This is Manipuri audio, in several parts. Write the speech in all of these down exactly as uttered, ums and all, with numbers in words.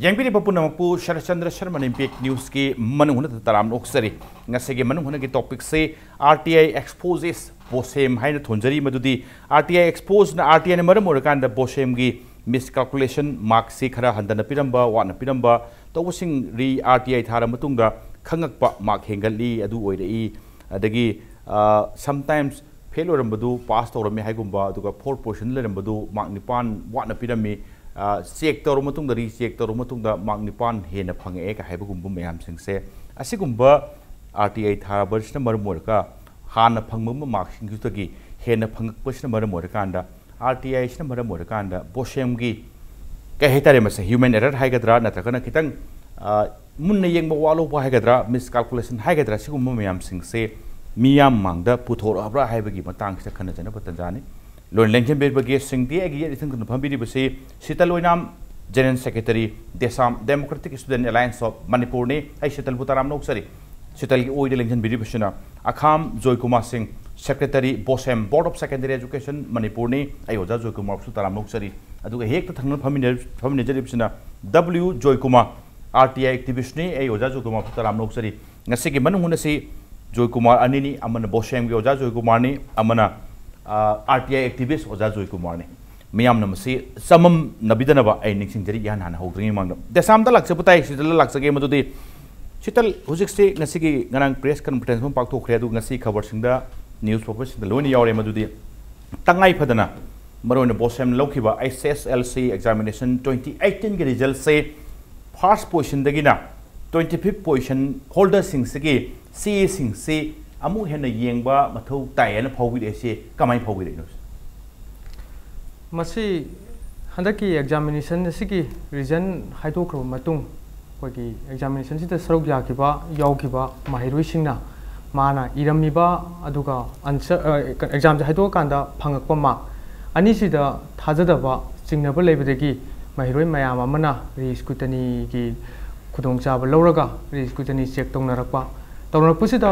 ꯌꯦꯡꯕꯤꯔꯤꯕ ꯄꯨꯝꯅꯃꯛꯄꯨ ꯁꯔꯠꯆꯟꯗ꯭ꯔ ꯁꯔꯃꯅ ꯏꯝꯄꯦꯛ ꯅ꯭ꯌꯨꯁꯀꯤ ꯃꯅꯨꯡ ꯍꯨꯠꯅ ꯇꯔꯥꯝꯅ ꯑꯣꯛꯆꯔꯤ꯫ ꯉꯁꯤꯒꯤ ꯃꯅꯨꯡ ꯍꯨꯠꯅꯒꯤ ꯇꯣꯄꯤꯛꯁꯤ ꯑꯥꯔ ꯇꯤ ꯑꯥꯏ ꯑꯦꯛꯁꯄꯣꯖꯦꯁ ꯕꯣꯁꯦꯝ ꯍꯥꯏꯅ ꯊꯣꯟꯖꯔꯤ꯫ ꯃꯗꯨꯗꯤ ꯑꯥꯔ ꯇꯤ ꯑꯥꯏ ꯑꯦꯛꯁꯄꯣꯖꯅ, ꯑꯥꯔ ꯇꯤ ꯑꯥꯏꯅ ꯃꯔꯝ ꯑꯣꯏꯔꯀꯥꯟꯗ ꯕꯣꯁꯦꯝꯒꯤ ꯃꯤꯁꯀꯥꯜꯀꯨꯂꯦꯁꯟ, ꯃꯥꯔꯛꯁꯤ ꯈꯔ ꯍꯟꯊꯅ ꯄꯤꯔꯝꯕ, ꯋꯥꯠꯅ ꯄꯤꯔꯝꯕ ꯇꯧꯕꯁꯤꯡ ꯔꯤ ꯑꯥꯔ ꯇꯤ ꯑꯥꯏ ꯊꯥꯔ ꯃꯇꯨꯡꯗ ꯈꯪꯉꯛꯄ, ꯃꯥꯔꯛ ꯍꯦꯟꯒꯠꯂꯤ, ꯑꯗꯨ ꯑꯣꯏꯔꯛꯏ꯫ ꯑꯗꯒꯤ ꯁꯝꯇꯥꯏꯝꯁ ꯐꯦꯜ ꯑꯣꯏꯔꯝꯕꯗꯨ ꯄꯥꯁ ꯇꯧꯔꯝꯃꯤ ꯍꯥꯏꯒꯨꯝꯕ, ꯑꯗꯨꯒ ꯐꯣꯔ ꯄꯣꯖꯤꯁꯟ ꯂꯩꯔꯝꯕꯗꯨ ꯃꯥꯔꯛ ꯅꯤꯄꯥꯟ ꯋꯥꯠꯅ ꯄꯤꯔꯝꯃꯤ꯫ ꯆꯦꯛ ꯇꯧꯔꯕ ꯃꯇꯨꯡꯗ, ꯔꯤꯆꯦꯛ ꯇꯧꯔꯕ ꯃꯇꯨꯡꯗ ꯃꯥꯔꯛ ꯅꯤꯄꯥꯟ ꯍꯦꯟꯅ ꯐꯪꯉꯛꯑꯦ ꯀ ꯍꯥꯏꯕꯒꯨꯝꯕ ꯃꯌꯥꯝꯁꯤꯡꯁꯦ, ꯑꯁꯤꯒꯨꯝꯕ ꯑꯥꯔ ꯇꯤ ꯑꯥꯏ ꯊꯥꯔꯕꯁꯤꯅ ꯃꯔꯝ ꯑꯣꯏꯔꯒ ꯍꯥꯟꯅ ꯐꯪꯕ ꯃꯥꯔꯛꯁꯤꯡꯗꯨꯗꯒꯤ ꯍꯦꯟꯅ ꯐꯪꯉꯛꯄꯁꯤꯅ ꯃꯔꯝ ꯑꯣꯏꯔꯀꯥꯟꯗ, ꯑꯥꯔ ꯇꯤ ꯑꯥꯏꯁꯤꯅ ꯃꯔꯝ ꯑꯣꯏꯔꯀꯥꯟꯗ ꯕꯣꯁꯦꯝꯒꯤ, ꯀꯩ ꯍꯥꯏꯇꯥꯔꯦ, ꯃꯁꯦ ꯍ꯭ꯌꯨꯃꯦꯟ ꯑꯦꯔꯔ ꯍꯥꯏꯒꯗ꯭ꯔꯥ, ꯅꯠꯇ꯭ꯔꯒꯅ ꯈꯤꯇꯪ, ꯑ, ꯃꯨꯟꯅ ꯌꯦꯡꯕ ꯋꯥꯠꯍꯧꯕ ꯍꯥꯏꯒꯗ꯭ꯔꯥ, ꯃꯤꯁꯀꯥꯜꯀꯨꯂꯦꯁꯟ ꯍꯥꯏꯒꯗ꯭ꯔꯥ, ꯁꯤꯒꯨꯝꯕ ꯃꯌꯥꯝꯁꯤꯡꯁꯦ ꯃꯤꯌꯥꯝ ꯃꯥꯡꯗ ꯄꯨꯊꯣꯔꯛꯑꯕ꯭ꯔꯥ ꯍꯥꯏꯕꯒꯤ ꯃꯇꯥꯡꯁꯤꯗ ꯈꯟꯅꯖꯅꯕ ꯇꯟꯖꯥꯅꯤ꯫ ꯂꯣꯏꯅ ꯂꯦꯡꯁꯤꯟꯕꯤꯔꯤꯕ ꯒꯦꯁꯁꯤꯡꯗꯤ ꯑꯩꯒꯤ ꯌꯦꯠ ꯏꯊꯪ ꯊꯪꯅ ꯐꯝꯕꯤꯔꯤꯕꯁꯤ ꯁꯤꯇꯜ ꯑꯣꯏꯅꯥꯝ, general secretary, DESAM democratic student alliance of ꯃꯅꯤꯄꯨꯔꯅꯤ꯫ ꯑꯩ ꯁꯤꯇꯜꯕꯨ ꯇꯔꯥꯝꯅ ꯑꯣꯛꯆꯔꯤ꯫ ꯁꯤꯇꯜꯒꯤ ꯑꯣꯏꯗ ꯂꯦꯡꯁꯤꯟꯕꯤꯔꯤꯕꯁꯤꯅ ꯑꯈꯥꯝ Joykumar Singh, secretary, BOSEM, board of secondary education ꯃꯅꯤꯄꯨꯔꯅꯤ꯫ ꯑꯩ ꯑꯣꯖꯥ ꯖꯣꯏꯀꯨꯃꯥꯔꯕꯨꯁꯨ ꯇꯔꯥꯝꯅ ꯑꯣꯛꯆꯔꯤ꯫ ꯑꯗꯨꯒ ꯍꯦꯛꯇ ꯊꯪꯅ ꯐꯝꯃꯤꯟꯅ-, ꯐꯝꯃꯤꯟꯅꯖꯔꯤꯕꯁꯤꯅ W Joykumar, R T I ꯑꯦꯛꯇꯤꯚꯤꯁ꯭ꯠꯅꯤ꯫ ꯑꯩ ꯑꯣꯖꯥ ꯖꯣꯏꯀꯨꯃꯥꯔꯕꯨꯁꯨ ꯇꯔꯥꯝꯅ ꯑꯣꯛꯆꯔꯤ꯫ ꯉꯁꯤꯒꯤ ꯃꯅꯨꯡ ꯍꯨꯠ ꯑꯁꯤ ꯖꯣꯏꯀꯨꯃꯥꯔ ꯑꯅꯤꯅꯤ, ꯑꯃꯅ ꯕꯣꯁꯦꯝꯒꯤ ꯑꯣꯖꯥ ꯖꯣꯏꯀꯨꯃꯥꯔꯅꯤ, ꯑꯃꯅ, ꯑ, ꯑꯥꯔ ꯇꯤ ꯑꯥꯏ ꯑꯦꯛꯇꯤꯚꯤꯁ꯭ꯠ ꯑꯣꯖꯥ ꯖꯣꯏꯀꯨꯃꯥꯔꯅꯤ꯫ ꯃꯤꯌꯥꯝꯅ ꯃꯁꯤ ꯆꯃꯝꯅꯕꯤꯗꯅꯕ ꯑꯩ ꯅꯤꯡꯁꯤꯡꯖꯔꯤ, ꯏꯍꯥꯟ ꯍꯥꯟꯅ ꯍꯧꯗ꯭ꯔꯤꯉꯩ ꯃꯃꯥꯡꯗ꯫ ꯗꯦꯁꯥꯝꯗ ꯂꯥꯛꯆꯕ ꯇꯥꯏ, ꯁꯤꯇꯜꯗ ꯂꯥꯛꯆꯒꯦ꯫ ꯃꯗꯨꯗꯤ ꯁꯤꯇꯜ, ꯍꯧꯖꯤꯛꯁꯤ ꯉꯁꯤꯒꯤ, ꯉꯔꯥꯡ ꯄ꯭ꯔꯦꯁ ꯀꯟꯐꯔꯦꯟꯁ ꯑꯃ ꯄꯥꯡꯊꯣꯛꯈ꯭ꯔꯦ, ꯑꯗꯨ ꯉꯁꯤ ꯈꯕꯔꯁꯤꯡꯗ, ꯅ꯭ꯌꯨꯁ ꯄꯦꯄꯔꯁꯤꯡꯗ ꯂꯣꯏꯅ ꯌꯥꯎꯔꯦ꯫ ꯃꯗꯨꯗꯤ ꯇꯉꯥꯏ ꯐꯗꯅ ꯃꯔꯨꯑꯣꯏꯅ ꯕꯣꯁꯦꯝꯅ ꯂꯧꯈꯤꯕ H S L C examination twenty ꯑꯩꯠꯇꯤꯟꯒꯤ ꯔꯤꯖꯜꯠꯁꯦ ꯐꯥꯔꯁ ꯄꯣꯖꯤꯁꯟꯗꯒꯤꯅ ꯇ꯭ꯋꯦꯟꯇꯤ ꯐꯤꯐ ꯄꯣꯖꯤꯁꯟ ꯍꯣꯜꯗꯔꯁꯤꯡꯁꯤꯒꯤ ꯁꯤ ꯏꯁꯤꯡꯁꯤ ꯑꯃꯨꯛ ꯍꯦꯟꯅ ꯌꯦꯡꯕ ꯃꯊꯧ ꯇꯥꯏ ꯍꯥꯏꯅ ꯐꯥꯎꯕꯤꯔꯛꯏꯁꯤ ꯀꯃꯥꯏꯅ ꯐꯥꯎꯕꯤꯔꯛꯏꯅꯣ? ꯃꯁꯤ ꯍꯟꯗꯛꯀꯤ ꯑꯦꯛꯖꯥꯃꯤꯅꯦꯁꯟ ꯑꯁꯤꯒꯤ ꯔꯤꯖꯜ ꯍꯥꯏꯗꯣꯛꯈ꯭ꯔꯕ ꯃꯇꯨꯡ, ꯑꯩꯈꯣꯏꯒꯤ ꯑꯦꯛꯖꯥꯃꯤꯅꯦꯁꯟꯁꯤꯗ ꯁꯔꯨꯛ ꯌꯥꯈꯤꯕ, ꯌꯥꯎꯈꯤꯕ ꯃꯍꯩꯔꯣꯏꯁꯤꯡꯅ ꯃꯥꯅ ꯏꯔꯝꯃꯤꯕ, ꯑꯗꯨꯒ ꯑꯟꯁꯔ, ꯑ, ꯑꯦꯛꯖꯥꯝꯁꯦ ꯍꯥꯏꯗꯣꯛꯑꯀꯥꯟꯗ ꯐꯪꯉꯛꯄ ꯃꯥꯔꯛ ꯑꯅꯤꯁꯤꯗ ꯊꯥꯖꯗꯕ, ꯆꯤꯡꯅꯕ ꯂꯩꯕꯗꯒꯤ ꯃꯍꯩꯔꯣꯏ ꯃꯌꯥꯝ ꯑꯃꯅ ꯔꯤ ꯁ꯭ꯀ꯭ꯔꯨꯇꯅꯤꯒꯤ ꯈꯨꯗꯣꯡꯆꯥꯕ ꯂꯧꯔꯒ ꯔꯤ ꯁ꯭ꯀ꯭ꯔꯨꯇꯅꯤ ꯆꯦꯛ ꯇꯧꯅꯔꯛꯄ꯫ ꯇꯧꯅꯔꯛꯄꯁꯤꯗ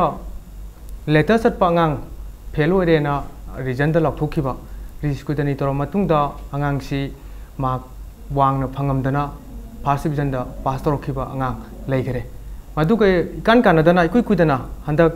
ꯂꯦꯇꯔ ꯆꯠꯄ ꯑꯉꯥꯡ ꯐꯦꯜ ꯑꯣꯏꯔꯦꯅ ꯔꯤꯖꯜꯗ ꯂꯥꯎꯊꯣꯛꯈꯤꯕ꯫ ꯔꯤ ꯁ꯭ꯀ꯭ꯔꯨꯇꯅꯤ ꯇꯧꯔꯕ ꯃꯇꯨꯡꯗ ꯑꯉꯥꯡꯁꯤ ꯃꯥꯔꯛ ꯋꯥꯡꯅ ꯐꯪꯉꯝꯗꯅ ꯐꯥꯔꯁ ꯗꯤꯕꯤꯖꯟꯗ ꯄꯥꯁ ꯇꯧꯔꯛꯈꯤꯕ ꯑꯉꯥꯡ ꯂꯩꯈꯔꯦ꯫ ꯃꯗꯨꯒ ꯏꯀꯥꯟ ꯀꯥꯟꯅꯗꯅ ꯏꯀꯨꯏ ꯀꯨꯏꯗꯅ ꯍꯟꯗꯛ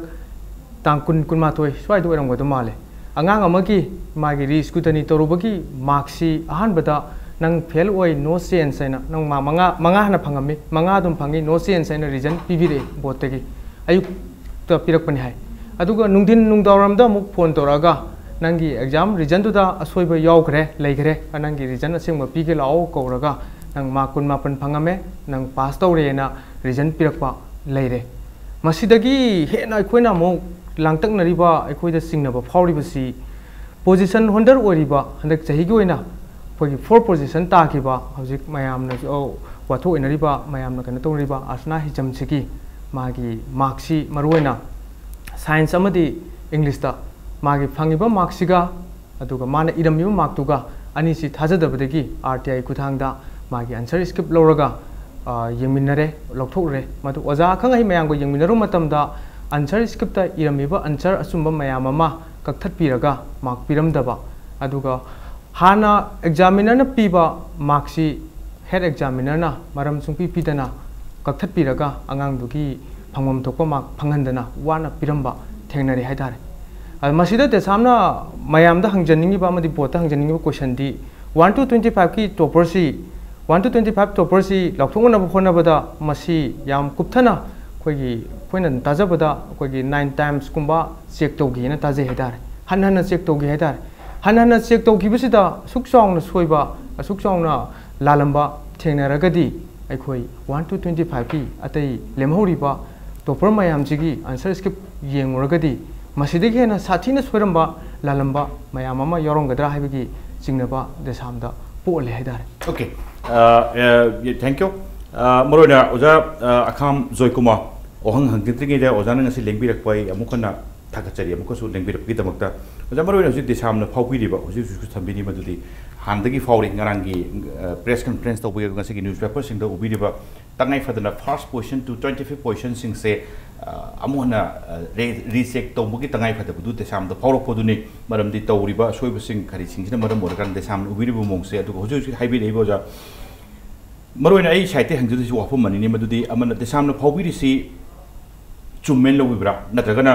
ꯇꯥꯡ ꯀꯨꯟ, ꯀꯨꯟꯃꯥꯊꯣꯏ ꯁ꯭ꯋꯥꯏꯗ ꯑꯣꯏꯔꯝꯒꯗꯧ ꯃꯥꯜꯂꯦ, ꯑꯉꯥꯡ ꯑꯃꯒꯤ ꯃꯥꯒꯤ ꯔꯤ ꯁ꯭ꯀ꯭ꯔꯨꯇꯅꯤ ꯇꯧꯔꯨꯕꯒꯤ ꯃꯥꯔꯛꯁꯤ ꯑꯍꯥꯟꯕꯗ ꯅꯪ ꯐꯦꯜ ꯑꯣꯏ, ꯅꯣ ꯆꯦꯟꯁ ꯍꯥꯏꯅ, ꯅꯪ ꯃꯥꯔꯛ ꯃꯉꯥ, ꯃꯉꯥ ꯍꯥꯟꯅ ꯐꯪꯉꯝꯃꯤ, ꯃꯉꯥ ꯑꯗꯨꯝ ꯐꯪꯉꯤ, ꯅꯣ ꯆꯦꯟꯁ ꯍꯥꯏꯅ ꯔꯤꯖꯟ ꯄꯤꯕꯤꯔꯛꯑꯦ ꯕꯣꯔꯗꯇꯒꯤ꯫ ꯑꯌꯨꯛꯇ ꯄꯤꯔꯛꯄꯅꯤ ꯍꯥꯏ꯫ ꯑꯗꯨꯒ ꯅꯨꯡꯊꯤꯟ ꯅꯨꯡꯗꯥꯡꯋꯥꯏꯔꯝꯗ ꯑꯃꯨꯛ ꯐꯣꯟ ꯇꯧꯔꯛꯑꯒ, "ꯅꯪꯒꯤ ꯑꯦꯛꯖꯥꯝ ꯔꯤꯖꯟꯗꯨꯗ ꯑꯁꯣꯏꯕ ꯌꯥꯎꯈ꯭ꯔꯦ, ꯂꯩꯈ꯭ꯔꯦ, ꯅꯪꯒꯤ ꯔꯤꯖꯟ ꯑꯁꯦꯡꯕ ꯄꯤꯒꯦ ꯂꯥꯛꯑꯣ" ꯀꯧꯔꯒ, "ꯅꯪ ꯃꯥꯔꯛ ꯀꯨꯟꯃꯥꯄꯟ ꯐꯪꯉꯝꯃꯦ, ꯅꯪ ꯄꯥꯁ ꯇꯧꯔꯦꯅ" ꯔꯤꯖꯟ ꯄꯤꯔꯛꯄ ꯂꯩꯔꯦ꯫ ꯃꯁꯤꯗꯒꯤ ꯍꯦꯟꯅ ꯑꯩꯈꯣꯏꯅ ꯑꯃꯨꯛ ꯂꯥꯡꯇꯛꯅꯔꯤꯕ, ꯑꯩꯈꯣꯏꯗ ꯆꯤꯡꯅꯕ ꯐꯥꯎꯔꯤꯕꯁꯤ, ꯄꯣꯖꯤꯁꯟ ꯍꯣꯜꯗꯔ ꯑꯣꯏꯔꯤꯕ, ꯍꯟꯗꯛ ꯆꯍꯤꯒꯤ ꯑꯣꯏꯅ ꯑꯩꯈꯣꯏꯒꯤ ꯐꯣꯔ ꯄꯣꯖꯤꯁꯟ ꯇꯥꯈꯤꯕ, ꯍꯧꯖꯤꯛ ꯃꯌꯥꯝꯅ, ꯑ, ꯋꯥꯊꯣꯛ ꯑꯣꯏꯅꯔꯤꯕ, ꯃꯌꯥꯝꯅ ꯀꯩꯅꯣ ꯇꯧꯅꯔꯤꯕ ꯑꯔꯁꯅꯥ ꯍꯤꯖꯝꯁꯤꯒꯤ ꯃꯥꯒꯤ ꯃꯥꯔꯛꯁꯤ, ꯃꯔꯨꯑꯣꯏꯅ ꯁꯥꯏꯟꯁ ꯑꯃꯗꯤ ꯏꯪꯂꯤꯁꯇ ꯃꯥꯒꯤ ꯐꯪꯉꯤꯕ ꯃꯥꯔꯛꯁꯤꯒ, ꯑꯗꯨꯒ ꯃꯥꯅ ꯏꯔꯝꯃꯤꯕ ꯃꯥꯔꯛꯇꯨꯒ, ꯑꯅꯤꯁꯤ ꯊꯥꯖꯗꯕꯗꯒꯤ ꯑꯥꯔ ꯇꯤ ꯑꯥꯏ ꯈꯨꯠꯊꯥꯡꯗ ꯃꯥꯒꯤ ꯑꯟꯁꯔ ꯁ꯭ꯀ꯭ꯔꯤꯞ ꯂꯧꯔꯒ, ꯑ, ꯌꯦꯡꯃꯤꯟꯅꯔꯦ, ꯂꯧꯊꯣꯛꯎꯔꯦ꯫ ꯃꯗꯨ ꯑꯣꯖꯥ ꯑꯈꯪ ꯑꯍꯩ ꯃꯌꯥꯝꯒ ꯌꯦꯡꯃꯤꯟꯅꯔꯨꯕ ꯃꯇꯝꯗ, ꯑꯟꯁꯔ ꯁ꯭ꯀ꯭ꯔꯤꯞꯇ ꯏꯔꯝꯃꯤꯕ ꯑꯟꯁꯔ ꯑꯆꯨꯝꯕ ꯃꯌꯥꯝ ꯑꯃ ꯀꯛꯊꯠꯄꯤꯔꯒ ꯃꯥꯔꯛ ꯄꯤꯔꯝꯗꯕ, ꯑꯗꯨꯒ ꯍꯥꯟꯅ ꯑꯦꯛꯖꯥꯃꯤꯅꯔꯅ ꯄꯤꯕ ꯃꯥꯔꯛꯁꯤ ꯍꯦꯗ ꯑꯦꯛꯖꯥꯃꯤꯅꯔꯅ ꯃꯔꯝ ꯁꯨꯡꯄꯤ ꯄꯤꯗꯅ ꯀꯛꯊꯠꯄꯤꯔꯒ, ꯑꯉꯥꯡꯗꯨꯒꯤ ꯐꯪꯐꯝ ꯊꯣꯛꯄ ꯃꯥꯔꯛ ꯐꯪꯍꯟꯗꯅ ꯋꯥꯅ ꯄꯤꯔꯝꯕ ꯊꯦꯡꯅꯔꯦ ꯍꯥꯏꯇꯥꯔꯦ꯫ ꯑ, ꯃꯁꯤꯗ ꯇꯦꯁꯥꯝꯅ ꯃꯌꯥꯝꯗ ꯍꯪꯖꯅꯤꯡꯉꯤꯕ ꯑꯃꯗꯤ ꯕꯣꯔꯗꯇ ꯍꯪꯖꯅꯤꯡꯉꯤꯕ ꯀꯣꯏꯁꯟꯗꯤ, ꯋꯥꯟ ꯇꯨ ꯇ꯭ꯋꯦꯟꯇꯤ ꯐꯥꯏꯚꯀꯤ ꯇꯣꯄꯔꯁꯤ, ꯋꯥꯟ ꯇꯨ ꯇ꯭ꯋꯦꯟꯇꯤ ꯐꯥꯏꯚ ꯇꯣꯄꯔꯁꯤ ꯂꯧꯊꯣꯛꯅꯅꯕ ꯍꯣꯠꯅꯕꯗ, ꯃꯁꯤ ꯌꯥꯝ ꯀꯨꯞꯊꯅ ꯑꯩꯈꯣꯏꯒꯤ, ꯑꯩꯈꯣꯏꯅ ꯇꯥꯖꯕꯗ ꯑꯩꯈꯣꯏꯒꯤ ꯅꯥꯏꯟ ꯇꯥꯏꯝꯁꯀꯨꯝꯕ ꯆꯦꯛ ꯇꯧꯈꯤꯅ ꯇꯥꯖꯩ ꯍꯥꯏꯇꯥꯔꯦ꯫ ꯍꯟꯅ ꯍꯟꯅ ꯆꯦꯛ ꯇꯧꯈꯤ ꯍꯥꯏꯇꯥꯔꯦ꯫ ꯍꯟꯅ ꯍꯟꯅ ꯆꯦꯛ ꯇꯧꯈꯤꯕꯁꯤꯗ ꯑꯁꯨꯛ ꯆꯥꯎꯅ ꯁꯣꯏꯕ, ꯑꯁꯨꯛ ꯆꯥꯎꯅ ꯂꯥꯜꯂꯝꯕ ꯊꯦꯡꯅꯔꯒꯗꯤ, ꯑꯩꯈꯣꯏ ꯋꯥꯟ ꯇꯨ ꯇ꯭ꯋꯦꯟꯇꯤ ꯐꯥꯏꯚꯀꯤ ꯑꯇꯩ ꯂꯦꯝꯍꯧꯔꯤꯕ ꯇꯣꯄꯔ ꯃꯌꯥꯝꯁꯤꯒꯤ ꯑꯟꯁꯔ ꯁ꯭ꯀ꯭ꯔꯤꯞ ꯌꯦꯡꯉꯨꯔꯒꯗꯤ, ꯃꯁꯤꯗꯒꯤ ꯍꯦꯟꯅ ꯁꯥꯊꯤꯅ ꯁꯣꯏꯔꯝꯕ, ꯂꯥꯜꯂꯝꯕ ꯃꯌꯥꯝ ꯑꯃ ꯌꯥꯎꯔꯝꯒꯗ꯭ꯔꯥ ꯍꯥꯏꯕꯒꯤ ꯆꯤꯡꯅꯕ ꯗꯦꯁꯥꯝꯗ ꯄꯣꯛꯍꯜꯂꯦ ꯍꯥꯏꯇꯥꯔꯦ꯫ Okay, uh, uh, thank you. Uh, ꯃꯔꯨꯑꯣꯏꯅ ꯑꯣꯖꯥ, uh, ꯑꯈꯥꯝ ꯖꯣꯏꯀꯨꯃꯥꯔ, ꯋꯥꯍꯪ ꯍꯪꯖꯗ꯭ꯔꯤꯉꯩꯗ ꯑꯣꯖꯥꯅ ꯉꯁꯤ ꯂꯦꯡꯕꯤꯔꯛꯄ ꯑꯩ ꯑꯃꯨꯛ ꯍꯟꯅ ꯊꯥꯒꯠꯆꯔꯤ, ꯑꯃꯨꯛꯀꯁꯨ ꯂꯦꯡꯕꯤꯔꯛꯄꯒꯤꯗꯃꯛꯇ꯫ ꯑꯣꯖꯥ, ꯃꯔꯨꯑꯣꯏꯅ ꯍꯧꯖꯤꯛ ꯗꯦꯁꯥꯝꯅ ꯐꯥꯎꯕꯤꯔꯤꯕ, ꯍꯧꯖꯤꯛ ꯍꯧꯖꯤꯛꯁꯨ ꯊꯝꯕꯤꯔꯤ, ꯃꯗꯨꯗꯤ ꯍꯥꯟꯅꯗꯒꯤ ꯐꯥꯎꯔꯤ꯫ ꯉꯔꯥꯡꯒꯤ, ꯑ, ꯄ꯭ꯔꯦꯁ ꯀꯟꯐꯔꯦꯟꯁ ꯇꯧꯕꯒꯤ ꯉꯁꯤꯒꯤ ꯅ꯭ꯌꯨꯁꯄꯦꯄꯔꯁꯤꯡꯗ ꯎꯕꯤꯔꯤꯕ, ꯇꯉꯥꯏ ꯐꯗꯅ first position to twenty fifth ꯄꯣꯖꯤꯁꯟꯁꯤꯡꯁꯦ, ꯑ, ꯑꯃꯨꯛ ꯍꯟꯅ, ꯑ, ꯔꯦ-, ꯔꯤꯆꯦꯛ ꯇꯧꯕꯒꯤ ꯇꯉꯥꯏ ꯐꯗꯕꯗꯨ ꯗꯦꯁꯥꯝꯗ ꯐꯥꯎꯔꯛꯄꯗꯨꯅꯤ꯫ ꯃꯔꯝꯗꯤ ꯇꯧꯔꯤꯕ ꯑꯁꯣꯏꯕꯁꯤꯡ ꯀꯔꯤꯁꯤꯡꯁꯤꯅ ꯃꯔꯝ ꯑꯣꯏꯔꯀꯥꯟꯗ ꯗꯦꯁꯥꯝꯅ ꯎꯕꯤꯔꯤꯕ ꯃꯑꯣꯡꯁꯦ꯫ ꯑꯗꯨꯒ ꯍꯧꯖꯤꯛ ꯍꯧꯖꯤꯛ ꯍꯥꯏꯕꯤꯔꯛꯏꯕ ꯑꯣꯖꯥ, ꯃꯔꯨꯑꯣꯏꯅ ꯑꯩ ꯁꯥꯏꯠꯇ ꯍꯪꯖꯗꯣꯏꯁꯤ ꯋꯥꯐꯝ ꯑꯅꯤꯅꯤ꯫ ꯃꯗꯨꯗꯤ ꯑꯃꯅ, ꯇꯦꯁꯥꯝꯅ ꯐꯥꯎꯕꯤꯔꯤꯁꯤ ꯆꯨꯝꯃꯦꯅ ꯂꯧꯕꯤꯕ꯭ꯔꯥ? ꯅꯠꯇ꯭ꯔꯒꯅ,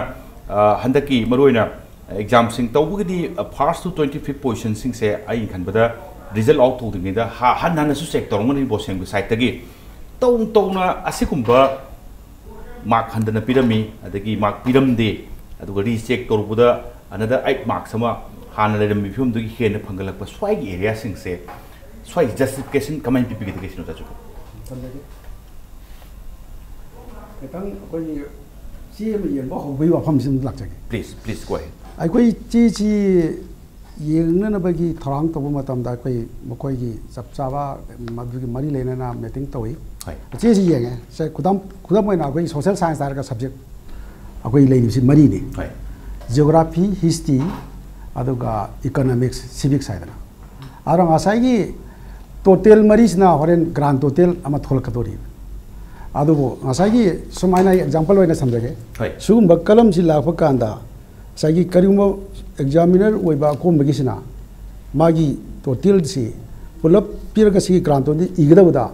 ꯑ, ꯍꯟꯗꯛꯀꯤ ꯃꯔꯨꯑꯣꯏꯅ ꯑꯦꯛꯖꯥꯝꯁꯤꯡ ꯇꯧꯕꯒꯤꯗꯤ, ꯑ, first to twenty fifth positionꯁꯤꯡꯁꯦ ꯑꯩꯅ ꯈꯟꯕꯗ result out ꯇꯧꯗ꯭ꯔꯤꯉꯩꯗ ꯍꯥ-, ꯍꯟꯅ ꯍꯟꯅꯁꯨ check ꯇꯧꯔꯝꯒꯅꯤ ꯕꯣꯁꯦꯝꯒꯤ siteꯇꯒꯤ꯫ ꯇꯧ ꯇꯧꯅ ꯑꯁꯤꯒꯨꯝꯕ mark ꯍꯟꯊꯅ ꯄꯤꯔꯝꯃꯤ, ꯑꯗꯒꯤ mark ꯄꯤꯔꯝꯗꯦ, ꯑꯗꯨꯒ recheck ꯇꯧꯔꯛꯄꯗ another eight marks ꯑꯃ ꯍꯥꯟꯅ ꯂꯩꯔꯝꯃꯤ ꯐꯤꯕꯝꯗꯨꯒꯤ ꯍꯦꯟꯅ ꯐꯪꯒꯠꯂꯛꯄ ꯁ꯭ꯋꯥꯏꯒꯤ areaꯁꯤꯡꯁꯦ, ꯁ꯭ꯋꯥꯏꯒꯤ justification ꯀꯃꯥꯏꯅ ꯄꯤꯕꯤꯒꯗꯒꯦ ꯁꯤꯅꯣ ꯇꯥꯖꯨ? ꯊꯝꯖꯒꯦ꯫ ꯈꯤꯇꯪ ꯑꯩꯈꯣꯏꯒꯤ ꯆꯦ ꯑꯃ ꯌꯦꯡꯕ ꯍꯧꯕꯒꯤ ꯋꯥꯐꯝꯁꯤ ꯑꯗꯨꯝ ꯂꯥꯛꯆꯒꯦ꯫ Please, please go ahead. ꯑꯩꯈꯣꯏ ꯆꯦꯁꯤ ꯌꯦꯡꯅꯅꯕꯒꯤ ꯊꯧꯔꯥꯡ ꯇꯧꯕ ꯃꯇꯝꯗ ꯑꯩꯈꯣꯏ ꯃꯈꯣꯏꯒꯤ ꯆꯞ ꯆꯥꯕ ꯃꯗꯨꯒꯤ ꯃꯔꯤ ꯂꯩꯅꯅ mapping ꯇꯧꯏ꯫ ꯍꯣꯏ꯫ ꯆꯦꯁꯤ ꯌꯦꯡꯉꯦ꯫ ꯁꯦ, ꯈꯨꯗꯝ, ꯈꯨꯗꯝ ꯑꯣꯏꯅ ꯑꯩꯈꯣꯏꯒꯤ social science ꯍꯥꯏꯔꯒ subject ꯑꯩꯈꯣꯏ ꯂꯩꯔꯤꯕꯁꯤ ꯃꯔꯤꯅꯤ꯫ ꯍꯣꯏ꯫ Geography, history, ꯑꯗꯨꯒ economics, civics ꯍꯥꯏꯗꯅ꯫ ꯑꯗꯣ ꯉꯁꯥꯏꯒꯤ total ꯃꯔꯤꯁꯤꯅ ꯍꯣꯔꯦꯟ grand total ꯑꯃ ꯊꯣꯛꯂꯛꯀꯗꯧꯔꯤ꯫ ꯑꯗꯨꯕꯨ ꯉꯁꯥꯏꯒꯤ ꯁꯨꯃꯥꯏꯅ ꯑꯩ example ꯑꯣꯏꯅ ꯊꯝꯖꯒꯦ꯫ ꯍꯣꯏ꯫ ꯁꯤꯒꯨꯝꯕ ꯀꯂꯝꯁꯤ ꯂꯥꯛꯄ ꯀꯥꯟꯗ ꯉꯁꯥꯏꯒꯤ ꯀꯔꯤꯒꯨꯝꯕ examiner ꯑꯣꯏꯕ ꯑꯀꯣꯝꯕꯒꯤꯁꯤꯅ ꯃꯥꯒꯤ totalꯁꯤ ꯄꯨꯂꯞ ꯄꯤꯔꯒ ꯁꯤꯒꯤ grand total ꯏꯒꯗꯕꯗ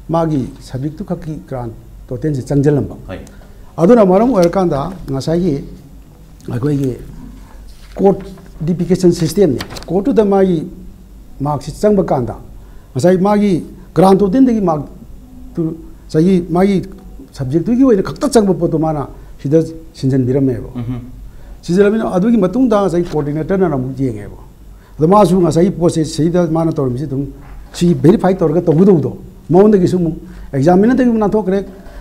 ꯃꯥꯒꯤ subjecꯇꯨ ꯈꯛꯀꯤ grand totalꯁꯤ ꯆꯪꯁꯤꯜꯂꯝꯕ꯫ ꯍꯣꯏ꯫ ꯑꯗꯨꯅ ꯃꯔꯝ ꯑꯣꯏꯔꯀꯥꯟꯗ ꯉꯁꯥꯏꯒꯤ ꯑꯩꯈꯣꯏꯒꯤ codification systemꯅꯤ꯫ Codeꯇꯨꯗ ꯃꯥꯒꯤ markꯁꯤ ꯆꯪꯕ ꯀꯥꯟꯗ ꯉꯁꯥꯏ ꯃꯥꯒꯤ grand totalꯗꯒꯤ markꯇꯨ ꯉꯁꯥꯏꯒꯤ ꯃꯥꯒꯤ subjecꯇꯨꯒꯤ ꯑꯣꯏꯅ ꯈꯛꯇ ꯆꯪꯕ ꯄꯣꯠꯇꯣ ꯃꯥꯅ ꯁꯤꯗ ꯁꯤꯟꯖꯟꯕꯤꯔꯝꯃꯦꯕ꯫ ꯎꯝꯍꯨꯝ꯫ ꯁꯤꯟꯖꯜꯂꯕꯅꯤꯅ ꯑꯗꯨꯒꯤ ꯃꯇꯨꯡꯗ ꯉꯁꯥꯏ coordinatorꯅ ꯑꯃꯨꯛ ꯌꯦꯡꯉꯦꯕ꯫ ꯑꯗꯣ ꯃꯥꯁꯨ ꯉꯁꯥꯏꯒꯤ ꯄꯣꯠꯁꯦ ꯁꯤꯗ ꯃꯥꯅ ꯇꯧꯔꯝꯃꯤꯁꯤ ꯑꯗꯨꯝ ꯁꯤ verify ꯇꯧꯔꯒ ꯇꯧꯒꯗꯧꯕꯗꯣ ꯃꯉꯣꯟꯗꯒꯤꯁꯨ ꯑꯃꯨꯛ examinerꯗꯒꯤ ꯑꯃꯨꯛ ꯅꯥꯟꯊꯣꯛꯈ꯭ꯔꯦ,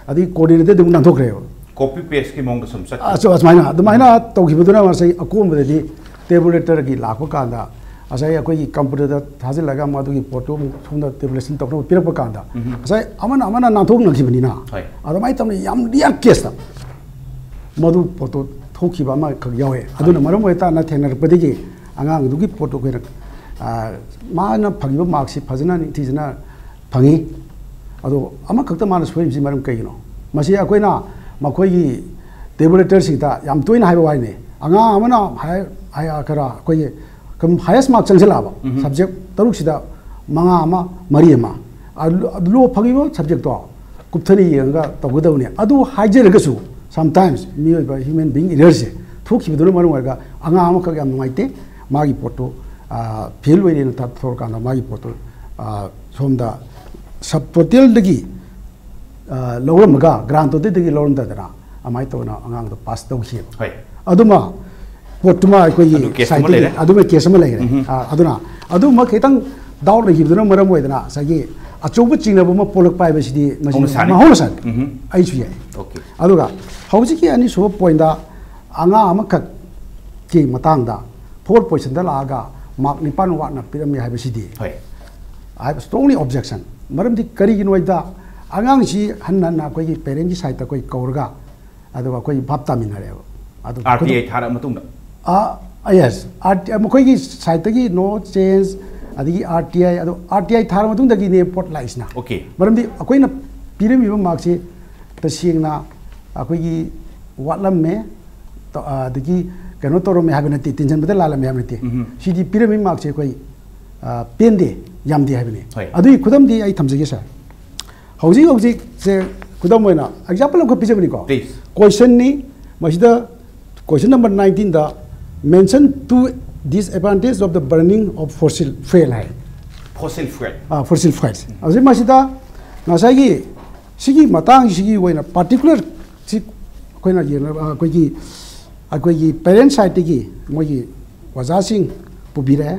ꯑꯗꯒꯤ coordinatorꯗꯒꯤ ꯑꯃꯨꯛ ꯅꯥꯟꯊꯣꯛꯈ꯭ꯔꯦꯕ꯫ Copy pasteꯀꯤ ꯃꯑꯣꯡꯗ ꯁꯨꯝ ꯆꯠꯈꯤ꯫ ꯑꯁꯨ-, ꯑꯁꯨꯃꯥꯏꯅ, ꯑꯗꯨꯃꯥꯏꯅ ꯇꯧꯈꯤꯕꯗꯨꯅ ꯉꯁꯥꯏ ꯑꯀꯣꯟꯕꯗꯗꯤ tabulatorꯒꯤ ꯂꯥꯛꯄ ꯀꯥꯟꯗ ꯉꯁꯥꯏ ꯑꯩꯈꯣꯏꯒꯤ computerꯗ ꯊꯥꯖꯤꯜꯂꯒ ꯃꯗꯨꯒꯤ ꯄꯣꯠꯇꯨ ꯑꯃꯨꯛ ꯁꯣꯝꯗ tabulation ꯇꯧꯅꯕ ꯄꯤꯔꯛꯄ ꯀꯥꯟꯗ ꯎꯝꯍꯨꯝ꯫ ꯉꯁꯥꯏ ꯑꯃꯅ ꯑꯃꯅ ꯅꯥꯟꯊꯣꯛꯅꯈꯤꯕꯅꯤꯅ ꯍꯣꯏ꯫ ꯑꯗꯨꯃꯥꯏꯅ ꯇꯧꯅ ꯌꯥꯝ rare caseꯇ ꯃꯗꯨ ꯄꯣꯠꯇꯣ ꯊꯣꯛꯈꯤꯕ ꯑꯃꯈꯛ ꯌꯥꯎꯋꯦ꯫ ꯑꯗꯨꯅ ꯍꯣꯏ꯫ ꯃꯔꯝ ꯑꯣꯏꯇꯥꯅ ꯊꯦꯡꯅꯔꯛꯄꯗꯒꯤ ꯑꯉꯥꯡꯗꯨꯒꯤ ꯄꯣꯠꯇꯣ ꯑꯩꯈꯣꯏꯅ, ꯑ, ꯃꯥꯅ ꯐꯪꯉꯤꯕ markꯁꯤ ꯐꯖꯅ ꯅꯤꯡꯊꯤꯖꯅ ꯐꯪꯉꯤ꯫ ꯑꯗꯣ ꯑꯃꯈꯛꯇ ꯃꯥꯅ ꯁꯣꯏꯔꯤꯕꯁꯤ ꯃꯔꯝ ꯀꯩꯒꯤꯅꯣ? ꯃꯁꯤ ꯑꯩꯈꯣꯏꯅ ꯃꯈꯣꯏꯒꯤ tabulatorꯁꯤꯡꯗ ꯌꯥꯝ ꯇꯣꯏꯅ ꯍꯥꯏꯕ ꯋꯥꯔꯤꯅꯤ꯫ ꯑꯉꯥꯡ ꯑꯃꯅ ꯍꯥꯏ-, ꯍꯥꯏ-, ꯈꯔ ꯑꯩꯈꯣꯏꯒꯤ ꯀꯝ-, highest mark ꯆꯪꯁꯤꯜꯂꯛꯑꯕ, ꯎꯝꯍꯨꯝ꯫ Subject ꯇꯔꯨꯛꯁꯤꯗ ꯃꯉꯥ ꯑꯃ, ꯃꯔꯤ ꯑꯃ, ꯂꯣ ꯐꯪꯉꯤꯕ ꯁꯕꯖꯦꯛꯇꯣ ꯀꯨꯞꯊꯅ ꯌꯦꯡꯉꯒ ꯇꯧꯒꯗꯕꯅꯤ꯫ ꯑꯗꯨ ꯍꯥꯏꯖꯔꯒꯁꯨ, sometimes ꯃꯤꯑꯣꯏꯕ, human being errorꯁꯦ ꯊꯣꯛꯈꯤꯕꯗꯨꯅ ꯃꯔꯝ ꯑꯣꯏꯔꯒ ꯑꯉꯥꯡ ꯑꯃꯈꯛ ꯌꯥꯝ ꯅꯨꯡꯉꯥꯏꯇꯦ, ꯃꯥꯒꯤ ꯄꯣꯠꯇꯨ ꯐꯦꯜ ꯑꯣꯏꯔꯦꯅ ꯊꯣꯛꯂꯀꯥꯟꯗ ꯃꯥꯒꯤ ꯄꯣꯠꯇꯨ ꯁꯣꯝꯗ ꯁꯕ ꯇꯣꯇꯦꯜꯗꯒꯤ ꯂꯧꯔꯝꯃꯒ ꯒ꯭ꯔꯥꯟ ꯇꯣꯇꯦꯜꯗꯒꯤ ꯂꯧꯔꯝꯗꯗꯅ ꯑꯗꯨꯃꯥꯏꯅ ꯇꯧꯗꯅ ꯑꯉꯥꯡꯗꯣ ꯄꯥꯁ ꯇꯧꯈꯤꯑꯕ꯫ ꯍꯣꯏ꯫ ꯑꯗꯨꯃ ꯄꯣꯠꯇꯨꯃ ꯑꯩꯈꯣꯏꯒꯤ ꯑꯗꯨ case ꯑꯃ ꯁꯥꯏꯠꯇꯒꯤ ꯂꯩꯔꯦ꯫ ꯑꯗꯨꯃ ꯀꯦꯁ ꯑꯃ ꯂꯩꯈ꯭ꯔꯦ꯫ ꯑꯥ, ꯑꯗꯨꯅ ꯑꯗꯨꯃ ꯈꯤꯇꯪ ꯗꯥꯎꯠ ꯂꯩꯈꯤꯕꯗꯨꯅ ꯃꯔꯝ ꯑꯣꯏꯗꯅ ꯉꯁꯥꯏꯒꯤ ꯑꯆꯧꯕ ꯆꯤꯡꯅꯕ ꯑꯃ ꯄꯣꯛꯂꯛꯄ ꯍꯥꯏꯕꯁꯤꯗꯤ ꯃꯁꯤ ꯍꯧꯅꯁꯥꯅꯤ꯫ ꯃꯍꯧꯁꯥꯅꯤ꯫ ꯎꯝ꯫ ꯑꯩꯁꯨ ꯌꯥꯏ꯫ Okay꯫ ꯑꯗꯨꯒ ꯍꯧꯖꯤꯛꯀꯤ ꯑꯅꯤꯁꯨꯕ ꯄꯣꯏꯟꯗ ꯑꯉꯥꯡ ꯑꯃꯈꯛꯀꯤ ꯃꯇꯥꯡꯗ ꯐꯣꯔ ꯄꯣꯖꯤꯁꯟꯗ ꯂꯥꯛꯑꯒ ꯃꯥꯔꯛ ꯅꯤꯄꯥꯟ ꯋꯥꯠꯅ ꯄꯤꯔꯝꯃꯤ ꯍꯥꯏꯕꯁꯤꯗꯤ ꯍꯣꯏ꯫ I have strongly objection꯫ ꯃꯔꯝꯗꯤ ꯀꯔꯤꯒꯤꯅꯣ ꯍꯥꯏꯕꯗ ꯑꯉꯥꯡꯁꯤ ꯍꯟꯅ ꯍꯟꯅ ꯑꯩꯈꯣꯏꯒꯤ ꯄꯦꯔꯦꯟꯒꯤ ꯁꯥꯏꯠꯇ ꯑꯩꯈꯣꯏ ꯀꯧꯔꯒ ꯑꯗꯨꯒ ꯑꯩꯈꯣꯏ ꯚꯥꯞ ꯇꯥꯃꯤꯟꯅꯔꯦꯕ꯫ ꯑꯗꯨ RTI ꯊꯥꯔꯛꯑ ꯃꯇꯨꯡꯗ꯫ ꯑꯥ, ꯌꯦꯁ, ꯃꯈꯣꯏꯒꯤ ꯁꯥꯏꯠꯇꯒꯤ ꯅꯣ ꯆꯦꯟꯖ, ꯑꯗꯒꯤ RTI, ꯑꯗꯣ RTI ꯊꯥꯔ ꯃꯇꯨꯡꯗꯒꯤꯅꯦ ꯄꯣꯠ ꯂꯥꯛꯏꯁꯤꯅ꯫ Okay꯫ ꯃꯔꯝꯗꯤ ꯑꯩꯈꯣꯏꯅ ꯄꯤꯔꯝꯃꯤꯕ ꯃꯥꯔꯛꯁꯤ ꯇꯁꯦꯡꯅ ꯑꯩꯈꯣꯏꯒꯤ ꯋꯥꯠꯂꯝꯃꯦ, ꯇ-, ꯑꯗꯒꯤ ꯀꯩꯅꯣ ꯇꯧꯔꯝꯃꯦ ꯍꯥꯏꯕ ꯅꯠꯇꯦ, ꯇꯤꯟꯁꯤꯟꯕꯗ ꯂꯥꯜꯂꯝꯃꯦ ꯍꯥꯏꯕ ꯅꯠꯇꯦ꯫ ꯎꯝ꯫ ꯁꯤꯗꯤ ꯄꯤꯔꯝꯃꯤꯕ ꯃꯥꯔꯛꯁꯦ ꯑꯩꯈꯣꯏ, ꯑ, ꯄꯦꯟꯗꯦ, ꯌꯥꯝꯗꯦ ꯍꯥꯏꯕꯅꯤ꯫ ꯍꯣꯏ꯫ ꯑꯗꯨꯒꯤ ꯈꯨꯗꯝꯗꯤ ꯑꯩ ꯊꯝꯖꯒꯦ ꯁꯥꯔ꯫ ꯍꯧꯖꯤꯛ ꯍꯧꯖꯤꯛꯁꯦ ꯈꯨꯗꯝ ꯑꯣꯏꯅ ꯑꯦꯛꯖꯥꯝꯄꯜ ꯑꯃꯈꯛ ꯄꯤꯖꯕꯅꯤꯀꯣ꯫ Please꯫ ꯀꯣꯏꯁꯟꯅꯤ, ꯃꯁꯤꯗ ꯀꯣꯏꯁꯟ ꯅꯝꯕꯔ ꯅꯥꯏꯟꯇꯤꯟꯗ mention two disadvantage of the burning of fossil fuel ꯍꯥꯏ꯫ Fossil fuel꯫ ꯑꯥ, fossil fuels꯫ ꯍꯧꯖꯤꯛ ꯃꯁꯤꯗ ꯉꯁꯥꯏꯒꯤ ꯁꯤꯒꯤ ꯃꯇꯥꯡꯁꯤꯒꯤ ꯑꯣꯏꯅ ꯄꯥꯔꯇꯤꯀꯨꯂꯔ ꯁꯤ ꯑꯩꯈꯣꯏꯅ ꯌꯦꯡꯅ-, ꯑꯩꯈꯣꯏꯒꯤ, ꯑꯩꯈꯣꯏꯒꯤ ꯄꯦꯔꯦꯟ ꯁꯥꯏꯠꯇꯒꯤ ꯃꯣꯏꯒꯤ ꯑꯣꯖꯥꯁꯤꯡ ꯄꯨꯕꯤꯔꯛꯑꯦ꯫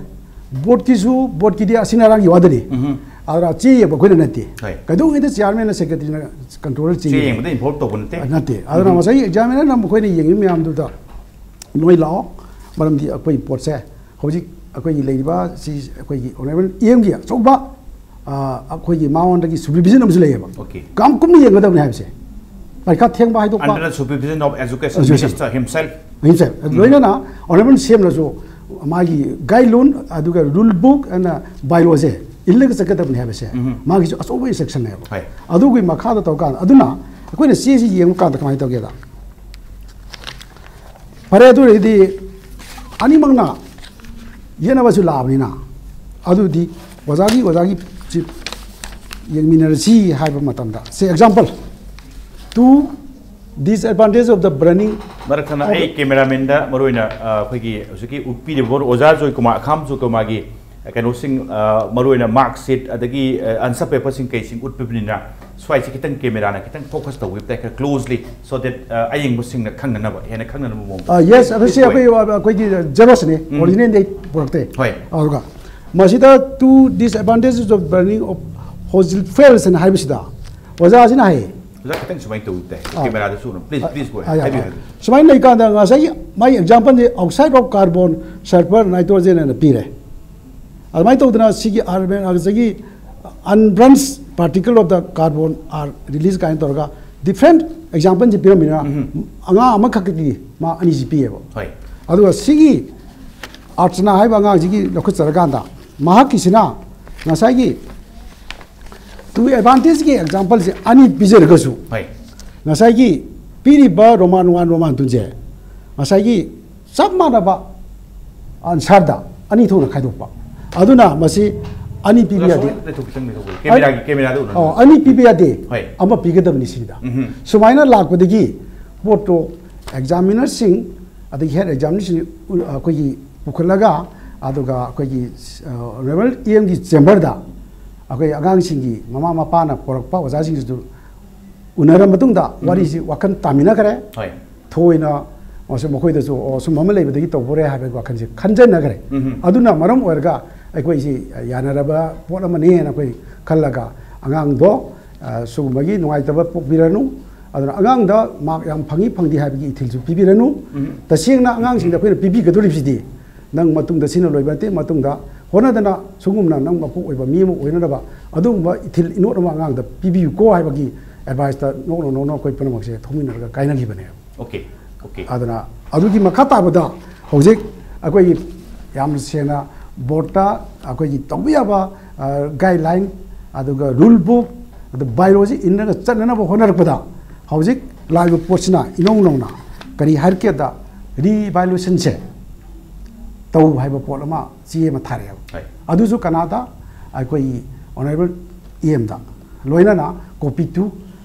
ꯕꯣꯔꯗꯀꯤꯁꯨ, ꯕꯣꯔꯗꯀꯤꯗꯤ ꯑꯁꯤꯅ ꯑꯔꯥꯡꯒꯤ ꯋꯥꯗꯅꯤ꯫ ꯎꯝ꯫ ꯑꯗꯨꯅ ꯆꯦ ꯌꯦꯡꯕ ꯑꯩꯈꯣꯏꯅ ꯅꯠꯇꯦ꯫ ꯍꯣꯏ꯫ ꯀꯩꯗꯧꯉꯩꯗ ꯆꯤꯌꯥꯔꯃꯦꯟꯅ ꯁꯦꯀ꯭ꯔꯦꯇꯔꯤꯅ ꯀꯟꯇ꯭ꯔꯣꯂꯔ ꯆꯦ ꯆꯦ ꯌꯦꯡꯕ? ꯌꯦꯡꯕꯗ involve ꯇꯧꯕ ꯅꯠꯇꯦ꯫ ꯅꯠꯇꯦ꯫ ꯑꯗꯨꯅ ꯉꯁꯥꯏꯒꯤ ꯑꯦꯛꯖꯥꯃꯤꯅꯔꯅ ꯃꯈꯣꯏꯅ ꯌꯦꯡꯉꯤꯕ ꯃꯌꯥꯝꯗꯨꯗ ꯅꯣꯏ ꯂꯥꯛꯑꯣ, ꯃꯔꯝꯗꯤ ꯑꯩꯈꯣꯏ ꯄꯣꯠꯁꯦ ꯍꯧꯖꯤꯛ ꯑꯩꯈꯣꯏꯒꯤ ꯂꯩꯔꯤꯕ ꯁꯤ ꯑꯩꯈꯣꯏꯒꯤ ꯑꯣꯅꯔꯦꯕꯜ ꯏ ꯑꯦꯝꯒꯤ ꯑꯆꯧꯕ, ꯑ, ꯑꯩꯈꯣꯏꯒꯤ ꯃꯉꯣꯟꯗꯒꯤ ꯁꯨꯄꯔꯚꯤꯖꯟ ꯑꯃꯁꯨ ꯂꯩꯌꯦꯕ꯫ Okay꯫ ꯀꯌꯥꯝ ꯀꯨꯞꯅ ꯌꯦꯡꯒꯗꯕꯅꯤ ꯍꯥꯏꯕꯁꯦ꯫ ꯄꯔꯤꯈꯥ ꯊꯦꯡꯕ ꯍꯥꯏꯗꯣꯛꯄ꯫ Under the supervision of education Education꯫ minister himself꯫ ꯍꯧꯖꯤꯛꯁꯦ ꯂꯣꯏꯅꯅ ꯑꯣꯅꯔꯦꯕꯜ ꯁꯤ ꯑꯦꯝꯅꯁꯨ ꯃꯥꯒꯤ ꯒꯥꯏꯗꯂꯥꯏꯟ ꯑꯗꯨꯒ ꯔꯨꯜ ꯕꯨꯛ ꯑꯦꯟ ꯕꯥꯏꯂꯣꯁꯦ ꯏꯜꯂꯒ ꯆꯠꯀꯗꯕꯅꯤ ꯍꯥꯏꯕꯁꯦ ꯎꯝ꯫ ꯃꯥꯒꯤꯁꯨ ꯑꯆꯧꯕ ꯏꯟꯁꯇ꯭ꯔꯛꯁꯟꯅꯦꯕ꯫ ꯍꯣꯏ꯫ ꯑꯗꯨꯒꯤ ꯃꯈꯥꯗ ꯇꯧꯔꯀꯥꯟꯗ ꯑꯗꯨꯅ ꯑꯩꯈꯣꯏꯅ ꯆꯦꯁꯤ ꯌꯦꯡꯕ ꯀꯥꯟꯗ ꯀꯃꯥꯏꯅ ꯇꯧꯒꯦꯗ? ꯐꯔꯦ, ꯑꯗꯨ ꯑꯣꯏꯔꯗꯤ ꯑꯅꯤꯃꯛꯅ ꯌꯦꯠꯅꯕꯁꯨ ꯂꯥꯛꯑꯕꯅꯤꯅ ꯑꯗꯨꯗꯤ ꯑꯣꯖꯥꯒꯤ, ꯑꯣꯖꯥꯒꯤ ꯆꯤꯞ ꯌꯦꯡꯃꯤꯟꯅꯔꯁꯤ ꯍꯥꯏꯕ ꯃꯇꯝꯗ, say example, two disadvantage of the burning ꯃꯔꯛ ꯊꯪꯅ ꯑꯩ ꯀꯦꯃꯦꯔꯥꯃꯦꯟꯗ ꯃꯔꯨꯑꯣꯏꯅ ꯑ, ꯑꯩꯈꯣꯏꯒꯤ ꯍꯧꯖꯤꯛꯀꯤ ꯎꯠꯄꯤꯔꯤꯕ ꯑꯣꯖꯥ ꯖꯣꯏꯀꯨꯃꯥꯔ ꯑꯈꯥꯝ ꯖꯣꯏꯀꯨꯃꯥꯔꯒꯤ ꯀꯩꯅꯣꯁꯤꯡ ꯑ, ꯃꯔꯨꯑꯣꯏꯅ ꯃꯥꯔꯛ ꯁꯤꯠ ꯑꯗꯒꯤ ꯑꯟꯁꯔ ꯄꯦꯄꯔꯁꯤꯡ ꯀꯩꯁꯤꯡ ꯎꯠꯄꯤꯕꯅꯤꯅ ꯁ꯭ꯋꯥꯏꯁꯤ ꯈꯤꯇꯪ ꯀꯦꯃꯦꯔꯥꯅ ꯈꯤꯇꯪ ꯐꯣꯀꯁ ꯇꯧꯕꯤꯕ ꯇꯥꯏ ꯈꯔ ꯀ꯭ꯂꯣꯖꯂꯤ, ꯁꯣ ꯗꯦꯠ ꯑꯌꯦꯡꯕꯁꯤꯡꯅ ꯈꯪꯅꯅꯕ, ꯍꯦꯟꯅ ꯈꯪꯅꯅꯕ ꯃꯑꯣꯡꯗ ꯌꯦꯁ ꯑꯗꯨꯁꯤ ꯑꯩꯈꯣꯏ ꯑꯩꯈꯣꯏꯒꯤ ꯖꯦꯔꯣꯁꯅꯤ, ꯑꯣꯔꯤꯖꯤꯅꯦꯜꯗꯤ ꯄꯨꯔꯛꯇꯦ꯫ ꯍꯣꯏ꯫ ꯑꯗꯨꯒ ꯃꯁꯤꯗ two disadvantages of burning of fossil fuels ꯍꯥꯏꯅ ꯍꯥꯏꯕꯁꯤꯗ ꯑꯣꯖꯥꯁꯤꯅ ꯍꯥꯏꯌꯦ꯫ ꯑꯣꯖꯥ ꯈꯤꯇꯪ ꯁꯨꯃꯥꯏꯅ ꯇꯧꯕ ꯇꯥꯏ꯫ ꯀꯦꯃꯦꯔꯥꯗꯁꯨ ꯎꯅ ꯄ꯭ꯂꯤꯖ ꯄ꯭ꯂꯤꯖ ꯒꯣ ꯑꯥ, ꯌꯥ, ꯍꯥꯏꯕꯤꯌꯨ ꯌꯥ꯫ ꯍꯥꯏꯕꯤꯌꯨ꯫ ꯁꯨꯃꯥꯏꯅ ꯂꯩꯀꯥꯟꯗ ꯉꯁꯥꯏꯒꯤ ꯃꯥꯒꯤ ꯑꯦꯛꯖꯥꯝꯄꯜꯁꯦ outside of carbon, sulfur, nitrogen ꯍꯥꯏꯅ ꯄꯤꯔꯦ꯫ ꯑꯗꯨꯃꯥꯏꯅ ꯇꯧꯗꯅ ꯁꯤꯒꯤ ꯑꯥꯔꯕꯦꯟ ꯉꯁꯥꯏꯒꯤ unburned particle of the carbon are release ꯀꯥꯏꯅ ꯇꯧꯔꯒ ꯗꯤꯐ꯭ꯔꯦꯟ ꯑꯦꯛꯖꯥꯝꯄꯜꯁꯦ ꯄꯤꯔꯝꯃꯤꯅ ꯑꯉꯥꯡ ꯑꯃꯈꯛꯀꯤꯗꯤ ꯃꯥ ꯑꯅꯤꯁꯤ ꯄꯤꯌꯦꯕ꯫ ꯍꯣꯏ꯫ ꯑꯗꯨꯒ ꯁꯤꯒꯤ ꯑꯥꯔꯆꯅꯥ ꯍꯥꯏꯕ ꯑꯉꯥꯡꯁꯤꯒꯤ ꯂꯧꯈꯠꯆꯔꯀꯥꯟꯗ ꯃꯍꯥꯛꯀꯤꯁꯤꯅ ꯉꯁꯥꯏꯒꯤ two advantageꯀꯤ ꯑꯦꯛꯖꯥꯝꯄꯜꯁꯦ ꯑꯅꯤ ꯄꯤꯖꯔꯒꯁꯨ ꯍꯣꯏ꯫ ꯉꯁꯥꯏꯒꯤ ꯄꯤꯔꯤꯕ ꯔꯣꯃꯥꯟ ꯋꯥꯟ ꯔꯣꯃꯥꯟ ꯇꯨꯁꯦ ꯉꯁꯥꯏꯒꯤ ꯆꯞ ꯃꯥꯟꯅꯕ ꯑꯟꯁꯔꯗ ꯑꯅꯤ ꯊꯣꯛꯅ ꯈꯥꯏꯗꯣꯛꯄ꯫ ꯑꯗꯨꯅ ꯃꯁꯤ ꯑꯅꯤ ꯄꯤꯕ ꯌꯥꯗꯦ꯫ ꯂꯩꯊꯣꯛ ꯈꯤꯇꯪ ꯂꯩꯊꯣꯛꯄꯤꯌꯨ꯫ ꯀꯦꯃꯦꯔꯥꯒꯤ ꯀꯦꯃꯦꯔꯥꯗ ꯎꯅ ꯑꯣ, ꯑꯅꯤ ꯄꯤꯕ ꯌꯥꯗꯦ꯫ ꯍꯣꯏ꯫ ꯑꯃ ꯄꯤꯒꯗꯕꯅꯤ ꯁꯤꯅꯤꯗ꯫ ꯎꯝꯍꯨꯝ꯫ ꯁꯨꯃꯥꯏꯅ ꯂꯥꯛꯄꯗꯒꯤ ꯄꯣꯠꯇꯣ ꯑꯦꯛꯖꯥꯃꯤꯅꯔꯁꯤꯡ ꯑꯗꯒꯤ ꯍꯦꯠ ꯑꯦꯛꯖꯥꯃꯤꯅꯔꯁꯤꯡ ꯑꯩꯈꯣꯏꯒꯤ ꯄꯨꯈꯠꯂꯒ ꯑꯗꯨꯒ ꯑꯩꯈꯣꯏꯒꯤ ꯑꯣꯅꯔꯦꯕꯜ ꯏ ꯑꯦꯝꯒꯤ ꯆꯦꯝꯕꯔꯗ ꯑꯩꯈꯣꯏ ꯑꯉꯥꯡꯁꯤꯡꯒꯤ ꯃꯃꯥ ꯃꯄꯥꯅ ꯄꯣꯔꯛꯄ ꯑꯣꯖꯥꯁꯤꯡꯁꯤꯁꯨ ꯎꯅꯔ ꯃꯇꯨꯡꯗ ꯋꯥꯔꯤꯁꯤ ꯋꯥꯈꯜ ꯇꯥꯃꯤꯟꯅꯈ꯭ꯔꯦ꯫ ꯍꯣꯏ꯫ ꯊꯣꯏꯅ ꯃꯁꯤ ꯃꯈꯣꯏꯗꯁꯨ ꯑꯣ ꯁꯨꯝ ꯑꯃ ꯂꯩꯕꯗꯒꯤ ꯇꯧꯕꯣꯔꯦ ꯍꯥꯏꯕꯒꯤ ꯋꯥꯈꯜꯁꯦ ꯈꯟꯖꯟꯅꯈ꯭ꯔꯦ꯫ ꯎꯝ꯫ ꯑꯗꯨꯅ ꯃꯔꯝ ꯑꯣꯏꯔꯒ ꯑꯩꯈꯣꯏꯁꯤ ꯌꯥꯅꯔꯕ ꯄꯣꯠ ꯑꯃꯅꯦꯅ ꯑꯩꯈꯣꯏ ꯈꯜꯂꯒ ꯑꯉꯥꯡꯗꯣ ꯑ, ꯁꯤꯒꯨꯝꯕꯒꯤ ꯅꯨꯡꯉꯥꯏꯇꯕ ꯄꯣꯛꯄꯤꯔꯅꯨ꯫ ꯑꯗꯨꯅ ꯑꯉꯥꯡꯗ ꯃꯥꯔꯛ ꯌꯥꯝ ꯐꯪꯉꯤ ꯐꯪꯗꯦ ꯍꯥꯏꯕꯒꯤ ꯏꯊꯤꯜꯁꯨ ꯄꯤꯕꯤꯔꯅꯨ꯫ ꯎꯝ꯫ ꯇꯁꯦꯡꯅ ꯑꯉꯥꯡꯁꯤꯡꯗ ꯑꯩꯈꯣꯏꯅ ꯄꯤꯕꯤꯒꯗꯧꯔꯤꯕꯁꯤꯗꯤ ꯅꯪ ꯃꯇꯨꯡꯗ ꯁꯤꯅ ꯂꯣꯏꯕ ꯅꯠꯇꯦ, ꯃꯇꯨꯡꯗ ꯍꯣꯠꯅꯗꯅ ꯁꯤꯒꯨꯝꯅ ꯅꯪ ꯃꯄꯨ ꯑꯣꯏꯕ ꯃꯤ ꯑꯃ ꯑꯣꯏꯅꯅꯕ ꯑꯗꯨꯒꯨꯝꯕ ꯏꯊꯤꯜ ꯏꯅꯣꯠ ꯑꯃ ꯑꯉꯥꯡꯗ ꯄꯤꯕꯤꯌꯨꯀꯣ ꯍꯥꯏꯕꯒꯤ ꯑꯦꯗꯚꯥꯏꯁꯇ ꯅꯣꯛꯅ ꯅꯣꯛꯅ ꯑꯩꯈꯣꯏ ꯄꯨꯝꯅꯃꯛꯁꯦ ꯊꯣꯛꯃꯤꯟꯅꯔꯒ ꯀꯥꯏꯅꯈꯤꯕꯅꯦꯕ꯫ ꯑꯣꯀꯦ꯫ ꯑꯣꯀꯦ꯫ ꯑꯗꯨꯅ ꯑꯗꯨꯒꯤ ꯃꯈꯥ ꯇꯥꯕꯗ ꯍꯧꯖꯤꯛ ꯑꯩꯈꯣꯏꯒꯤ ꯌꯥꯝ ꯁꯦꯡꯅ ꯕꯣꯔꯠꯇ ꯑꯩꯈꯣꯏꯒꯤ ꯇꯧꯕ ꯌꯥꯕ ꯒꯥꯏꯗꯂꯥꯏꯟ ꯑꯗꯨꯒ ꯔꯨꯜ ꯕꯨꯛ ꯑꯗꯨ ꯕꯥꯏꯂꯣꯁꯤ ꯏꯟꯅꯒ ꯆꯠꯅꯅꯕ ꯍꯣꯠꯅꯔꯛꯄꯗ ꯍꯧꯖꯤꯛ ꯂꯥꯛꯏꯕ ꯄꯣꯠꯁꯤꯅ ꯏꯅꯧ ꯅꯧꯅ ꯀꯔꯤ ꯍꯥꯏꯔꯛꯀꯦꯗ ꯔꯤꯚꯥꯏꯂꯨꯁꯟꯁꯦ ꯇꯧ ꯍꯥꯏꯕ ꯄꯣꯠ ꯑꯃ ꯆꯦ ꯑꯃ ꯊꯥꯔꯛꯑꯦꯕ꯫ ꯍꯣꯏ꯫ ꯑꯗꯨꯁꯨ ꯀꯅꯥꯗ ꯑꯩꯈꯣꯏꯒꯤ ꯑꯣꯅꯔꯦꯕꯜ ꯏ ꯑꯦꯝꯗ, ꯂꯣꯏꯅꯅ copy to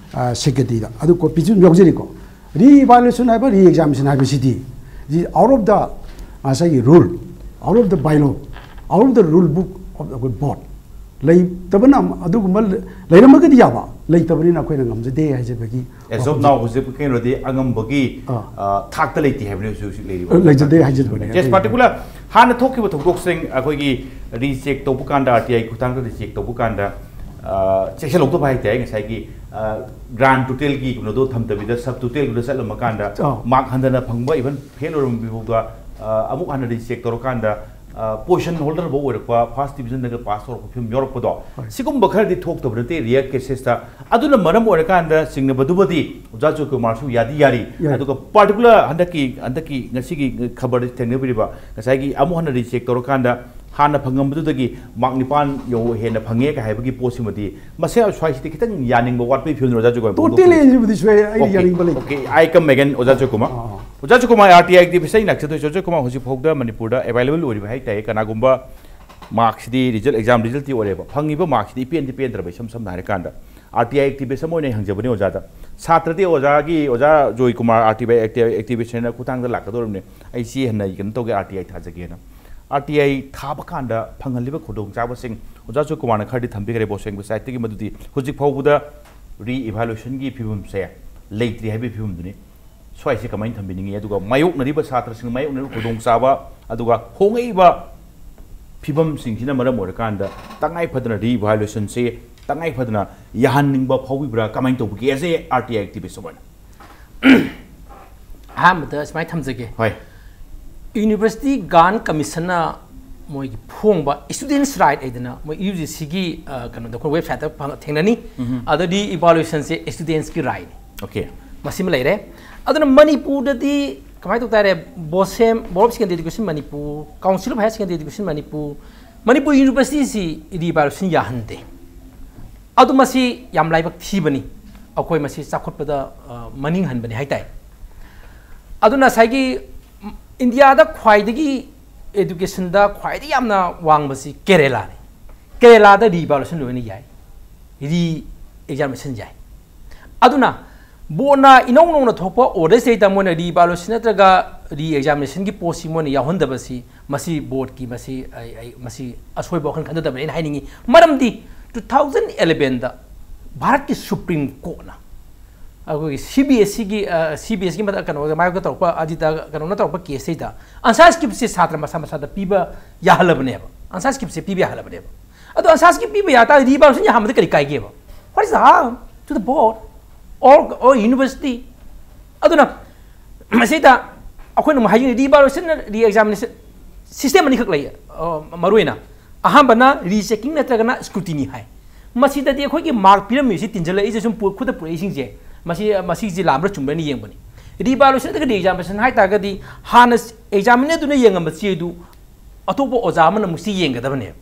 secretary ꯗ, ꯑꯗꯨ copy ꯁꯨ ꯑꯗꯨꯝ ꯌꯥꯎꯖꯔꯤꯀꯣ꯫ Re evaluation ꯍꯥꯏꯕ, re examination ꯍꯥꯏꯕꯁꯤꯗꯤ, the out of the, ꯉꯁꯥꯏꯒꯤ rule, out of the bylaw, out of the rule book of the board ꯂꯩꯇꯕꯅ, ꯑꯗꯨꯒꯨꯝꯕ ꯂꯩꯔꯝꯃꯒꯗꯤ ꯌꯥꯕ, ꯂꯩꯇꯕꯅꯤꯅ ꯑꯩꯈꯣꯏꯅ ꯉꯝꯖꯗꯦ ꯍꯥꯏꯖꯕꯒꯤ ꯑꯦꯁ ꯑꯣꯐ ꯅꯥꯎ ꯍꯧꯖꯤꯛ ꯀꯩꯅꯣꯗꯤ ꯑꯉꯝꯕꯒꯤ ꯑꯥ꯫ ꯑ, ꯊꯥꯛꯇ ꯂꯩꯇꯦ ꯍꯥꯏꯕꯅꯤ ꯍꯧꯖꯤꯛ ꯍꯧꯖꯤꯛ ꯂꯩꯔꯤꯕ ꯂꯩꯖꯗꯦ ꯍꯥꯏꯖꯕꯅꯤ꯫ ꯌꯦꯁ, ꯄꯥꯔꯇꯤꯀꯨꯂꯔ ꯍꯥꯟꯅ ꯊꯣꯛꯈꯤꯕ ꯊꯧꯗꯣꯛꯁꯤꯡ ꯑꯩꯈꯣꯏꯒꯤ ꯔꯤꯆꯦꯛ ꯇꯧꯕ ꯀꯥꯟꯗ, ꯑꯥꯔ ꯇꯤ ꯑꯥꯏ ꯈꯨꯊꯥꯡꯗ ꯔꯤꯆꯦꯛ ꯇꯧꯕ ꯀꯥꯟꯗ ꯑ, ꯆꯦꯛꯁꯤꯜꯍꯧꯗꯕ ꯍꯥꯏꯇꯥꯔꯦ꯫ ꯉꯁꯥꯏꯒꯤ ꯒ꯭ꯔꯥꯟ ꯇꯣꯇꯦꯜꯒꯤ ꯀꯩꯅꯣꯗꯣ ꯊꯝꯗꯕꯤꯗ ꯁꯕ ꯇꯣꯇꯦꯜꯗꯨꯗ ꯆꯠꯂꯝꯃ ꯀꯥꯟꯗ ꯑꯥ꯫ ꯃꯥꯔꯛ ꯍꯟꯊꯅ ꯐꯪꯕ, ꯏꯚꯟ ꯐꯦꯜ ꯑꯣꯏꯔꯝꯕ ꯐꯥꯎꯗ ꯑ, ꯑꯃꯨꯛ ꯍꯟꯅ ꯔꯤꯆꯦꯛ ꯇꯧꯔꯀꯥꯟꯗ ꯄꯣꯖꯤꯁꯟ ꯍꯣꯜꯗꯔ ꯐꯥꯎ ꯑꯣꯏꯔꯛꯄ, ꯐꯥꯔꯁ ꯗꯤꯕꯤꯖꯟꯗꯒ ꯄꯥꯁ ꯇꯧꯔꯛꯄ ꯐꯤꯕꯝ ꯌꯥꯎꯔꯛꯄꯗꯣ, ꯍꯣꯏ꯫ ꯁꯤꯒꯨꯝꯕ ꯈꯔꯗꯤ ꯊꯣꯛꯇꯕ ꯅꯠꯇꯦ ꯔꯤꯌꯦꯜ ꯀꯦꯁꯦꯁꯇ꯫ ꯑꯗꯨꯅ ꯃꯔꯝ ꯑꯣꯏꯔꯀꯥꯟꯗ ꯆꯤꯡꯅꯕꯗꯨꯃꯗꯤ ꯑꯣꯖꯥ ꯖꯣꯏꯀꯨꯃꯥꯔꯁꯨ ꯌꯥꯗꯤ ꯌꯥꯔꯤ꯫ ꯌꯥꯏ꯫ ꯑꯗꯨꯒ ꯄꯥꯔꯇꯤꯀꯨꯂꯔ ꯍꯟꯗꯛꯀꯤ ꯍꯟꯗꯛꯀꯤ ꯉꯁꯤꯒꯤ ꯈꯕꯔꯗ ꯊꯦꯡꯅꯕꯤꯔꯤꯕ ꯉꯁꯥꯏꯒꯤ ꯑꯃꯨꯛ ꯍꯟꯅ ꯔꯤꯆꯦꯛ ꯇꯧꯔꯀꯥꯟꯗ ꯍꯥꯟꯅ ꯐꯪꯉꯝꯕꯗꯨꯗꯒꯤ ꯃꯥꯔꯛ ꯅꯤꯄꯥꯟ ꯌꯧ ꯍꯦꯟꯅ ꯐꯪꯉꯦ ꯀ ꯍꯥꯏꯕꯒꯤ ꯄꯣꯠꯁꯤꯃꯗꯤ ꯃꯁꯦ ꯁ꯭ꯋꯥꯏꯁꯤꯗꯤ ꯈꯤꯇꯪ ꯌꯥꯅꯤꯡꯕ ꯋꯥꯠꯄꯒꯤ ꯐꯤꯕꯝꯗ ꯑꯣꯖꯥ ꯖꯣꯏꯀꯨꯃꯥꯔ ꯇꯣꯇꯦꯜ ꯑꯦꯟꯖꯤꯕꯨꯗꯤ ꯁꯣꯏ, ꯑꯩ Okay, ꯌꯥꯅꯤꯡꯕ ꯂꯩꯇꯦ꯫ Okay, I come again, ꯑꯣꯖꯥ ꯖꯣꯏꯀꯨꯃꯥꯔ꯫ ꯑꯥ, ꯑꯥ꯫ ꯑꯣꯖꯥ ꯖꯣꯏꯀꯨꯃꯥꯔ, ꯑꯥꯔ ꯇꯤ ꯑꯥꯏ ꯑꯦꯛꯇꯤꯚꯤꯁ ꯑꯩ ꯂꯥꯛꯆꯗꯣꯏꯁꯦ꯫ ꯑꯣꯖꯥ ꯖꯣꯏꯀꯨꯃꯥꯔ, ꯍꯧꯖꯤꯛ ꯐꯥꯎꯗ ꯃꯅꯤꯄꯨꯔꯗ ꯑꯦꯕꯥꯏꯂꯦꯕꯜ ꯑꯣꯏꯔꯤꯕ ꯍꯥꯏꯇꯥꯔꯦ꯫ ꯀꯅꯥꯒꯨꯝꯕ ꯃꯥꯔꯛꯁꯤꯗꯤ ꯔꯤꯖꯜ, ꯑꯦꯛꯖꯥꯝ ꯔꯤꯖꯜꯇꯤ ꯑꯣꯏꯔꯦꯕ, ꯐꯪꯉꯤꯕ ꯃꯥꯔꯛꯁꯤꯗꯤ ꯏꯄꯦꯟꯗꯤ ꯄꯦꯟꯗ꯭ꯔꯕ, ꯏꯁꯝ ꯁꯝꯅ ꯍꯥꯏꯔꯀꯥꯟꯗ꯫ ꯑꯥꯔ ꯇꯤ ꯑꯥꯏ ꯑꯦꯛꯇꯤꯚꯤꯁ ꯑꯃ ꯑꯣꯏꯅ ꯑꯩ ꯍꯪꯖꯕꯅꯤ ꯑꯣꯖꯥꯗ꯫ ꯁꯥꯇ꯭ꯔꯗꯤ ꯑꯣꯖꯥꯒꯤ, ꯑꯣꯖꯥ ꯖꯣꯏꯀꯨꯃꯥꯔ ꯑꯥꯔ ꯇꯤ ꯑꯥꯏ ꯑꯦꯛꯇꯤꯚꯤꯁ ꯍꯥꯏꯅ ꯈꯨꯠꯊꯥꯡꯗ ꯂꯥꯛꯀꯗꯧꯔꯤꯕꯅꯤ꯫ ꯑꯩ ꯆꯦ ꯍꯟꯅ ꯀꯩꯅꯣ ꯇꯧꯒꯦ, ꯑꯥꯔ ꯇꯤ ꯑꯥꯏ ꯊꯥꯖꯒꯦꯅ꯫ ꯑꯥꯔ ꯇꯤ ꯑꯥꯏ ꯊꯥꯕ ꯀꯥꯟꯗ ꯐꯪꯍꯜꯂꯤꯕ ꯈꯨꯗꯣꯡꯆꯥꯕꯁꯤꯡ ꯑꯣꯖꯥ ꯖꯣꯏꯀꯨꯃꯥꯔꯅ ꯈꯔꯗꯤ ꯊꯝꯕꯤꯈ꯭ꯔꯦ ꯕꯣꯁꯦꯝꯒꯤ ꯁꯥꯏꯠꯇꯒꯤ, ꯃꯗꯨꯗꯤ ꯍꯧꯖꯤꯛ ꯐꯥꯎꯕꯗ ꯔꯤ ꯏꯚꯥꯂꯨꯌꯦꯁꯟꯒꯤ ꯐꯤꯕꯝꯁꯦ ꯂꯩꯇ꯭ꯔꯤ ꯍꯥꯏꯕꯒꯤ ꯐꯤꯕꯝꯗꯨꯅꯤ꯫ ꯁ꯭ꯋꯥꯏꯁꯤ ꯀꯃꯥꯏꯅ ꯊꯝꯕꯤꯅꯤꯡꯉꯤ? ꯑꯗꯨꯒ ꯃꯥꯌꯣꯛꯅꯔꯤꯕ ꯁꯥꯇ꯭ꯔꯁꯤꯡ ꯃꯥꯌꯣꯛꯅꯔꯤꯕ ꯈꯨꯗꯣꯡꯆꯥꯕ, ꯑꯗꯨꯒ ꯍꯣꯡꯉꯛꯏꯕ ꯐꯤꯕꯝꯁꯤꯡꯁꯤꯅ ꯃꯔꯝ ꯑꯣꯏꯔꯀꯥꯟꯗ ꯇꯉꯥꯏ ꯐꯗꯅ ꯔꯤ ꯏꯚꯥꯂꯨꯌꯦꯁꯟꯁꯤ ꯇꯉꯥꯏ ꯐꯗꯅ ꯌꯥꯍꯟꯅꯤꯡꯕ ꯐꯥꯎꯕꯤꯕ꯭ꯔꯥ? ꯀꯃꯥꯏꯅ ꯇꯧꯕꯤꯒꯦ as a R T I activist ꯑꯃ ꯑꯣꯏꯅ? ꯑꯍꯥꯟꯕꯗ ꯁꯨꯃꯥꯏꯅ ꯊꯝꯖꯒꯦ꯫ ꯍꯣꯏ꯫ ꯌꯨꯅꯤꯚꯔꯁꯤꯇꯤ ꯒ꯭ꯔꯥꯟ ꯀꯃꯤꯁꯟꯅ ꯃꯣꯏꯒꯤ ꯐꯣꯡꯕ ꯁ꯭ꯇꯨꯗꯦꯟꯁ ꯔꯥꯏꯠ ꯍꯥꯏꯗꯅ ꯃꯣꯏ ꯌꯨ ꯖꯤ ꯁꯤꯒꯤ ꯀꯩꯅꯣꯗ ꯑꯩꯈꯣꯏ ꯋꯦꯕꯁꯥꯏꯠꯇ ꯐꯪ- ꯊꯦꯡꯅꯅꯤ꯫ ꯎꯝ꯫ ꯑꯗ ꯔꯤ ꯏꯚꯥꯂꯨꯌꯦꯁꯟꯁꯦ ꯁ꯭ꯇꯨꯗꯦꯟꯁꯀꯤ ꯔꯥꯏꯠꯅꯤ꯫ ꯑꯣꯀꯦ꯫ ꯃꯁꯤꯃ ꯂꯩꯔꯦ꯫ ꯑꯗꯨꯅ ꯃꯅꯤꯄꯨꯔꯗꯗꯤ ꯀꯃꯥꯏꯅ ꯇꯧ ꯇꯥꯔꯦ? ꯕꯣꯁꯦꯝ, Board of Secondary Education Manipur, Council of Higher Secondary Education Manipur, Manipur ꯌꯨꯅꯤꯚꯔꯁꯤꯇꯤꯁꯤ ꯔꯤ ꯏꯚꯥꯂꯨꯌꯦꯁꯟ ꯌꯥꯍꯟꯗꯦ꯫ ꯑꯗꯨ ꯃꯁꯤ ꯌꯥꯝ ꯂꯥꯏꯕꯛ ꯊꯤꯕꯅꯤ꯫ ꯑꯩꯈꯣꯏ ꯃꯁꯤ ꯆꯥꯎꯈꯠꯄꯗ ꯃꯅꯤꯡ ꯍꯟꯕꯅꯤ ꯍꯥꯏꯇꯥꯏ꯫ ꯑꯗꯨꯅ ꯉꯁꯥꯏꯒꯤ ꯏꯟꯗꯤꯌꯥꯗ ꯈ꯭ꯋꯥꯏꯗꯒꯤ ꯑꯦꯗꯨꯀꯦꯁꯟꯗ ꯈ꯭ꯋꯥꯏꯗꯒꯤ ꯌꯥꯝꯅ ꯋꯥꯡꯕꯁꯤ ꯀꯦꯔꯦꯂꯥꯅꯤ꯫ ꯀꯦꯔꯦꯂꯥꯗ ꯔꯤ ꯏꯚꯥꯂꯨꯌꯦꯁꯟ ꯂꯣꯏꯅ ꯌꯥꯏ꯫ ꯔꯤ ꯑꯦꯛꯖꯥꯃꯤꯅꯦꯁꯟ ꯌꯥꯏ꯫ ꯑꯗꯨꯅ ꯕꯣꯔꯗꯅ ꯏꯅꯧ ꯅꯧꯅ ꯊꯣꯛꯄ ꯑꯣꯔꯗꯔꯁꯤꯗꯩꯗ ꯃꯣꯏꯅ ꯔꯤ ꯏꯚꯥꯂꯨꯑꯦꯁꯟ ꯅꯠꯇ꯭ꯔꯒ ꯔꯤ ꯑꯦꯛꯖꯥꯃꯤꯅꯦꯁꯟꯒꯤ ꯄꯣꯠꯁꯤ ꯃꯣꯏꯅ ꯌꯥꯎꯍꯟꯗꯕꯁꯤ ꯃꯁꯤ ꯕꯣꯔꯗꯀꯤ ꯃꯁꯤ ꯑꯩ ꯑꯩ ꯃꯁꯤ ꯑꯁꯣꯏꯕ ꯋꯥꯈꯜ ꯈꯟꯖꯗꯕꯅꯤ ꯑꯩꯅ ꯍꯥꯏꯅꯤꯡꯉꯤ꯫ ꯃꯔꯝꯗꯤ ꯇꯨ ꯊꯥꯎꯖꯟ ꯑꯦꯂꯦꯚꯦꯟꯗ ꯚꯥꯔꯠꯀꯤ ꯁꯨꯄ꯭ꯔꯤꯝ ꯀꯣꯔꯠꯅ ꯑꯩꯈꯣꯏꯒꯤ ꯁꯤ ꯕꯤ ꯑꯦꯁ ꯁꯤꯒꯤ ꯁꯤ ꯕꯤ ꯑꯦꯁ ꯁꯤꯒꯤ ꯃꯊꯛ ꯀꯩꯅꯣ ꯃꯥꯌꯣꯛꯇ ꯇꯧꯔꯛꯄ ꯑꯖꯤꯇ ꯀꯩꯅꯣꯅ ꯇꯧꯔꯛꯄ ꯀꯦꯁꯁꯤꯗ ꯑꯟꯁꯥꯔ ꯁ꯭ꯀꯤꯞꯁꯦ ꯁꯥꯇ꯭ꯔ ꯃꯁꯥ ꯃꯁꯥꯗ ꯄꯤꯕ ꯌꯥꯍꯜꯂꯕꯅꯦꯕ꯫ ꯑꯟꯁꯥꯔ ꯁ꯭ꯀꯤꯞꯁꯦ ꯄꯤꯕ ꯌꯥꯍꯜꯂꯕꯅꯦꯕ꯫ ꯑꯗꯣ ꯑꯟꯁꯥꯔ ꯁ꯭ꯀꯤꯞ ꯄꯤꯕ ꯌꯥ ꯇꯥꯔꯗꯤ ꯔꯤꯚꯥꯂꯨꯑꯦꯁꯟ ꯌꯥꯍꯟꯕꯗ ꯀꯔꯤ ꯀꯥꯏꯒꯦꯕ? What is the harm to the board or or university? ꯑꯗꯨꯅ ꯃꯁꯤꯗ ꯑꯩꯈꯣꯏꯅ ꯑꯃꯨꯛ ꯍꯥꯏꯖꯅꯤꯡꯉꯤ ꯔꯤꯚꯥꯂꯨꯑꯦꯁꯟ ꯔꯤ ꯑꯦꯛꯖꯥꯃꯤꯅꯦꯁꯟ ꯁꯤꯁꯇꯦꯝ ꯑꯅꯤꯈꯛ ꯂꯩ꯫ ꯑ, ꯃꯔꯨꯑꯣꯏꯅ ꯑꯍꯥꯟꯕꯅ ꯔꯤꯆꯦꯀꯤꯡ ꯅꯠꯇ꯭ꯔꯒꯅ ꯁ꯭ꯀ꯭ꯔꯨꯇꯤꯅꯤ ꯍꯥꯏ꯫ ꯃꯁꯤꯗꯗꯤ ꯑꯩꯈꯣꯏꯒꯤ ꯃꯥꯔꯛ ꯄꯤꯔꯝꯃꯤꯁꯤ ꯇꯤꯟꯖꯜꯂꯛꯏꯁꯦ ꯁꯨꯝ ꯄꯨ- ꯈꯨꯠꯇ ꯄꯨꯔꯛꯏꯁꯤꯡꯁꯦ ꯃꯁꯤ ꯃꯁꯤꯁꯦ ꯂꯥꯟꯕ꯭ꯔꯥ ꯆꯨꯝꯕ꯭ꯔꯥꯅ ꯌꯦꯡꯕꯅꯤ꯫ ꯔꯤꯚꯥꯂꯨꯑꯦꯁꯟ ꯅꯠꯇ꯭ꯔꯒ ꯔꯤ ꯑꯦꯛꯖꯥꯃꯤꯅꯦꯁꯟ ꯍꯥꯏ ꯇꯥꯔꯒꯗꯤ ꯍꯥꯟꯅ ꯑꯦꯛꯖꯥꯃꯤꯅꯔꯗꯨꯅ ꯌꯦꯡꯉꯝꯕ ꯆꯦꯗꯨ ꯑꯇꯣꯞꯄ ꯑꯣꯖꯥ ꯑꯃꯅ ꯑꯃꯨꯛ ꯆꯦ ꯌꯦꯡꯒꯗꯕꯅꯦꯕ꯫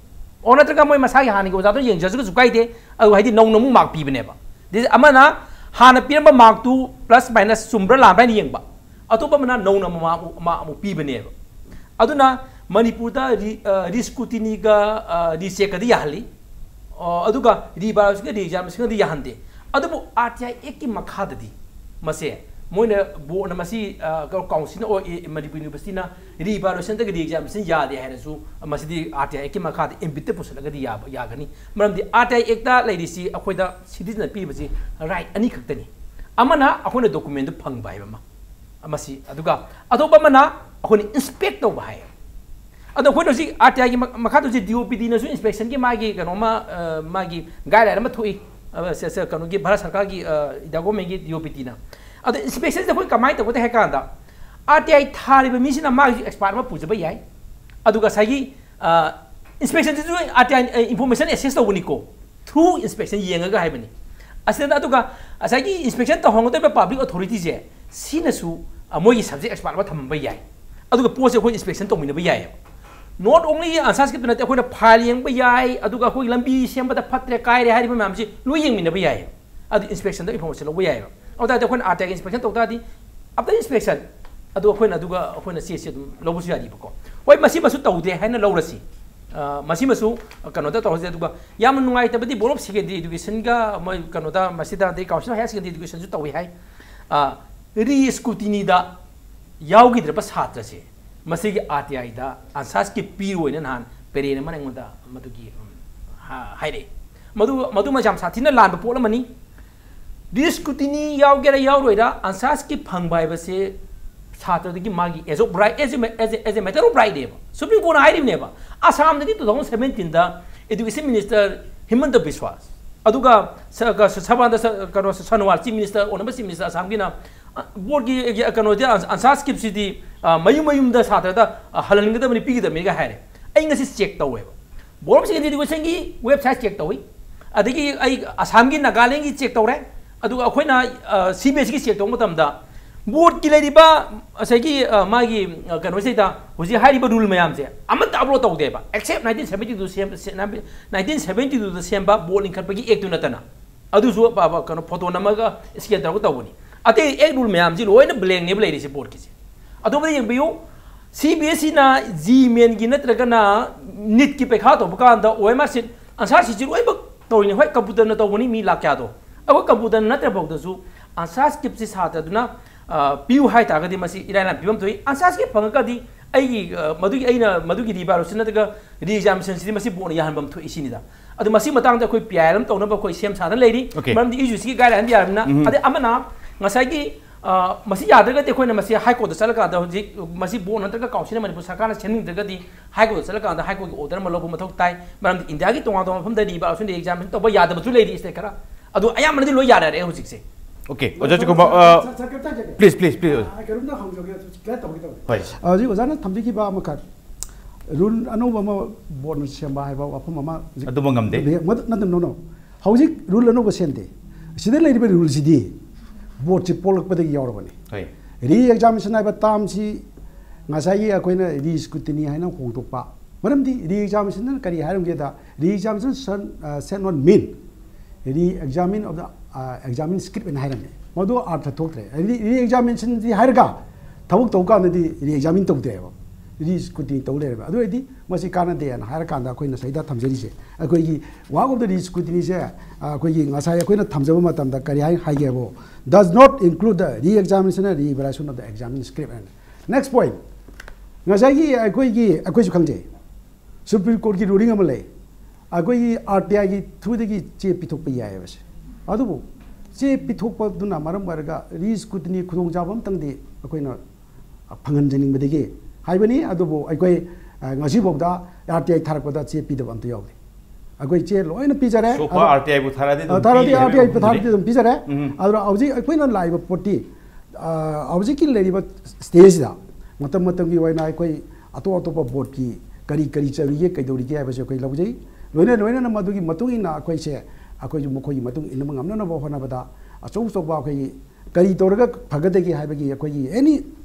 ꯑꯣ ꯅꯠꯇ꯭ꯔꯒ ꯃꯣꯏ ꯃꯁꯥꯒꯤ ꯍꯥꯟꯅꯒꯤ ꯑꯣꯖꯥꯗꯣ ꯌꯦꯡꯖꯔꯁꯨ ꯀꯩꯁꯨ ꯀꯥꯏꯗꯦ꯫ ꯑꯗꯨ ꯍꯥꯏꯗꯤ ꯅꯧꯅ ꯑꯃꯨꯛ ꯃꯥꯔꯛ ꯄꯤꯕꯅꯦꯕ꯫ ꯑꯗꯩ ꯑꯃꯅ ꯍꯥꯟꯅ ꯄꯤꯔꯝꯕ ꯃꯥꯔꯛꯇꯨ ꯄ꯭ꯂꯁ ꯃꯥꯏꯅꯁ ꯆꯨꯝꯕ꯭ꯔꯥ ꯂꯥꯟꯕ꯭ꯔꯥ ꯍꯥꯏꯅ ꯌꯦꯡꯕ꯫ ꯑꯇꯣꯞꯄ ꯑꯃꯅ ꯅꯧꯅ ꯑꯃꯨꯛ ꯃꯥꯔꯛ ꯑꯃꯨꯛ ꯃꯥꯔꯛ ꯑꯃꯨꯛ ꯄꯤꯕꯅꯦꯕ꯫ ꯑꯗꯨꯅ ꯃꯅꯤꯄꯨꯔꯗ ꯔꯤ ꯑ, ꯔꯤꯁꯀ꯭ꯔꯨꯇꯤꯅꯤꯒ ꯑ, ꯔꯤꯆꯦꯛꯀꯗꯤ ꯌꯥꯍꯜꯂꯤ꯫ ꯑ, ꯑꯗꯨꯒ ꯔꯤꯚꯥꯂꯨꯑꯦꯁꯟꯒ ꯔꯤꯑꯦꯛꯖꯥꯃꯤꯅꯦꯁꯟꯒꯗꯤ ꯌꯥꯍꯟꯗꯦ꯫ ꯑꯗꯨꯕꯨ ꯑꯥꯔ ꯇꯤ ꯑꯥꯏ ꯑꯦꯛꯀꯤ ꯃꯈꯥꯗꯗꯤ ꯃꯁꯦ ꯃꯣꯏꯅ ꯕꯣꯔꯗꯅ ꯃꯁꯤ ꯑ, ꯀ- ꯀꯥꯎꯟꯁꯤꯜꯅ ꯑꯣ ꯑꯦ ꯃꯅꯤꯄꯨꯔ ꯌꯨꯅꯤꯚꯔꯁꯤꯇꯤꯅ ꯔꯤꯚꯥꯂꯨꯑꯦꯁꯟꯗꯒ ꯔꯤꯑꯦꯛꯖꯥꯃꯤꯅꯦꯁꯟ ꯌꯥꯗꯦ ꯍꯥꯏꯔꯁꯨ ꯃꯁꯤꯗꯤ ꯑꯥꯔ ꯇꯤ ꯑꯥꯏ ꯑꯦꯛꯀꯤ ꯃꯈꯥꯗ ꯑꯦꯝꯕꯤꯠꯇ ꯄꯨꯁꯤꯜꯂꯒꯗꯤ ꯌꯥꯕ ꯌꯥꯒꯅꯤ꯫ ꯃꯔꯝꯗꯤ ꯑꯥꯔ ꯇꯤ ꯑꯥꯏ ꯑꯦꯛꯇ ꯂꯩꯔꯤꯁꯤ ꯑꯩꯈꯣꯏꯗ ꯁꯤꯇꯤꯖꯟꯅ ꯄꯤꯔꯤꯕꯁꯤ ꯔꯥꯏꯠ ꯑꯅꯤꯈꯛꯇꯅꯤ꯫ ꯑꯃꯅ ꯑꯩꯈꯣꯏꯅ ꯗꯣꯀꯨꯃꯦꯟꯗꯨ ꯐꯪꯕ ꯍꯥꯏꯕ ꯑꯃ, ꯃꯁꯤ ꯑꯗꯨꯒ ꯑꯇꯣꯞꯄ ꯑꯃꯅ ꯑꯩꯈꯣꯏꯅ ꯏꯟꯁꯄꯦꯛ ꯇꯧꯕ ꯍꯥꯏ꯫ ꯑꯗꯣ ꯑꯩꯈꯣꯏꯅ ꯍꯧꯖꯤꯛ ꯑꯥꯔ ꯇꯤ ꯑꯥꯏꯒꯤ ꯃꯈꯥꯗ ꯍꯧꯖꯤꯛ ꯗꯤ ꯑꯣ ꯄꯤ ꯗꯤꯅꯁꯨ ꯏꯟꯁꯄꯦꯛꯁꯟꯒꯤ ꯃꯥꯒꯤ ꯀꯩꯅꯣꯝꯃ ꯑ, ꯃꯥꯒꯤ ꯒꯥꯏꯗꯂꯥꯏꯟ ꯑꯃ ꯊꯣꯛꯏ꯫ ꯑ, ꯁꯦ- ꯁꯦ- ꯀꯩꯅꯣꯒꯤ ꯚꯥꯔꯠ ꯁꯔꯀꯥꯔꯒꯤ ꯏꯟꯗꯤꯌꯥ ꯒꯣꯔꯃꯦꯟꯒꯤ ꯗꯤ ꯑꯣ ꯄꯤ ꯇꯤꯅ꯫ ꯑꯗꯣ ꯏꯟꯁꯄꯦꯛꯁꯟꯁꯦ ꯑꯩꯈꯣꯏ ꯀꯃꯥꯏꯅ ꯇꯧꯒꯗꯦ ꯍꯥꯏ ꯀꯥꯟꯗ ꯑꯥꯔ ꯇꯤ ꯑꯥꯏ ꯊꯥꯔꯤꯕ ꯃꯤꯁꯤꯅ ꯃꯥꯒꯤꯁꯨ ꯑꯦꯛꯁꯄꯥꯔꯠ ꯑꯃ ꯄꯨꯖꯕ ꯌꯥꯏ꯫ ꯑꯗꯨꯒ ꯉꯁꯥꯏꯒꯤ ꯏꯟꯁꯄꯦꯛꯁꯟꯁꯤꯁꯨ ꯑꯥꯔ ꯇꯤ ꯑꯥꯏ ꯏꯟꯐꯣꯔꯃꯦꯁꯟ ꯑꯦꯁꯦꯁ ꯇꯧꯕꯅꯤꯀꯣ꯫ ꯊ꯭ꯔꯨ ꯏꯟꯁꯄꯦꯛꯁꯟ ꯌꯦꯡꯉꯒ ꯍꯥꯏꯕꯅꯤ꯫ ꯑꯁꯤꯗ ꯑꯗꯨꯒ ꯉꯁꯥꯏꯒꯤ ꯏꯟꯁꯄꯦꯛꯁꯟ ꯇꯧꯍꯟꯒꯗꯧꯔꯤꯕ ꯄꯥꯕ꯭ꯂꯤꯛ ꯑꯣꯊꯣꯔꯤꯇꯤꯁꯦ ꯁꯤꯅꯁꯨ ꯑ, ꯃꯣꯏꯒꯤ ꯁꯕꯖꯦꯛ ꯑꯦꯛꯁꯄꯥꯔꯠ ꯑꯃ ꯊꯝꯃꯝꯕ ꯌꯥꯏ꯫ ꯑꯗꯨꯒ ꯄꯣꯠꯁꯦ ꯑꯩꯈꯣꯏ ꯏꯟꯁꯄꯦꯛꯁꯟ ꯇꯧꯃꯤꯟꯅꯕ ꯌꯥꯏꯌꯦꯕ꯫ ꯅꯣꯠ ꯑꯣꯡꯂꯤ ꯑꯟꯁꯥꯔ ꯁ꯭ꯀ꯭ꯔꯤꯞꯇ ꯅꯠꯇꯦ, ꯑꯩꯈꯣꯏꯅ ꯐꯥꯏꯜ ꯌꯦꯡꯕ ꯌꯥꯏ, ꯑꯗꯨꯒ ꯑꯩꯈꯣꯏꯒꯤ ꯂꯝꯕꯤ ꯁꯦꯝꯕꯗ ꯐꯠꯇ꯭ꯔꯦ ꯀꯥꯏꯔꯦ ꯍꯥꯏꯔꯤꯕ ꯃꯌꯥꯝꯁꯤ ꯂꯣꯏ ꯌꯦꯡꯃꯤꯟꯅꯕ ꯌꯥꯏꯌꯦꯕ꯫ ꯑꯗꯨ ꯏꯟꯁꯄꯦꯛꯁꯟꯗ ꯏꯟꯐꯣꯔꯃꯦꯁꯟ ꯂꯧꯕ ꯌꯥꯏꯌꯦꯕ꯫ ꯑꯗꯨ ꯇꯥꯔꯗꯤ ꯑꯩꯈꯣꯏꯅ ꯑꯥꯔ ꯇꯤ ꯑꯥꯏꯒꯤ ꯏꯟꯁꯄꯦꯛꯁꯟ ꯇꯧ ꯇꯥꯔꯗꯤ ꯑꯥꯐꯇꯔ ꯏꯟꯁꯄꯦꯛꯁꯟ ꯑꯗꯨ ꯑꯩꯈꯣꯏꯅ ꯑꯗꯨꯒ ꯑꯩꯈꯣꯏꯅ ꯆꯦꯁꯤ ꯑꯗꯨꯝ ꯂꯧꯕꯁꯨ ꯌꯥꯔꯤꯕꯀꯣ꯫ ꯍꯣꯏ, ꯃꯁꯤꯃꯁꯨ ꯇꯧꯗꯦ ꯍꯥꯏꯅ ꯂꯧꯔꯁꯤ꯫ ꯑ, ꯃꯁꯤꯃꯁꯨ ꯀꯩꯅꯣꯗ ꯇꯧꯍꯟꯁꯦ꯫ ꯑꯗꯨꯒ ꯌꯥꯝꯅ ꯅꯨꯡꯉꯥꯏꯇꯕꯗꯤ Board of Secondary Educationꯒ ꯃꯣꯏ ꯀꯩꯅꯣꯗ ꯃꯁꯤꯗ ꯑꯗꯩ Council of Higher Secondary Educationꯁꯨ ꯇꯧꯏ ꯍꯥꯏ꯫ ꯑ, re-scrutinyꯗ ꯌꯥꯎꯈꯤꯗ꯭ꯔꯕ ꯁꯥꯇ꯭ꯔꯁꯦ ꯃꯁꯤꯒꯤ RTIꯗ answer script ꯄꯤꯔꯣꯏꯅ ꯅꯍꯥꯟ parent ꯑꯃꯅ ꯑꯩꯉꯣꯟꯗ ꯃꯗꯨꯒꯤ, ꯎꯝ, ꯍꯥ-, ꯍꯥꯏꯔꯛꯑꯦ꯫ ꯃꯗꯨ, ꯃꯗꯨꯃ ꯌꯥꯝ ꯁꯥꯊꯤꯅ ꯂꯥꯟꯕ ꯄꯣꯠ ꯑꯃꯅꯤ꯫ Re-scrutiny ꯌꯥꯎꯒꯦꯔꯥ ꯌꯥꯎꯔꯣꯏꯔꯥ, answer script ꯐꯪꯕ ꯍꯥꯏꯕꯁꯦ ꯁꯥꯇ꯭ꯔꯗꯒꯤ ꯃꯥꯒꯤ as of right, as a, as a, as a matter of rightꯅꯦꯕ꯫ Supreme Courtꯅ ꯍꯥꯏꯔꯤꯕꯅꯦꯕ꯫ ꯑꯁꯥꯝꯗꯗꯤ two thousand seventeenꯗ Education Minister ꯍꯤꯃꯟꯇ ꯕꯤꯁ꯭ꯋꯥꯁ, ꯑꯗꯨꯒ ꯁ-, ꯀ-, ꯁ-, ꯁꯔꯕꯥꯅꯟꯗ ꯁ-, ꯀꯩꯅꯣ, ꯁꯣꯅꯣꯋꯥꯜ, Chief Minister, Honourable Chief Minister ꯑꯁꯥꯝꯒꯤꯅ, ꯑ, boardꯀꯤ, ꯑ, ꯀꯩꯅꯣꯗꯤ ꯑꯟ-, answer scriptꯁꯤꯗꯤ, ꯑ, ꯃꯌꯨꯝ ꯃꯌꯨꯝꯗ ꯁꯥꯇ꯭ꯔꯗ, ꯑ, ꯍꯜꯍꯟꯒꯗꯕꯅꯤ, ꯄꯤꯒꯗꯕꯅꯤꯒ ꯍꯥꯏꯔꯦ꯫ ꯑꯩ ꯉꯁꯤ check ꯇꯧꯋꯦꯕ꯫ Board of Secondary Educationꯒꯤ website check ꯇꯧꯏ꯫ ꯑꯗꯒꯤ ꯑꯩ ꯑꯁꯥꯝꯒꯤ, ꯅꯥꯒꯥꯂꯦꯟꯒꯤ check ꯇꯧꯔꯦ꯫ ꯑꯗꯨꯒ ꯑꯩꯈꯣꯏꯅ, ꯑ, CBSEꯒꯤ check ꯇꯧꯕ ꯃꯇꯝꯗ boardꯀꯤ ꯂꯩꯔꯤꯕ ꯉꯁꯥꯏꯒꯤ, ꯑ, ꯃꯥꯒꯤ, ꯑ, ꯀꯩꯅꯣꯁꯤꯗ ꯍꯧꯖꯤꯛ ꯍꯥꯏꯔꯤꯕ rule ꯃꯌꯥꯝꯁꯦ ꯑꯃꯠꯇ upload ꯇꯧꯗꯦꯕ, except nineteen seventy two ꯁꯦꯝ-, ꯁꯦ-, nineteen seventy twoꯗ ꯁꯦꯝꯕ board ꯂꯤꯡꯈꯠꯄꯒꯤ actꯇꯨ ꯅꯠꯇꯅ꯫ ꯑꯗꯨꯁꯨ ꯕ-, ꯕ-, ꯀꯩꯅꯣ, photo ꯅꯝꯃꯒ scan ꯇꯧꯔꯒ ꯇꯧꯕꯅꯤ꯫ ꯑꯇꯩ act rule ꯃꯌꯥꯝꯁꯤ ꯂꯣꯏꯅ blankꯅꯦꯕ ꯂꯩꯔꯤꯁꯦ boardꯀꯤꯁꯦ꯫ ꯑꯇꯣꯞꯄꯗ ꯌꯦꯡꯕꯤꯌꯨ, CBSEꯅ GMAINꯒꯤ ꯅꯠꯇ꯭ꯔꯒꯅ NEETꯀꯤ ꯄꯩꯈꯥ ꯇꯧꯕ ꯀꯥꯟꯗ OMR sheet, answer sheetꯁꯤ ꯂꯣꯏꯅꯃꯛ ꯇꯧꯔꯤꯅꯤ꯫ ꯍꯣꯏ, computerꯅ ꯇꯧꯕꯅꯤ, ꯃꯤ ꯂꯥꯛ ꯀꯌꯥꯗꯣ꯫ ꯑꯩꯈꯣꯏ computerꯅ ꯅꯠꯇ꯭ꯔꯐꯥꯎꯗꯁꯨ answer scriptꯁꯤ ꯁꯥꯇ꯭ꯔꯗꯨꯅ, ꯑ, ꯄꯤꯌꯨ ꯍꯥꯏ ꯇꯥꯔꯒꯗꯤ ꯃꯁꯤ ꯏꯔꯥꯏ ꯂꯥꯏꯅ ꯄꯤꯐꯝ ꯊꯣꯛꯏ꯫ Answer script ꯐꯪꯉꯒꯗꯤ ꯑꯩꯒꯤ, ꯑ, ꯃꯗꯨꯒꯤ, ꯑꯩꯅ ꯃꯗꯨꯒꯤ reevaluation ꯅꯠꯇ꯭ꯔꯒ re-examinationꯁꯤꯗꯤ ꯃꯁꯤ boardꯅ ꯌꯥꯍꯟꯐꯝ ꯊꯣꯛꯏ ꯁꯤꯅꯤꯗ꯫ ꯑꯗꯨ ꯃꯁꯤ ꯃꯇꯥꯡꯗ ꯑꯩꯈꯣꯏ PIL ꯑꯃ ꯇꯧꯅꯕ ꯑꯩꯈꯣꯏ ꯁꯦꯝ ꯁꯥꯗꯅ ꯂꯩꯔꯤ꯫ Okay. ꯃꯔꯝꯗꯤ UGCꯒꯤ guideline ꯌꯥꯔꯕꯅꯤꯅ꯫ ꯎꯝ꯫ ꯑꯗꯩ ꯑꯃꯅ ꯉꯁꯥꯏꯒꯤ, ꯑ, ꯃꯁꯤ ꯌꯥꯗ꯭ꯔꯒꯗꯤ ꯑꯩꯈꯣꯏꯅ ꯃꯁꯤ High Courtꯇ ꯆꯠꯂꯀꯥꯟꯗ ꯍꯧꯖꯤꯛ ꯃꯁꯤ board ꯅꯠꯇ꯭ꯔꯒ councilꯅ ꯃꯅꯤꯄꯨꯔ ꯁꯔꯀꯥꯔꯅ ꯁꯦꯝꯅꯤꯡꯗ꯭ꯔꯒꯗꯤ High Courtꯇ ꯆꯠꯂꯀꯥꯟꯗ High Courtꯀꯤ order ꯑꯃ ꯂꯧꯕ ꯃꯊꯧ ꯇꯥꯏ꯫ ꯃꯔꯝꯗꯤ ꯏꯟꯗꯤꯌꯥꯒꯤ ꯇꯣꯉꯥꯟ ꯇꯣꯉꯥꯟꯕ ꯃꯐꯝꯗ re-evaluation, re-examination ꯇꯧꯕ ꯌꯥꯗꯕꯁꯨ ꯂꯩꯔꯤ state ꯈꯔ꯫ ꯑꯗꯨ ꯑꯌꯥꯝꯕꯅꯗꯤ ꯂꯣꯏ ꯌꯥꯅꯔꯦ ꯍꯧꯖꯤꯛꯁꯦ꯫ Okay, ꯑꯣꯖꯥ ꯆꯨꯀꯨꯃꯥ, ꯑ, Sir, sir, ꯀꯩꯝꯇ ꯍꯥꯏꯖꯒꯦ꯫ please, please, please. ꯑ, ꯀꯩꯅꯣꯝꯇ ꯍꯪꯖꯒꯦ, ꯁꯨꯝ clear ꯇꯧꯒꯦ ꯇꯧꯕꯅꯦ꯫ ꯍꯣꯏ꯫ ꯑ, ꯍꯧꯖꯤꯛ ꯑꯣꯖꯥꯅ ꯊꯝꯕꯤꯈꯤꯕ ꯑꯃꯈꯛ, rule ꯑꯅꯧꯕ ꯑꯃ boardꯅ ꯁꯦꯝꯕ ꯍꯥꯏꯕ ꯋꯥꯐꯝ ꯑꯃ ꯍꯧꯖꯤꯛ ꯑꯗꯨꯃ ꯉꯝꯗꯦ? ꯅꯠꯇꯦ, ꯅꯠꯇꯦ, no, no. ꯍꯧꯖꯤꯛ rule ꯑꯅꯧꯕ ꯁꯦꯝꯗꯦ꯫ ꯁꯤꯗ ꯂꯩꯔꯤꯕ ruleꯁꯤꯗꯤ boardꯁꯤ ꯄꯣꯛꯂꯛꯄꯗꯒꯤ ꯌꯥꯎꯔꯕꯅꯤ꯫ ꯍꯣꯏ꯫ Re-examination ꯍꯥꯏꯕ termꯁꯤ ꯉꯁꯥꯏꯒꯤ ꯑꯩꯈꯣꯏꯅ re-scrutiny ꯍꯥꯏꯅ ꯍꯣꯡꯗꯣꯛꯄ꯫ ꯃꯔꯝꯗꯤ re-examinationꯅ ꯀꯔꯤ ꯍꯥꯏꯔꯝꯒꯦꯗ, re-examination shall, uh, shall not mean re-examine of the, uh, examined script ꯍꯥꯏꯅ ꯍꯥꯏꯔꯝꯃꯦ꯫ ꯃꯗꯨ ꯑꯥꯔꯊ ꯊꯣꯛꯇ꯭ꯔꯦ꯫ Re-, re-examinationꯗꯤ ꯍꯥꯏꯔꯒ ꯊꯕꯛ ꯇꯧꯕ ꯀꯥꯟꯗꯗꯤ re-examine ꯇꯧꯗ꯭ꯔꯦꯕ꯫ ꯔꯤ ꯁ꯭ꯀ꯭ꯔꯨꯇꯤꯅꯤ ꯇꯧ ꯂꯩꯔꯦꯕ꯫ ꯑꯗꯨ ꯑꯣꯏꯔꯗꯤ ꯃꯁꯤ ꯀꯥꯟꯅꯗꯦꯅ ꯍꯥꯏꯔꯀꯥꯟꯗ ꯑꯩꯈꯣꯏꯅ ꯁꯤꯗꯩꯗ ꯊꯝꯖꯔꯤꯁꯦ, ꯑꯩꯈꯣꯏꯒꯤ ꯋꯥꯛ ꯑꯣꯐ ꯗ ꯔꯤ ꯁ꯭ꯀ꯭ꯔꯨꯇꯤꯅꯤꯁꯦ, ꯑꯩꯈꯣꯏꯒꯤ ꯉꯁꯥꯏ ꯑꯩꯈꯣꯏꯅ ꯊꯝꯖꯕ ꯃꯇꯝꯗ ꯀꯔꯤ ꯍꯥꯏ ꯍꯥꯏꯒꯦꯕꯨ, does not include the re-examination and reevaluation of the exam script and next point. ꯉꯁꯥꯏꯒꯤ ꯑꯩꯈꯣꯏꯒꯤ, ꯑꯩꯈꯣꯏꯁꯨ ꯈꯪꯖꯩ, ꯁꯨꯄ꯭ꯔꯤꯝ ꯀꯣꯔꯠꯀꯤ ꯔꯨꯂꯤꯡ ꯑꯃ ꯂꯩ, ꯑꯩꯈꯣꯏꯒꯤ ꯑꯥꯔ ꯇꯤ ꯑꯥꯏꯒꯤ ꯊ꯭ꯔꯨꯗꯒꯤ ꯆꯦ ꯄꯤꯊꯣꯛꯄ ꯌꯥꯏ ꯍꯥꯏꯕꯁꯦ꯫ ꯑꯗꯨꯕꯨ ꯆꯦ ꯄꯤꯊꯣꯛꯄꯗꯨꯅ ꯃꯔꯝ ꯑꯣꯏꯔꯒ ꯔꯤ ꯁ꯭ꯀ꯭ꯔꯨꯇꯤꯅꯤ ꯈꯨꯗꯣꯡꯆꯥꯕ ꯑꯃꯇꯪꯗꯤ ꯑꯩꯈꯣꯏꯅ ꯐꯪꯍꯟꯖꯅꯤꯡꯕꯗꯒꯤ ꯍꯥꯏꯕꯅꯤ꯫ ꯑꯗꯨꯕꯨ ꯑꯩꯈꯣꯏ, ꯑ, ꯉꯁꯤꯐꯥꯎꯗ ꯑꯥꯔ ꯇꯤ ꯑꯥꯏ ꯊꯥꯔꯛꯄꯗ ꯆꯦ ꯄꯤꯗꯕ ꯑꯝꯇ ꯌꯥꯎꯗꯦ꯫ ꯑꯩꯈꯣꯏ ꯆꯦ ꯂꯣꯏꯅ ꯄꯤꯖꯔꯦ꯫ So far ꯑꯗꯣ, ꯑꯥꯔ ꯇꯤ ꯑꯥꯏꯕꯨ ꯊꯥꯔꯛꯑꯗꯤ ꯑꯗꯨꯝ ꯑ, ꯊꯥꯔꯛꯑꯗꯤ ꯄꯤꯅꯤ ꯍꯥꯏꯕꯒꯤ ꯑꯥꯔ ꯇꯤ ꯑꯥꯏ ꯋꯥꯐꯝꯗꯨꯅꯤ꯫ ꯊꯥꯔꯛꯑꯗꯤ ꯑꯗꯨꯝ ꯄꯤꯖꯔꯦ꯫ ꯎꯝ꯫ ꯑꯗꯨꯅ ꯍꯧꯖꯤꯛ ꯑꯩꯈꯣꯏꯅ ꯂꯥꯛꯏꯕ ꯄꯣꯠꯇꯤ, ꯑ, ꯍꯧꯖꯤꯛꯀꯤ ꯂꯩꯔꯤꯕ ꯁ꯭ꯇꯦꯖꯁꯤꯗ ꯃꯇꯝ ꯃꯇꯝꯒꯤ ꯑꯣꯏꯅ ꯑꯩꯈꯣꯏ ꯑꯇꯣꯞ ꯑꯇꯣꯞꯄ ꯕꯣꯔꯗꯀꯤ ꯀꯔꯤ ꯀꯔꯤ ꯆꯠꯂꯤꯒꯦ, ꯀꯩꯗꯧꯔꯤꯒꯦ ꯍꯥꯏꯕꯁꯦ ꯑꯩꯈꯣꯏ ꯂꯧꯖꯩ꯫ ꯂꯣꯏꯅ ꯂꯣꯏꯅꯅ ꯃꯗꯨꯒꯤ ꯃꯇꯨꯡ ꯏꯟꯅ ꯑꯩꯈꯣꯏꯁꯦ, ꯑꯩꯈꯣꯏꯁꯨ ꯃꯈꯣꯏꯒꯤ ꯃꯇꯨꯡ ꯏꯟꯅꯕ ꯉꯝꯅꯅꯕ ꯍꯣꯠꯅꯕꯗ ꯑꯆꯧ ꯑꯆꯧꯕ ꯑꯩꯈꯣꯏꯒꯤ ꯀꯔꯤ ꯇꯧꯔꯒ ꯐꯒꯗꯒꯦ ꯍꯥꯏꯕꯒꯤ ꯑꯩꯈꯣꯏꯒꯤ ꯑꯦꯅꯤ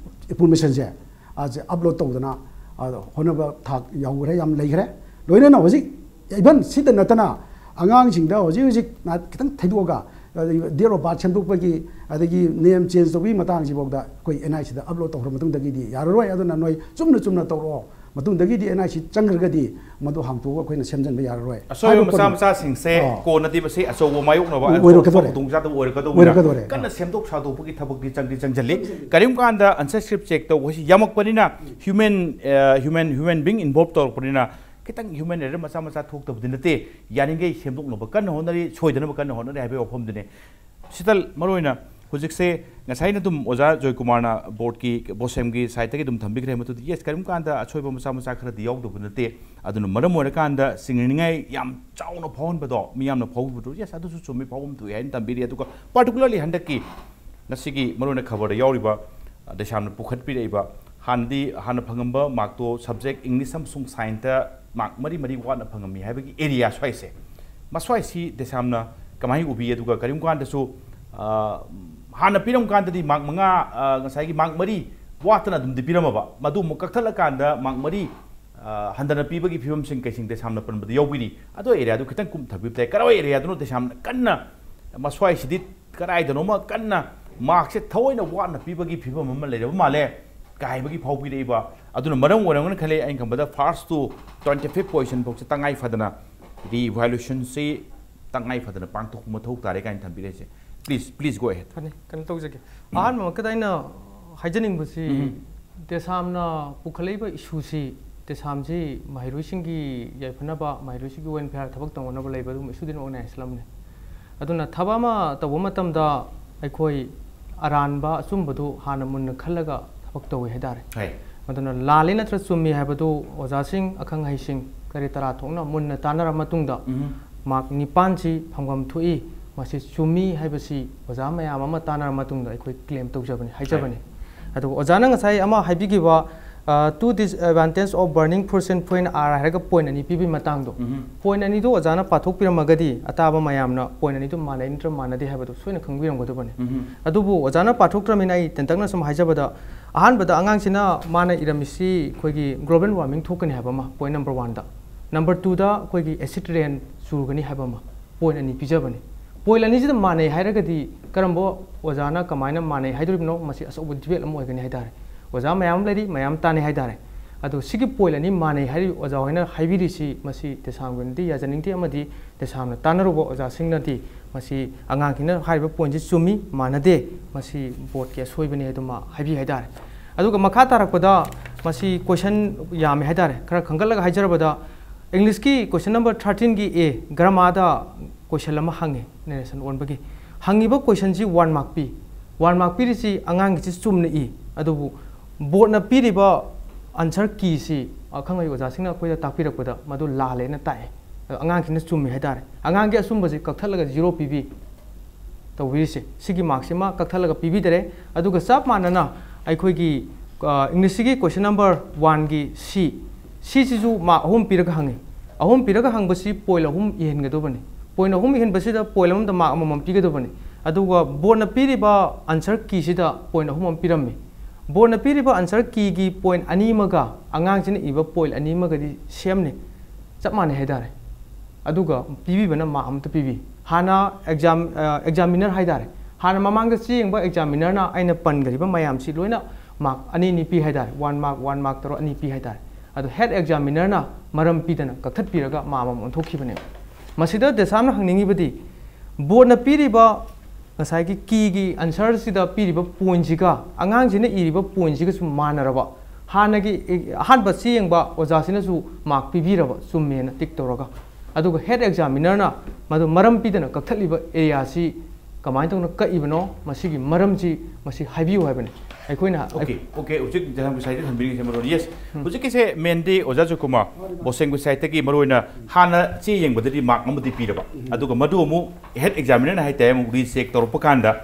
ꯏꯟꯐꯣꯔꯃꯦꯁꯟꯁꯦ, ꯑꯁꯦ ꯑꯞꯂꯣꯗ ꯇꯧꯗꯅ, ꯑ, ꯍꯣꯠꯅꯕ ꯊꯥꯛ ꯌꯥꯎꯈ꯭ꯔꯦ, ꯌꯥꯝ ꯂꯩꯈ꯭ꯔꯦ꯫ ꯂꯣꯏꯅꯅ ꯍꯧꯖꯤꯛ ꯏꯚꯟ ꯁꯤꯗ ꯅꯠꯇꯅ ꯑꯉꯥꯡꯁꯤꯡꯗ ꯍꯧꯖꯤꯛ ꯍꯧꯖꯤꯛ ꯅ-, ꯈꯤꯇꯪ ꯊꯩꯗꯣꯛꯑꯒ, ꯑ, date of birth ꯁꯦꯝꯗꯣꯛꯄꯒꯤ, ꯑꯗꯒꯤ ꯅꯦꯝ ꯆꯦꯟꯖ ꯇꯧꯕꯒꯤ ꯃꯇꯥꯡꯁꯤꯐꯥꯎꯗ ꯑꯩꯈꯣꯏ ꯑꯦꯟ ꯑꯥꯏ ꯁꯤꯗ ꯑꯞꯂꯣꯗ ꯇꯧꯈ꯭ꯔ ꯃꯇꯨꯡꯗꯒꯤꯗꯤ ꯌꯥꯔꯔꯣꯏ꯫ ꯑꯗꯨꯅ ꯅꯣꯏ ꯆꯨꯝꯅ ꯆꯨꯝꯅ ꯇꯧꯔꯛꯑꯣ, ꯃꯇꯨꯡꯗꯒꯤꯗꯤ ꯑꯦꯟ ꯑꯥꯏ ꯁꯤ ꯆꯪꯈ꯭ꯔꯒꯗꯤ ꯃꯗꯨ ꯍꯥꯡꯇꯣꯛꯑꯒ ꯑꯩꯈꯣꯏꯅ ꯁꯦꯝꯖꯤꯟꯕ ꯌꯥꯔꯔꯣꯏ꯫ ꯑꯁꯣꯏꯕ ꯍꯥꯏꯕ ꯃꯆꯥ ꯄꯣꯠꯇꯨ-, ꯃꯆꯥꯁꯤꯡꯁꯦ ꯑꯥ꯫ ꯀꯣꯟꯅꯗꯤ ꯃꯁꯤ ꯑꯆꯧꯕ ꯃꯥꯌꯣꯛꯅꯕ ꯑꯣꯏ-, ꯑꯣꯏꯔꯛꯀꯗꯣꯔꯦ꯫ ꯈꯨꯗꯣꯡꯆꯥꯗꯕ ꯑꯣꯏꯔꯛꯀꯗꯧꯕꯅꯤꯅ ꯑꯣꯏꯔꯛꯀꯗꯣꯔꯦ꯫ ꯀꯟꯅ ꯁꯦꯝꯗꯣꯛ ꯁꯥꯗꯣꯛꯄꯒꯤ ꯊꯕꯛꯇꯤ ꯆꯪꯗꯤ ꯆꯪꯁꯤꯜꯂꯤ꯫ ꯀꯔꯤꯒꯨꯝꯕ ꯀꯥꯟꯗ ꯑꯟꯁꯔ ꯁ꯭ꯀ꯭ꯔꯤꯞ ꯆꯦꯛ ꯇꯧꯕ ꯍꯥꯏꯁꯤ ꯌꯥꯝꯃꯛꯄꯅꯤꯅ human, ꯑ, human, human being involve ꯇꯧꯔꯛꯄꯅꯤꯅ ꯈꯤꯇꯪ human error ꯃꯆꯥ ꯃꯆꯥ ꯊꯣꯛꯇꯕꯗꯤ ꯅꯠꯇꯦ꯫ ꯌꯥꯔꯤꯈꯩ ꯁꯦꯝꯗꯣꯛꯅꯕ ꯀꯟꯅ ꯍꯣꯠꯅꯔꯤ, ꯁꯣꯏꯗꯅꯕ ꯀꯟꯅ ꯍꯣꯠꯅꯔꯤ ꯍꯥꯏꯕꯒꯤ ꯋꯥꯐꯝꯗꯨꯅꯤ꯫ ꯁꯤꯇꯜ, ꯃꯔꯨꯑꯣꯏꯅ ꯍꯧꯖꯤꯛꯁꯦ ꯉꯁꯥꯏꯅ ꯑꯗꯨꯝ ꯑꯣꯖꯥ ꯖꯣꯏꯀꯨꯃꯥꯔꯅ ꯕꯣꯔꯗꯀꯤ, ꯕꯣꯁꯦꯝꯒꯤ ꯁꯥꯏꯠꯇꯒꯤ ꯑꯗꯨꯝ ꯊꯝꯕꯤꯈ꯭ꯔꯦ꯫ ꯃꯗꯨꯗꯤ yes, ꯀꯔꯤꯒꯨꯝꯕ ꯀꯥꯟꯗ ꯑꯁꯣꯏꯕ ꯃꯆꯥ ꯃꯆꯥ ꯈꯔꯗꯤ ꯌꯥꯎꯗꯕ ꯅꯠꯇꯦ꯫ ꯑꯗꯨꯅ ꯃꯔꯝ ꯑꯣꯏꯔꯀꯥꯟꯗ ꯆꯤꯡꯅꯅꯤꯡꯉꯥꯏ ꯌꯥꯝ ꯆꯥꯎꯅ ꯐꯥꯎꯍꯟꯕꯗꯣ, ꯃꯤꯌꯥꯝꯅ ꯐꯥꯎꯕꯗꯣ, yes, ꯑꯗꯨꯁꯨ ꯆꯨꯝꯃꯤ, ꯐꯥꯎꯐꯝ ꯊꯣꯛꯏ ꯍꯥꯏꯅ ꯊꯝꯕꯤꯔꯤ꯫ ꯑꯗꯨꯒ particularly ꯍꯟꯗꯛꯀꯤ ꯉꯁꯤꯒꯤ ꯃꯔꯨꯑꯣꯏꯅ ꯈꯕꯔꯗ ꯌꯥꯎꯔꯤꯕ, ꯑ, ꯗꯦꯁꯥꯝꯅ ꯄꯨꯈꯠꯄꯤꯔꯛꯏꯕ, ꯍꯥꯟꯅꯗꯤ, ꯍꯥꯟꯅ ꯐꯪꯉꯝꯕ ꯃꯥꯔꯛꯇꯣ subject English ꯑꯃꯁꯨꯡ scienceꯇ ꯃꯥꯔꯛ ꯃꯔꯤ ꯃꯔꯤ ꯋꯥꯠꯅ ꯐꯪꯉꯝꯃꯤ ꯍꯥꯏꯕꯒꯤ ꯑꯦꯔꯤꯌꯥ ꯁ꯭ꯋꯥꯏꯁꯦ, ꯃꯁ꯭ꯋꯥꯏꯁꯤ ꯗꯦꯁꯥꯝꯅ ꯀꯃꯥꯏꯅ ꯎꯕꯤ? ꯑꯗꯨꯒ ꯀꯔꯤꯒꯨꯝꯕ ꯀꯥꯟꯗꯁꯨ, ꯑ, ꯍꯥꯟꯅ ꯄꯤꯔꯝ ꯀꯥꯟꯗꯗꯤ ꯃꯥꯔꯛ ꯃꯉꯥ, ꯑ, ꯉꯁꯥꯏꯒꯤ ꯃꯥꯔꯛ ꯃꯔꯤ ꯋꯥꯠꯇꯅ ꯑꯗꯨꯝꯗꯤ ꯄꯤꯔꯝꯃꯕ, ꯃꯗꯨ ꯑꯃꯨꯛ ꯀꯛꯊꯠꯂꯀꯥꯟꯗ ꯃꯥꯔꯛ ꯃꯔꯤ, ꯑ, ꯍꯟꯊꯅ ꯄꯤꯕꯒꯤ ꯐꯤꯕꯝꯁꯤꯡ ꯀꯩꯁꯤꯡ ꯗꯦꯁꯥꯝꯅ ꯄꯟꯕꯗ ꯌꯥꯎꯕꯤꯔꯤ꯫ ꯑꯗꯣ ꯑꯦꯔꯤꯌꯥꯗꯨ ꯈꯤꯇꯪ ꯀꯨꯞꯊꯕꯤꯕ ꯇꯥꯏ, ꯀꯔꯝꯕ ꯑꯦꯔꯤꯌꯥꯗꯨꯅꯣ ꯗꯦꯁꯥꯝꯅ ꯀꯟꯅ ꯃꯁ꯭ꯋꯥꯏꯁꯤꯗꯤ ꯀꯗꯥꯏꯗꯅꯣꯃ ꯀꯟꯅ ꯃꯥꯔꯛꯁꯦ ꯊꯑꯣꯏꯅ ꯋꯥꯠꯅ ꯄꯤꯕꯒꯤ ꯐꯤꯕꯝ ꯑꯃ ꯂꯩꯔꯕ ꯃꯥꯜꯂꯦ꯫ ꯀꯥꯏꯕꯒꯤ ꯐꯥꯎꯕꯤꯔꯛꯏꯕ꯫ ꯑꯗꯨꯅ ꯃꯔꯝ ꯑꯣꯏꯔꯝꯒꯅꯤ ꯈꯜꯂꯤ꯫ ꯑꯩꯅ ꯈꯟꯕꯗ first to twenty fifth position ꯐꯥꯎꯁꯦ ꯇꯉꯥꯏ ꯐꯗꯅ re-evaluation ꯁꯤ ꯇꯉꯥꯏ ꯐꯗꯅ ꯄꯥꯡꯊꯣꯛꯄ ꯃꯊꯧ ꯇꯥꯔꯦ ꯀꯥꯏꯅ ꯊꯝꯕꯤꯔꯛꯏꯁꯦ꯫ Please, please go ahead. ꯐꯅꯤ, ꯀꯩꯅꯣ ꯇꯧꯖꯒꯦ꯫ ꯑꯍꯥꯟꯕꯃꯛꯇꯗ ꯑꯩꯅ ꯍꯥꯏꯖꯅꯤꯡꯕꯁꯤ, ꯇꯦꯁꯥꯝꯅ ꯄꯨꯈꯠꯂꯛꯏꯕ ꯏꯁꯨꯁꯤ, ꯇꯦꯁꯥꯝꯁꯤ ꯃꯍꯩꯔꯣꯏꯁꯤꯡꯒꯤ ꯌꯥꯏꯐꯅꯕ, ꯃꯍꯩꯔꯣꯏꯁꯤꯡꯒꯤ welfare, ꯊꯕꯛ ꯇꯧꯅꯅꯕ ꯂꯩꯕ ꯑꯗꯨꯒꯨꯝꯕ ꯏꯁꯨꯗꯤ organize ꯂꯝꯅꯤ꯫ ꯑꯗꯨꯅ ꯊꯕꯛ ꯑꯃ ꯇꯧꯕ ꯃꯇꯝꯗ ꯑꯩꯈꯣꯏ ꯑꯔꯥꯟꯕ ꯑꯆꯨꯝꯕꯗꯨ ꯍꯥꯟꯅ ꯃꯨꯟꯅ ꯈꯜꯂꯒ ꯊꯕꯛ ꯇꯧꯏ ꯍꯥꯏꯇꯥꯔꯦ꯫ ꯍꯣꯏ꯫ ꯑꯗꯨꯅ ꯂꯥꯜꯂꯤ ꯅꯠꯇ꯭ꯔ ꯆꯨꯝꯃꯤ ꯍꯥꯏꯕꯗꯨ ꯑꯣꯖꯥꯁꯤꯡ, ꯑꯈꯪ ꯑꯍꯩꯁꯤꯡ, ꯀꯔꯤ ꯇꯔꯥ ꯊꯣꯛꯅ ꯃꯨꯟꯅ ꯇꯥꯟꯅꯔ ꯃꯇꯨꯡꯗ ꯎꯝ꯫ mark ꯅꯤꯄꯥꯟꯁꯤ ꯐꯪꯐꯝ ꯊꯣꯛꯏ, ꯃꯁꯤ ꯆꯨꯝꯃꯤ ꯍꯥꯏꯕꯁꯤ ꯑꯣꯖꯥ ꯃꯌꯥꯝ ꯑꯃ ꯇꯥꯟꯅꯔ ꯃꯇꯨꯡꯗ ꯑꯩꯈꯣꯏ claim ꯇꯧꯖꯕꯅꯤ, ꯍꯥꯏꯖꯕꯅꯤ꯫ ꯑꯗꯨꯒ ꯑꯣꯖꯥꯅ ꯉꯁꯥꯏ ꯑꯃ ꯍꯥꯏꯕꯤꯈꯤꯕ, ꯑ, to disadvantage of burning fruits and point R ꯍꯥꯏꯔꯒ point ꯑꯅꯤ ꯄꯤꯕꯒꯤ ꯃꯇꯥꯡꯗꯣ, ꯎꯝ꯫ point ꯑꯅꯤꯗꯣ ꯑꯣꯖꯥꯅ ꯄꯥꯊꯣꯛꯄꯤꯔꯝꯃꯒꯗꯤ ꯑꯇꯥꯕ ꯃꯌꯥꯝꯅ point ꯑꯅꯤꯗꯣ ꯃꯥꯟꯅꯩ ꯅꯠꯇ꯭ꯔ ꯃꯥꯟꯅꯗꯦ ꯍꯥꯏꯕꯗꯣ ꯁꯣꯏꯅ ꯈꯪꯕꯤꯔꯝꯒꯗꯕꯅꯤ꯫ ꯎꯝ꯫ ꯑꯗꯨꯕꯨ ꯑꯣꯖꯥꯅ ꯄꯥꯊꯣꯛꯇ꯭ꯔꯃꯤꯅ ꯑꯩ ꯇꯦꯟꯇꯛꯅ ꯁꯨꯝ ꯍꯥꯏꯖꯕꯗ, ꯑꯍꯥꯟꯕꯗ ꯑꯉꯥꯡꯁꯤꯅ ꯃꯥꯅ ꯏꯔꯝꯃꯤꯁꯤ ꯑꯩꯈꯣꯏꯒꯤ global warming ꯊꯣꯛꯀꯅꯤ ꯍꯥꯏꯕ ꯑꯃ, point number one ꯗ꯫ Number two ꯗ ꯑꯩꯈꯣꯏꯒꯤ acid rain ꯆꯨꯒꯅꯤ ꯍꯥꯏꯕ ꯑꯃ, point ꯑꯅꯤ ꯄꯤꯖꯕꯅꯤ꯫ Point ꯑꯅꯤꯁꯤꯗ ꯃꯥꯟꯅꯩ ꯍꯥꯏꯔꯒꯗꯤ ꯀꯔꯝꯕ ꯑꯣꯖꯥꯅ ꯀꯃꯥꯏꯅ ꯃꯥꯟꯅꯩ ꯍꯥꯏꯗꯣꯔꯤꯕꯅꯣ? ꯃꯁꯤ ꯑꯆꯧꯕ debate ꯑꯃ ꯑꯣꯏꯒꯅꯤ ꯍꯥꯏꯇꯥꯔꯦ꯫ ꯑꯣꯖꯥ ꯃꯌꯥꯝ ꯑꯃ ꯂꯩꯔꯤ, ꯃꯌꯥꯝ ꯇꯥꯟꯅꯩ ꯍꯥꯏꯇꯥꯔꯦ꯫ ꯑꯗꯣ ꯁꯤꯒꯤ point ꯑꯅꯤ ꯃꯥꯟꯅꯩ ꯍꯥꯏꯔꯤꯕ ꯑꯣꯖꯥ ꯍꯣꯏꯅ ꯍꯥꯏꯕꯤꯔꯤꯁꯤ, ꯃꯁꯤ ꯇꯦꯁꯥꯝꯒꯤ ꯑꯣꯏꯅꯗꯤ ꯌꯥꯖꯅꯤꯡꯗꯦ, ꯑꯃꯗꯤ ꯇꯦꯁꯥꯝꯅ ꯇꯥꯟꯅꯔꯨꯕ ꯑꯣꯖꯥꯁꯤꯡꯅꯗꯤ ꯃꯁꯤ ꯑꯉꯥꯡꯁꯤꯡꯅ ꯍꯥꯏꯔꯤꯕ point ꯁꯤ ꯆꯨꯝꯃꯤ, ꯃꯥꯟꯅꯗꯦ, ꯃꯁꯤ board ꯀꯤ ꯑꯁꯣꯏꯕꯅꯤ ꯑꯗꯨꯃ ꯍꯥꯏꯕꯤ ꯍꯥꯏꯇꯥꯔꯦ꯫ ꯑꯗꯨꯒ ꯃꯈꯥ ꯇꯥꯔꯛꯄꯗ ꯃꯁꯤ question ꯌꯥꯝꯃꯦ ꯍꯥꯏꯇꯥꯔꯦ꯫ ꯈꯔ ꯈꯟꯒꯠꯂꯒ ꯍꯥꯏꯖꯔꯕꯗ, English ꯀꯤ question number thirteen ꯒꯤ A, grammar ꯗ question ꯑꯃ ꯍꯪꯉꯦ, narration ꯑꯣꯟꯕꯒꯤ꯫ ꯍꯪꯉꯤꯕ question ꯁꯤ one mark ꯄꯤ꯫ One mark ꯄꯤꯔꯤꯁꯤ ꯑꯉꯥꯡꯒꯤꯁꯤ ꯆꯨꯝꯅ ꯏ, ꯑꯗꯨꯕꯨ board ꯅ ꯄꯤꯔꯤꯕ answer key ꯁꯤ ꯑꯈꯪ ꯑꯍꯩ ꯑꯣꯖꯥꯁꯤꯡꯅ ꯑꯩꯈꯣꯏꯗ ꯇꯥꯛꯄꯤꯔꯛꯄꯗ ꯃꯗꯨ ꯂꯥꯜꯂꯦꯅ ꯇꯥꯛꯑꯦ꯫ ꯑꯗꯣ ꯑꯉꯥꯡꯁꯤꯅ ꯆꯨꯝꯃꯤ ꯍꯥꯏꯇꯥꯔꯦ꯫ ꯑꯉꯥꯡꯒꯤ ꯑꯆꯨꯝꯕꯁꯤ ꯀꯛꯊꯠꯂꯒ zero ꯄꯤꯕꯤ ꯇꯧꯕꯤꯔꯤꯁꯦ꯫ ꯁꯤꯒꯤ mark ꯁꯤꯃ ꯀꯛꯊꯠꯂꯒ ꯄꯤꯕꯤꯗꯔꯦ꯫ ꯑꯗꯨꯒ ꯆꯞ ꯃꯥꯟꯅꯅ ꯑꯩꯈꯣꯏꯒꯤ, ꯑ, English ꯁꯤꯒꯤ question number one ꯒꯤ C, C ꯁꯤꯁꯨ mark ꯑꯍꯨꯝ ꯄꯤꯔꯒ ꯍꯪꯉꯤ꯫ ꯑꯍꯨꯝ ꯄꯤꯔꯒ ꯍꯪꯕꯁꯤ point ꯑꯍꯨꯝ ꯏꯍꯟꯒꯗꯧꯕꯅꯤ꯫ Point ꯑꯍꯨꯝ ꯏꯍꯟꯕꯁꯤꯗ point ꯑꯃꯗ mark ꯑꯃꯃꯝ ꯄꯤꯒꯗꯧꯕꯅꯤ꯫ ꯑꯗꯨꯒ board ꯅ ꯄꯤꯔꯤꯕ answer key ꯁꯤꯗ point ꯑꯍꯨꯝ ꯑꯃ ꯄꯤꯔꯝꯃꯤ꯫ Board ꯅ ꯄꯤꯔꯤꯕ answer key ꯒꯤ point ꯑꯅꯤ ꯑꯃꯒ ꯑꯉꯥꯡꯁꯤꯅ ꯏꯕ point ꯑꯅꯤ ꯑꯃꯒꯗꯤ same ꯅꯤ, ꯆꯞ ꯃꯥꯟꯅꯩ ꯍꯥꯏꯇꯥꯔꯦ꯫ ꯑꯗꯨꯒ ꯄꯤꯕꯤꯕꯅ mark ꯑꯃꯇ ꯄꯤꯕꯤ꯫ ꯍꯥꯟꯅ exam, ꯑ, examiner ꯍꯥꯏꯇꯥꯔꯦ, ꯍꯥꯟꯅ ꯃꯃꯥꯡꯗ ꯆꯦ ꯌꯦꯡꯕ examiner ꯅ ꯑꯩꯅ ꯄꯟꯈ꯭ꯔꯤꯕ ꯃꯌꯥꯝꯁꯤ ꯂꯣꯏꯅ ꯃꯥꯔꯛ ꯑꯅꯤ ꯑꯅꯤ ꯄꯤ ꯍꯥꯏꯇꯥꯔꯦ, ꯋꯥꯟ ꯃꯥꯔꯛ ꯋꯥꯟ ꯃꯥꯔꯛ ꯇꯧꯔꯒ ꯑꯅꯤ ꯄꯤ ꯍꯥꯏꯇꯥꯔꯦ꯫ ꯑꯗꯣ ꯍꯦꯠ ꯑꯦꯛꯖꯥꯃꯤꯅꯔꯅ ꯃꯔꯝ ꯄꯤꯗꯅ ꯀꯛꯊꯠꯄꯤꯔꯒ ꯃꯥ ꯑꯃꯃꯝ ꯑꯣꯟꯊꯣꯛꯈꯤꯕꯅꯦꯕ꯫ ꯃꯁꯤꯗ ꯗꯦꯁꯥꯝꯅ ꯍꯪꯅꯤꯡꯉꯤꯕꯗꯤ, ꯕꯣꯔꯗꯅ ꯄꯤꯔꯤꯕ ꯉꯁꯥꯏꯒꯤ ꯀꯤꯒꯤ ꯑꯟꯁꯔꯁꯤꯗ ꯄꯤꯔꯤꯕ ꯄꯣꯏꯟꯁꯤꯒ ꯑꯉꯥꯡꯁꯤꯅ ꯏꯔꯤꯕ ꯄꯣꯏꯟꯁꯤꯒꯁꯨ ꯃꯥꯟꯅꯔꯕ, ꯍꯥꯟꯅꯒꯤ ꯑꯍꯥꯟꯕ ꯆꯦ ꯌꯦꯡꯕ ꯑꯣꯖꯥꯁꯤꯅꯁꯨ ꯃꯥꯔꯛ ꯄꯤꯕꯤꯔꯕ, ꯆꯨꯝꯃꯦꯅ ꯇꯤꯛ ꯇꯧꯔꯒ, ꯑꯗꯨꯒ ꯍꯦꯠ ꯑꯦꯛꯖꯥꯃꯤꯅꯔꯅ ꯃꯗꯨ ꯃꯔꯝ ꯄꯤꯗꯅ ꯀꯛꯊꯠꯂꯤꯕ ꯑꯦꯔꯤꯌꯥꯁꯤ ꯀꯃꯥꯏꯅ ꯇꯧꯅ ꯀꯛꯏꯕꯅꯣ, ꯃꯁꯤꯒꯤ ꯃꯔꯝꯁꯤ ꯃꯁꯤ ꯍꯥꯏꯕꯤꯌꯨ ꯍꯥꯏꯕꯅꯤ꯫ ꯑꯩꯈꯣꯏꯅ ꯑꯣꯀꯦ, ꯑꯣꯀꯦ, ꯍꯧꯖꯤꯛ ꯉꯁꯥꯏꯗ ꯊꯝꯕꯤꯔꯤꯁꯦ ꯃꯔꯨ, ꯌꯦꯁ꯫ ꯎꯝ꯫ ꯍꯧꯖꯤꯛꯀꯤꯁꯦ ꯃꯦꯟꯗꯤ ꯑꯣꯖꯥ ꯖꯣꯏꯀꯨꯃꯥꯔ, ꯕꯣꯁꯦꯡ ꯁꯥꯏꯠꯇꯒꯤ ꯃꯔꯨ ꯑꯣꯏꯅ ꯍꯥꯟꯅ ꯆꯦ ꯌꯦꯡꯕꯗꯗꯤ ꯃꯥꯔꯛ ꯑꯃꯗꯤ ꯄꯤꯔꯕ, ꯎꯝ꯫ ꯑꯗꯨꯒ ꯃꯗꯨ ꯑꯃꯨꯛ ꯍꯦꯠ ꯑꯦꯛꯖꯥꯃꯤꯅꯔꯅ ꯍꯥꯏꯇꯥꯔꯦ ꯑꯃꯨꯛ ꯔꯤꯆꯦꯛ ꯇꯧꯔꯛꯄ ꯀꯥꯟꯗ,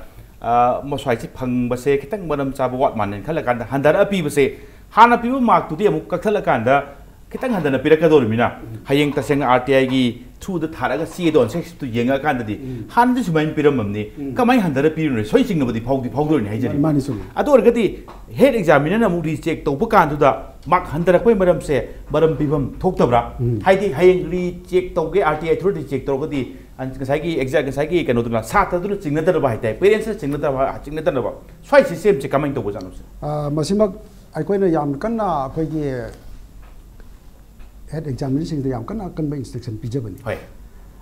ꯑ, ꯃꯁ꯭ꯋꯥꯏꯁꯤ ꯐꯪꯕꯁꯦ ꯈꯤꯇꯪ ꯃꯔꯝ ꯆꯥꯕ ꯋꯥꯠ ꯃꯥꯟꯅꯦꯅ ꯈꯜꯂꯀꯥꯟꯗ ꯍꯟꯊꯔꯛꯑ ꯄꯤꯕꯁꯦ, ꯍꯥꯟꯅ ꯄꯤꯕ ꯃꯥꯔꯛꯇꯨꯗꯤ ꯑꯃꯨꯛ ꯀꯛꯊꯠꯂꯀꯥꯟꯗ ꯈꯤꯇꯪ ꯍꯟꯊꯅ ꯄꯤꯔꯛꯀꯗꯧꯔꯤꯕꯅꯤꯅ, ꯎꯝ꯫ ꯍꯌꯦꯡ ꯇꯁꯦꯡꯅ ꯑꯥꯔ ꯇꯤ ꯑꯥꯏꯒꯤ ꯊ꯭ꯔꯨꯗ ꯊꯥꯔꯛꯑꯒ ꯆꯦꯗꯣ ꯑꯟꯁꯔ ꯁꯤꯠꯇꯨ ꯌꯦꯡꯉꯛꯑꯀꯥꯟꯗꯗꯤ, ꯎꯝ꯫ ꯍꯥꯟꯅꯗꯤ ꯁꯨꯃꯥꯏꯅ ꯄꯤꯔꯝꯃꯕꯅꯤ, ꯎꯝ꯫ ꯀꯃꯥꯏꯅ ꯍꯟꯊꯔ ꯄꯤꯔꯤꯅꯣ? ꯁꯣꯏ ꯆꯤꯡꯅꯕꯗꯤ ꯐꯥꯎꯗꯤ ꯐꯥꯎꯗꯣꯏꯅꯤ ꯍꯥꯏꯖꯔꯤ꯫ ꯃꯥꯅꯤ, ꯆꯨꯝꯃꯤ꯫ ꯑꯗꯨ ꯑꯣꯏꯔꯒꯗꯤ ꯍꯦꯠ ꯑꯦꯛꯖꯥꯃꯤꯅꯔꯅ ꯑꯃꯨꯛ ꯔꯤꯆꯦꯛ ꯇꯧꯕ ꯀꯥꯟꯗꯨꯗ ꯃꯥꯔꯛ ꯍꯟꯊꯔꯛꯄꯒꯤ ꯃꯔꯝꯁꯦ ꯃꯔꯝ ꯄꯤꯐꯝ ꯊꯣꯛꯇꯕ꯭ꯔꯥ? ꯎꯝ꯫ ꯍꯥꯏꯗꯤ ꯍꯌꯦꯡ ꯔꯤꯆꯦꯛ ꯇꯧꯒꯦ, ꯑꯥꯔ ꯇꯤ ꯑꯥꯏ ꯊ꯭ꯔꯨ ꯔꯤꯆꯦꯛ ꯇꯧꯔꯒꯗꯤ, ꯑꯟ-, ꯉꯁꯥꯏꯒꯤ ꯑꯦꯛꯖꯥ-, ꯉꯁꯥꯏꯒꯤ ꯀꯩꯅꯣꯗꯨꯅ, ꯁꯥꯇ꯭ꯔꯗꯨꯅ ꯆꯤꯡꯅꯗꯅꯕ ꯍꯥꯏꯇꯥꯔꯦ, ꯄꯦꯔꯦꯟꯁꯅ ꯆꯤꯡꯅꯗꯕ, ꯆꯤꯡꯅꯗꯅꯕ ꯁ꯭ꯋꯥꯏ ꯁꯤꯁꯇꯦꯝꯁꯦ ꯀꯃꯥꯏꯅ ꯇꯧꯕꯖꯥꯠꯅꯣ ꯁꯦ? ꯑ, ꯃꯁꯤꯃꯛ ꯑꯩꯈꯣꯏꯅ ꯌꯥꯝ ꯀꯟꯅ ꯑꯩꯈꯣꯏꯒꯤ ꯍꯦꯠ ꯑꯦꯛꯖꯥꯃꯤꯅꯔꯁꯤꯡꯗ ꯌꯥꯝ ꯀꯟꯅ ꯑꯀꯟꯕ ꯏꯟꯁꯇ꯭ꯔꯛꯁꯟ ꯄꯤꯖꯕꯅꯤ꯫ ꯍꯣꯏ꯫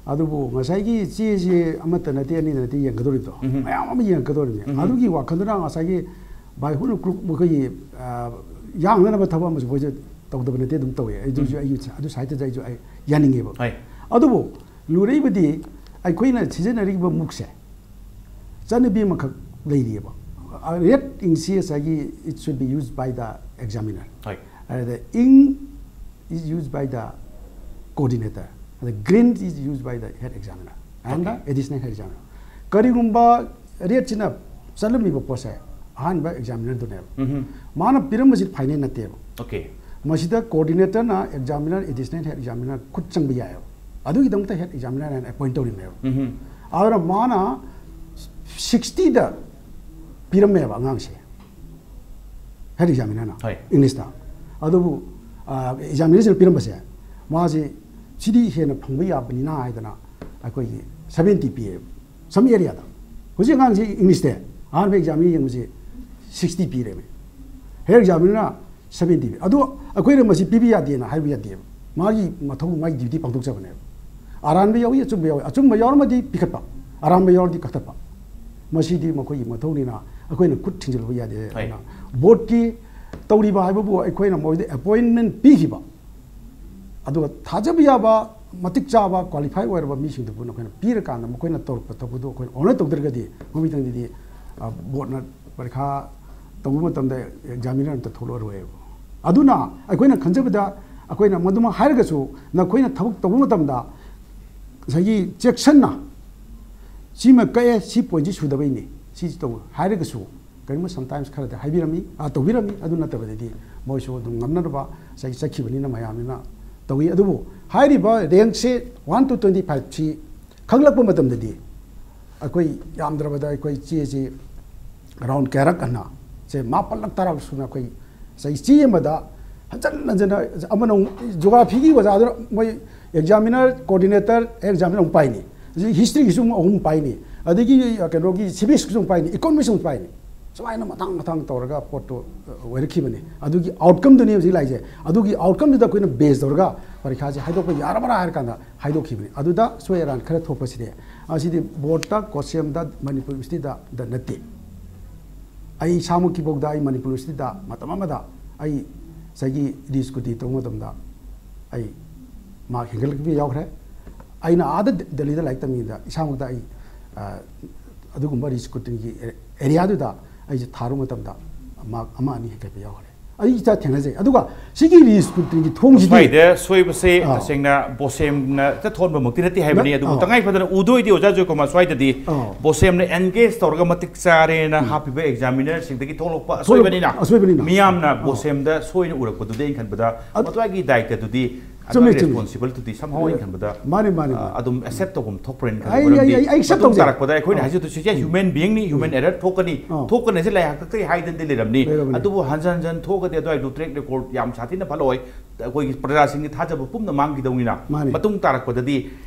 ꯑꯗꯨꯕꯨ ꯉꯁꯥꯏꯒꯤ ꯆꯦꯁꯤ ꯑꯃꯠꯇ ꯅꯠꯇꯦ, ꯑꯅꯤꯗ ꯅꯠꯇꯦ ꯌꯦꯡꯒꯗꯧꯔꯤꯕꯗꯣ, ꯎꯝꯍꯨꯝ꯫ ꯃꯌꯥꯝ ꯑꯃ ꯌꯦꯡꯉꯛꯀꯗꯧꯔꯤꯕꯅꯤ꯫ ꯎꯝꯍꯨꯝ꯫ ꯑꯗꯨꯒꯤ ꯋꯥꯈꯜꯗꯨꯅ ꯉꯁꯥꯏꯒꯤ by hook or crook ꯃꯈꯣꯏꯒꯤ, ꯑ, ꯌꯥꯡꯅꯅꯕ ꯊꯕꯛ ꯑꯃꯁꯨ ꯃꯣꯏꯁꯦ ꯇꯧꯗꯕ ꯅꯠꯇꯦ, ꯑꯗꯨꯝ ꯇꯧꯋꯦ꯫ ꯑꯩ ꯑꯗꯨꯁꯨ, ꯎꯝ꯫ ꯑꯩ ꯑꯗꯨ ꯁꯥꯏꯠꯇꯨꯗ ꯑꯩꯁꯨ ꯑꯩ ꯌꯥꯅꯤꯡꯉꯦꯕ꯫ ꯍꯣꯏ꯫ ꯑꯗꯨꯕꯨ ꯂꯨꯔꯛꯏꯕꯗꯤ ꯑꯩꯈꯣꯏꯅ ꯁꯤꯖꯤꯟꯅꯔꯤꯕ ꯃꯨꯛꯁꯦ ꯆꯠꯅꯕꯤ ꯑꯃꯈꯛ ꯂꯩꯔꯤꯑꯕ꯫ Red ink ꯁꯤ ꯉꯁꯥꯏꯒꯤ it should be used by the examiner꯫ ꯍꯣꯏ꯫ ꯑꯗ ink is used by the coordinator꯫ ꯑꯗ green is used by the head examiner and the Okay. additional head examiner꯫ ꯀꯔꯤꯒꯨꯝꯕ red ꯁꯤꯅ ꯆꯠꯂꯝꯃꯤꯕ ꯄꯣꯠꯁꯦ ꯑꯍꯥꯟꯕ ꯑꯦꯛꯖꯥꯃꯤꯅꯔꯗꯨꯅꯦꯕ꯫ ꯎꯝꯍꯨꯝ꯫ ꯃꯥꯅ ꯄꯤꯔꯝꯕꯁꯤ ꯐꯥꯏꯅꯦꯜ ꯅꯠꯇꯦꯕ꯫ ꯑꯣꯀꯦ꯫ ꯃꯁꯤꯗ ꯀꯣꯑꯣꯔꯗꯤꯅꯦꯇꯔꯅ ꯑꯦꯛꯖꯥꯃꯤꯅꯔ, ꯑꯦꯗꯤꯁꯅꯦꯜ ꯍꯦꯗ ꯑꯦꯛꯖꯥꯃꯤꯅꯔ ꯈꯨꯠ ꯆꯪꯕ ꯌꯥꯏꯑꯕ꯫ ꯑꯗꯨꯒꯤꯗꯃꯛꯇ ꯍꯦꯗ ꯑꯦꯛꯖꯥꯃꯤꯅꯔ ꯍꯥꯏꯅ ꯑꯦꯄꯣꯏꯟ ꯇꯧꯔꯤꯕꯅꯦꯕ꯫ ꯎꯝꯍꯨꯝ꯫ ꯑꯗꯨꯅ ꯃꯥꯅ ꯁꯤꯛꯁꯇꯤꯗ ꯄꯤꯔꯝꯃꯦꯕ ꯑꯉꯥꯡꯁꯦ, ꯍꯦꯗ ꯑꯦꯛꯖꯥꯃꯤꯅꯔꯅ ꯍꯣꯏ꯫ ꯏꯪꯂꯤꯁꯇ꯫ ꯑꯗꯨꯕꯨ, ꯑ, ꯑꯦꯛꯖꯥꯃꯤꯅꯔꯁꯤꯅ ꯄꯤꯔꯝꯕꯁꯦ, ꯃꯥꯁꯦ ꯁꯤꯗꯤ ꯍꯦꯟꯅ ꯐꯪꯕ ꯌꯥꯕꯅꯤꯅ ꯍꯥꯏꯗꯅ ꯑꯩꯈꯣꯏꯒꯤ ꯁꯕꯦꯟꯇꯤ ꯄꯤꯌꯦꯕ꯫ ꯁꯝ ꯑꯦꯔꯤꯌꯥꯗ ꯍꯧꯖꯤꯛ ꯑꯉꯥꯡꯁꯤ ꯏꯪꯂꯤꯁꯇ ꯑꯍꯥꯟꯕ ꯑꯦꯛꯖꯥꯝ ꯌꯦꯡꯕꯁꯤ ꯁꯤꯛꯁꯇꯤ ꯄꯤꯔꯦꯕ꯫ ꯍꯦꯌꯔ ꯑꯦꯛꯖꯥꯃꯤꯅꯔꯅ ꯁꯕꯦꯟꯇꯤ ꯄꯤ꯫ ꯑꯗꯣ ꯑꯩꯈꯣꯏꯅ ꯃꯁꯤ ꯄꯤꯕ ꯌꯥꯗꯦꯅ ꯍꯥꯏꯕ ꯌꯥꯗꯦꯕ꯫ ꯃꯥꯒꯤ ꯃꯊꯧ, ꯃꯥꯒꯤ ꯗ꯭ꯌꯨꯇꯤ ꯄꯥꯡꯊꯣꯛꯆꯕꯅꯦꯕ꯫ ꯑꯔꯥꯟꯕ ꯌꯥꯎꯏ, ꯑꯆꯨꯝꯕ ꯌꯥꯎꯏ꯫ ꯑꯆꯨꯝꯕ ꯌꯥꯎꯔꯝꯃꯗꯤ ꯄꯤꯈꯠꯄ, ꯑꯔꯥꯟꯕ ꯌꯥꯎꯔꯗꯤ ꯀꯛꯊꯠꯄ꯫ ꯃꯁꯤꯗꯤ ꯃꯈꯣꯏꯒꯤ ꯃꯊꯧꯅꯤꯅ ꯑꯩꯈꯣꯏꯅ ꯈꯨꯠ ꯊꯤꯡꯖꯤꯜꯂꯨꯕ ꯌꯥꯗꯦ꯫ ꯍꯣꯏ꯫ ꯑꯗꯨꯅ ꯕꯣꯔꯗꯀꯤ ꯇꯧꯔꯤꯕ ꯍꯥꯏꯕꯕꯨ ꯑꯩꯈꯣꯏꯅ ꯃꯣꯏꯗ ꯑꯦꯄꯣꯏꯟꯃꯦꯟ ꯄꯤꯈꯤꯕ, ꯑꯗꯨꯒ ꯊꯥꯖꯕ ꯌꯥꯕ, ꯃꯇꯤꯛ ꯆꯥꯕ, ꯀ꯭ꯋꯥꯂꯤꯐꯥꯏ ꯑꯣꯏꯔꯕ ꯃꯤꯁꯤꯡꯗꯨꯕꯨ ꯅꯈꯣꯏꯅ ꯄꯤꯔꯀꯥꯟꯗ ꯃꯈꯣꯏꯅ ꯇꯧꯔꯛꯄ ꯊꯕꯛꯇꯨ ꯑꯩꯈꯣꯏꯅ ꯑꯣꯅꯔ ꯇꯧꯗ꯭ꯔꯒꯗꯤ ꯃꯃꯤꯇꯪꯗꯗꯤ, ꯑ, ꯕꯣꯔꯗꯅ ꯄꯔꯤꯈꯥ ꯇꯧꯕ ꯃꯇꯝꯗ ꯑꯦꯛꯖꯥꯃꯤꯅꯔ ꯑꯝꯇ ꯊꯣꯛꯂꯛꯑꯔꯣꯏꯕ꯫ ꯑꯗꯨꯅ ꯑꯩꯈꯣꯏꯅ ꯈꯟꯖꯕꯗ, ꯑꯩꯈꯣꯏꯅ ꯃꯗꯨꯃꯛ ꯍꯥꯏꯔꯒꯁꯨ, ꯅꯈꯣꯏꯅ ꯊꯕꯛ ꯇꯧꯕ ꯃꯇꯝꯗ ꯉꯁꯥꯏꯒꯤ ꯆꯦꯛꯁꯟꯅ ꯁꯤꯃ ꯀꯛꯑꯦ, ꯁꯤ ꯄꯣꯏꯟꯁꯤ ꯁꯨꯗꯕꯩꯅꯤ, ꯁꯤꯁꯤ ꯇꯧ ꯍꯥꯏꯔꯒꯁꯨ, ꯀꯔꯤꯒꯨꯝꯕ ꯁꯝꯇꯥꯏꯝꯁ ꯈꯔꯗꯤ ꯍꯥꯏꯕꯤꯔꯝꯃꯤ, ꯑꯥ, ꯇꯧꯕꯤꯔꯝꯃꯤ꯫ ꯑꯗꯨ ꯅꯠꯇꯕꯗꯗꯤ ꯃꯣꯏꯁꯨ ꯑꯗꯨꯝ ꯉꯝꯅꯅꯕ ꯉꯁꯥꯏꯒꯤ ꯆꯠꯈꯤꯕꯅꯤꯅ ꯃꯌꯥꯝꯅꯤꯅ ꯇꯧꯏ꯫ ꯑꯗꯨꯕꯨ ꯍꯥꯏꯔꯤꯕ ꯔꯦꯡꯁꯦ ꯋꯥꯟ ꯇꯨ ꯇ꯭ꯋꯦꯟꯇꯤ ꯐꯥꯏꯚꯁꯤ ꯈꯪꯂꯛꯄ ꯃꯇꯝꯗꯗꯤ ꯑꯩꯈꯣꯏ ꯌꯥꯝꯗ꯭ꯔꯕꯗ ꯑꯩꯈꯣꯏ ꯆꯦꯁꯤ ꯑꯔꯥꯎꯟ ꯀꯌꯥꯔꯛ ꯍꯟꯅ, ꯁꯦ ꯃꯥꯄꯜꯂꯛ ꯇꯔꯥꯔꯛ ꯁꯨꯅ ꯑꯩꯈꯣꯏ ꯉꯁꯥꯏꯒꯤ ꯆꯦ ꯑꯃꯗ ꯍꯟꯖꯟ ꯍꯟꯖꯟꯅ, ꯑꯃꯅ ꯑꯃꯨꯛ ꯖꯣꯒ꯭ꯔꯥꯐꯤꯒꯤ ꯑꯣꯖꯥꯗꯨꯅ ꯃꯣꯏ ꯑꯦꯛꯖꯥꯃꯤꯅꯔ, ꯀꯣꯑꯣꯔꯗꯤꯅꯦꯇꯔ, ꯑꯦꯛꯖꯥꯃꯤꯅꯔ ꯑꯃꯨꯛ ꯄꯥꯏꯅꯤ, ꯑꯗꯒꯤ ꯍꯤꯁꯇ꯭ꯔꯤꯒꯤꯁꯨ ꯑꯃꯨꯛ ꯑꯍꯨꯝ ꯄꯥꯏꯅꯤ, ꯑꯗꯒꯤ ꯀꯩꯅꯣꯒꯤ ꯁꯤꯚꯤꯛꯁꯀꯤꯁꯨ ꯑꯃꯨꯛ ꯄꯥꯏꯅꯤ, ꯏꯀꯣꯅꯣꯃꯤꯛꯁ ꯑꯃꯨꯛ ꯄꯥꯏꯅꯤ꯫ ꯁꯨꯃꯥꯏꯅ ꯃꯊꯪ ꯃꯊꯪ ꯇꯧꯔꯒ ꯄꯣꯠꯇꯣ, ꯑ, ꯑꯣꯏꯔꯛꯈꯤꯕꯅꯤ꯫ ꯑꯗꯨꯒꯤ ꯑꯥꯎꯠꯀꯝꯗꯨꯅꯤ ꯍꯧꯖꯤꯛ ꯂꯥꯛꯏꯁꯦ꯫ ꯑꯗꯨꯒꯤ ꯑꯥꯎꯠꯀꯝꯗꯨꯗ ꯑꯩꯈꯣꯏꯅ ꯕꯦꯖ ꯇꯧꯔꯒ ꯄꯔꯤꯈꯥꯁꯦ ꯍꯥꯏꯗꯣꯛꯄ ꯌꯥꯔꯕ꯭ꯔꯥ ꯍꯥꯏꯔ ꯀꯥꯟꯗ ꯍꯥꯏꯗꯣꯛꯈꯤꯕꯅꯤ꯫ ꯑꯗꯨꯗ ꯁꯣꯏ ꯑꯔꯥꯟ ꯈꯔ ꯊꯣꯛꯄꯁꯤꯗꯤ, ꯑꯁꯤꯗꯤ ꯕꯣꯔꯗꯇ, ꯀꯣꯁꯦꯝꯗ, ꯃꯅꯤꯄꯨꯔ ꯌꯨꯅꯤꯚꯔꯁꯤꯇꯤꯗ ꯅꯠꯇꯦ꯫ ꯑꯩ ꯏꯁꯥꯃꯛꯀꯤꯐꯥꯎꯗ ꯑꯩ ꯃꯅꯤꯄꯨꯔ ꯌꯨꯅꯤꯚꯔꯁꯤꯇꯤꯗ ꯃꯇꯝ ꯑꯃꯗ ꯑꯩ ꯉꯁꯥꯏꯒꯤ ꯔꯤꯁ꯭ꯀꯨꯇꯤ ꯇꯧꯕ ꯃꯇꯝꯗ ꯑꯩ ꯃꯥꯔꯛ ꯍꯦꯟꯒꯠꯂꯛꯄ ꯌꯥꯎꯈ꯭ꯔꯦ꯫ ꯑꯩꯅ ꯑꯥꯗ ꯗꯦꯜꯂꯤꯗ ꯂꯥꯏꯔꯤꯛ ꯇꯝꯃꯤꯉꯩꯗ ꯏꯁꯥꯃꯛꯇ ꯑꯩ, ꯑ, ꯑꯗꯨꯒꯨꯝꯕ ꯔꯤꯁ꯭ꯀꯨꯇꯤꯒꯤ ꯑꯦꯔꯤꯌꯥꯗꯨꯗ ꯑꯩꯁꯦ ꯊꯥꯔꯨꯕ ꯃꯇꯝꯗ ꯃꯥꯔꯛ ꯑꯃ ꯑꯅꯤ ꯍꯦꯟꯒꯠꯄ ꯌꯥꯎꯈ꯭ꯔꯦ꯫ ꯑꯩ ꯏꯆꯥ ꯊꯦꯡꯅꯖꯩ꯫ ꯑꯗꯨꯒ ꯁꯤꯒꯤ ꯔꯤꯁ꯭ꯀꯨꯇꯤꯒꯤ ꯊꯣꯡꯁꯤꯗꯤ ꯁ꯭ꯋꯥꯏꯗ ꯁꯣꯏꯕꯁꯦ ꯑꯥ꯫ ꯇꯁꯦꯡꯅ ꯕꯣꯁꯦꯝꯅ ꯍꯦꯛꯇ ꯊꯣꯟꯕꯃꯛꯇꯤ ꯅꯠꯇꯦ ꯍꯥꯏꯕꯅꯤ꯫ ꯅ-, ꯑꯗꯨꯕꯨ ꯑꯥ꯫ ꯇꯉꯥꯏ ꯐꯗꯅ ꯎꯗꯣꯏꯗꯤ ꯑꯣꯖꯥ ꯖꯣꯏꯀꯨꯃꯥꯔ ꯁ꯭ꯋꯥꯏꯗꯗꯤ ꯑꯥ꯫ ꯕꯣꯁꯦꯝꯅ ꯑꯦꯟꯒꯦꯖ ꯇꯧꯔꯒ ꯃꯇꯤꯛ ꯆꯥꯔꯦꯅ ꯎꯝ꯫ ꯍꯥꯞꯄꯤꯕ ꯑꯦꯛꯖꯥꯃꯤꯅꯔꯁꯤꯡꯗꯒꯤ ꯊꯣꯛꯂꯛꯄ ꯊꯣꯛꯂꯛꯄ ꯑꯁꯣꯏꯕꯅꯤꯅ ꯑꯁꯣꯏꯕꯅꯤꯅ꯫ ꯃꯤꯌꯥꯝꯅ ꯑꯥ꯫ ꯕꯣꯁꯦꯝꯗ ꯁꯣꯏꯅ ꯎꯔꯛꯄꯗꯨꯗꯤ ꯑꯩꯅ ꯈꯟꯕꯗ ꯑꯗꯨ ꯃꯗꯨꯒꯤ ꯗꯥꯏꯇꯗꯨꯗꯤ ꯆꯨꯝꯃꯦ, ꯑꯗꯨꯒꯤ ꯆꯨꯝꯃꯦ꯫ ꯔꯦꯁꯄꯣꯟꯁꯤꯕꯤꯂꯤꯇꯤꯗꯤ somehow ꯑꯩꯅ ꯈꯟꯕꯗ, ꯃꯥꯅꯦ, ꯃꯥꯅꯦ, ꯑ, ꯃꯥꯅꯦ꯫ ꯑꯗꯨꯝ ꯑꯦꯛꯁꯦꯞ ꯇꯧꯐꯝ ꯊꯣꯛꯄ꯭ꯔꯅ ꯈꯜꯂꯤ꯫ ꯑꯩ, ꯑꯩ, ꯃꯔꯝꯗꯤ ꯑꯩ, ꯑꯩ ꯑꯦꯛꯁꯦꯞ ꯃꯇꯨꯡ ꯇꯧꯖꯩ꯫ ꯇꯥꯔꯛꯄꯗ ꯑꯩꯈꯣꯏꯅ ꯑꯥ꯫ ꯍꯥꯏꯖꯗꯣꯏꯁꯦ ꯍ꯭ꯌꯨꯃꯦꯟ ꯕꯤꯌꯤꯡꯅꯤ, ꯍ꯭ꯌꯨꯃꯦꯟ ꯎꯝ꯫ ꯑꯦꯔꯔ ꯊꯣꯛꯀꯅꯤ, ꯑꯥ꯫ ꯊꯣꯛꯀꯅꯤ ꯍꯥꯏꯁꯦ ꯂꯥꯏ ꯍꯥꯛꯇꯛꯇꯒꯤ ꯍꯥꯏꯗꯅꯗꯤ ꯂꯩꯔꯝꯅꯤ꯫ ꯂꯩꯔꯕꯅꯤ꯫ ꯑꯗꯨꯕꯨ ꯍꯟꯖꯟ ꯍꯟꯖꯟ ꯊꯣꯛꯑꯒꯗꯤ ꯑꯗꯨꯋꯥꯏꯗꯨ ꯇ꯭ꯔꯦꯛ ꯔꯦꯀꯣꯔꯗ ꯌꯥꯝ ꯁꯥꯊꯤꯅ ꯐꯠꯂꯛꯑꯣꯏ꯫ ꯑꯩꯈꯣꯏꯒꯤ ꯄ꯭ꯔꯖꯥꯁꯤꯡꯒꯤ ꯊꯥꯖꯕ ꯄꯨꯝꯅ ꯃꯥꯡꯈꯤꯗꯧꯅꯤꯅ ꯃꯥꯅꯦ꯫ ꯃꯇꯨꯡ ꯇꯥꯔꯛꯄꯗꯗꯤ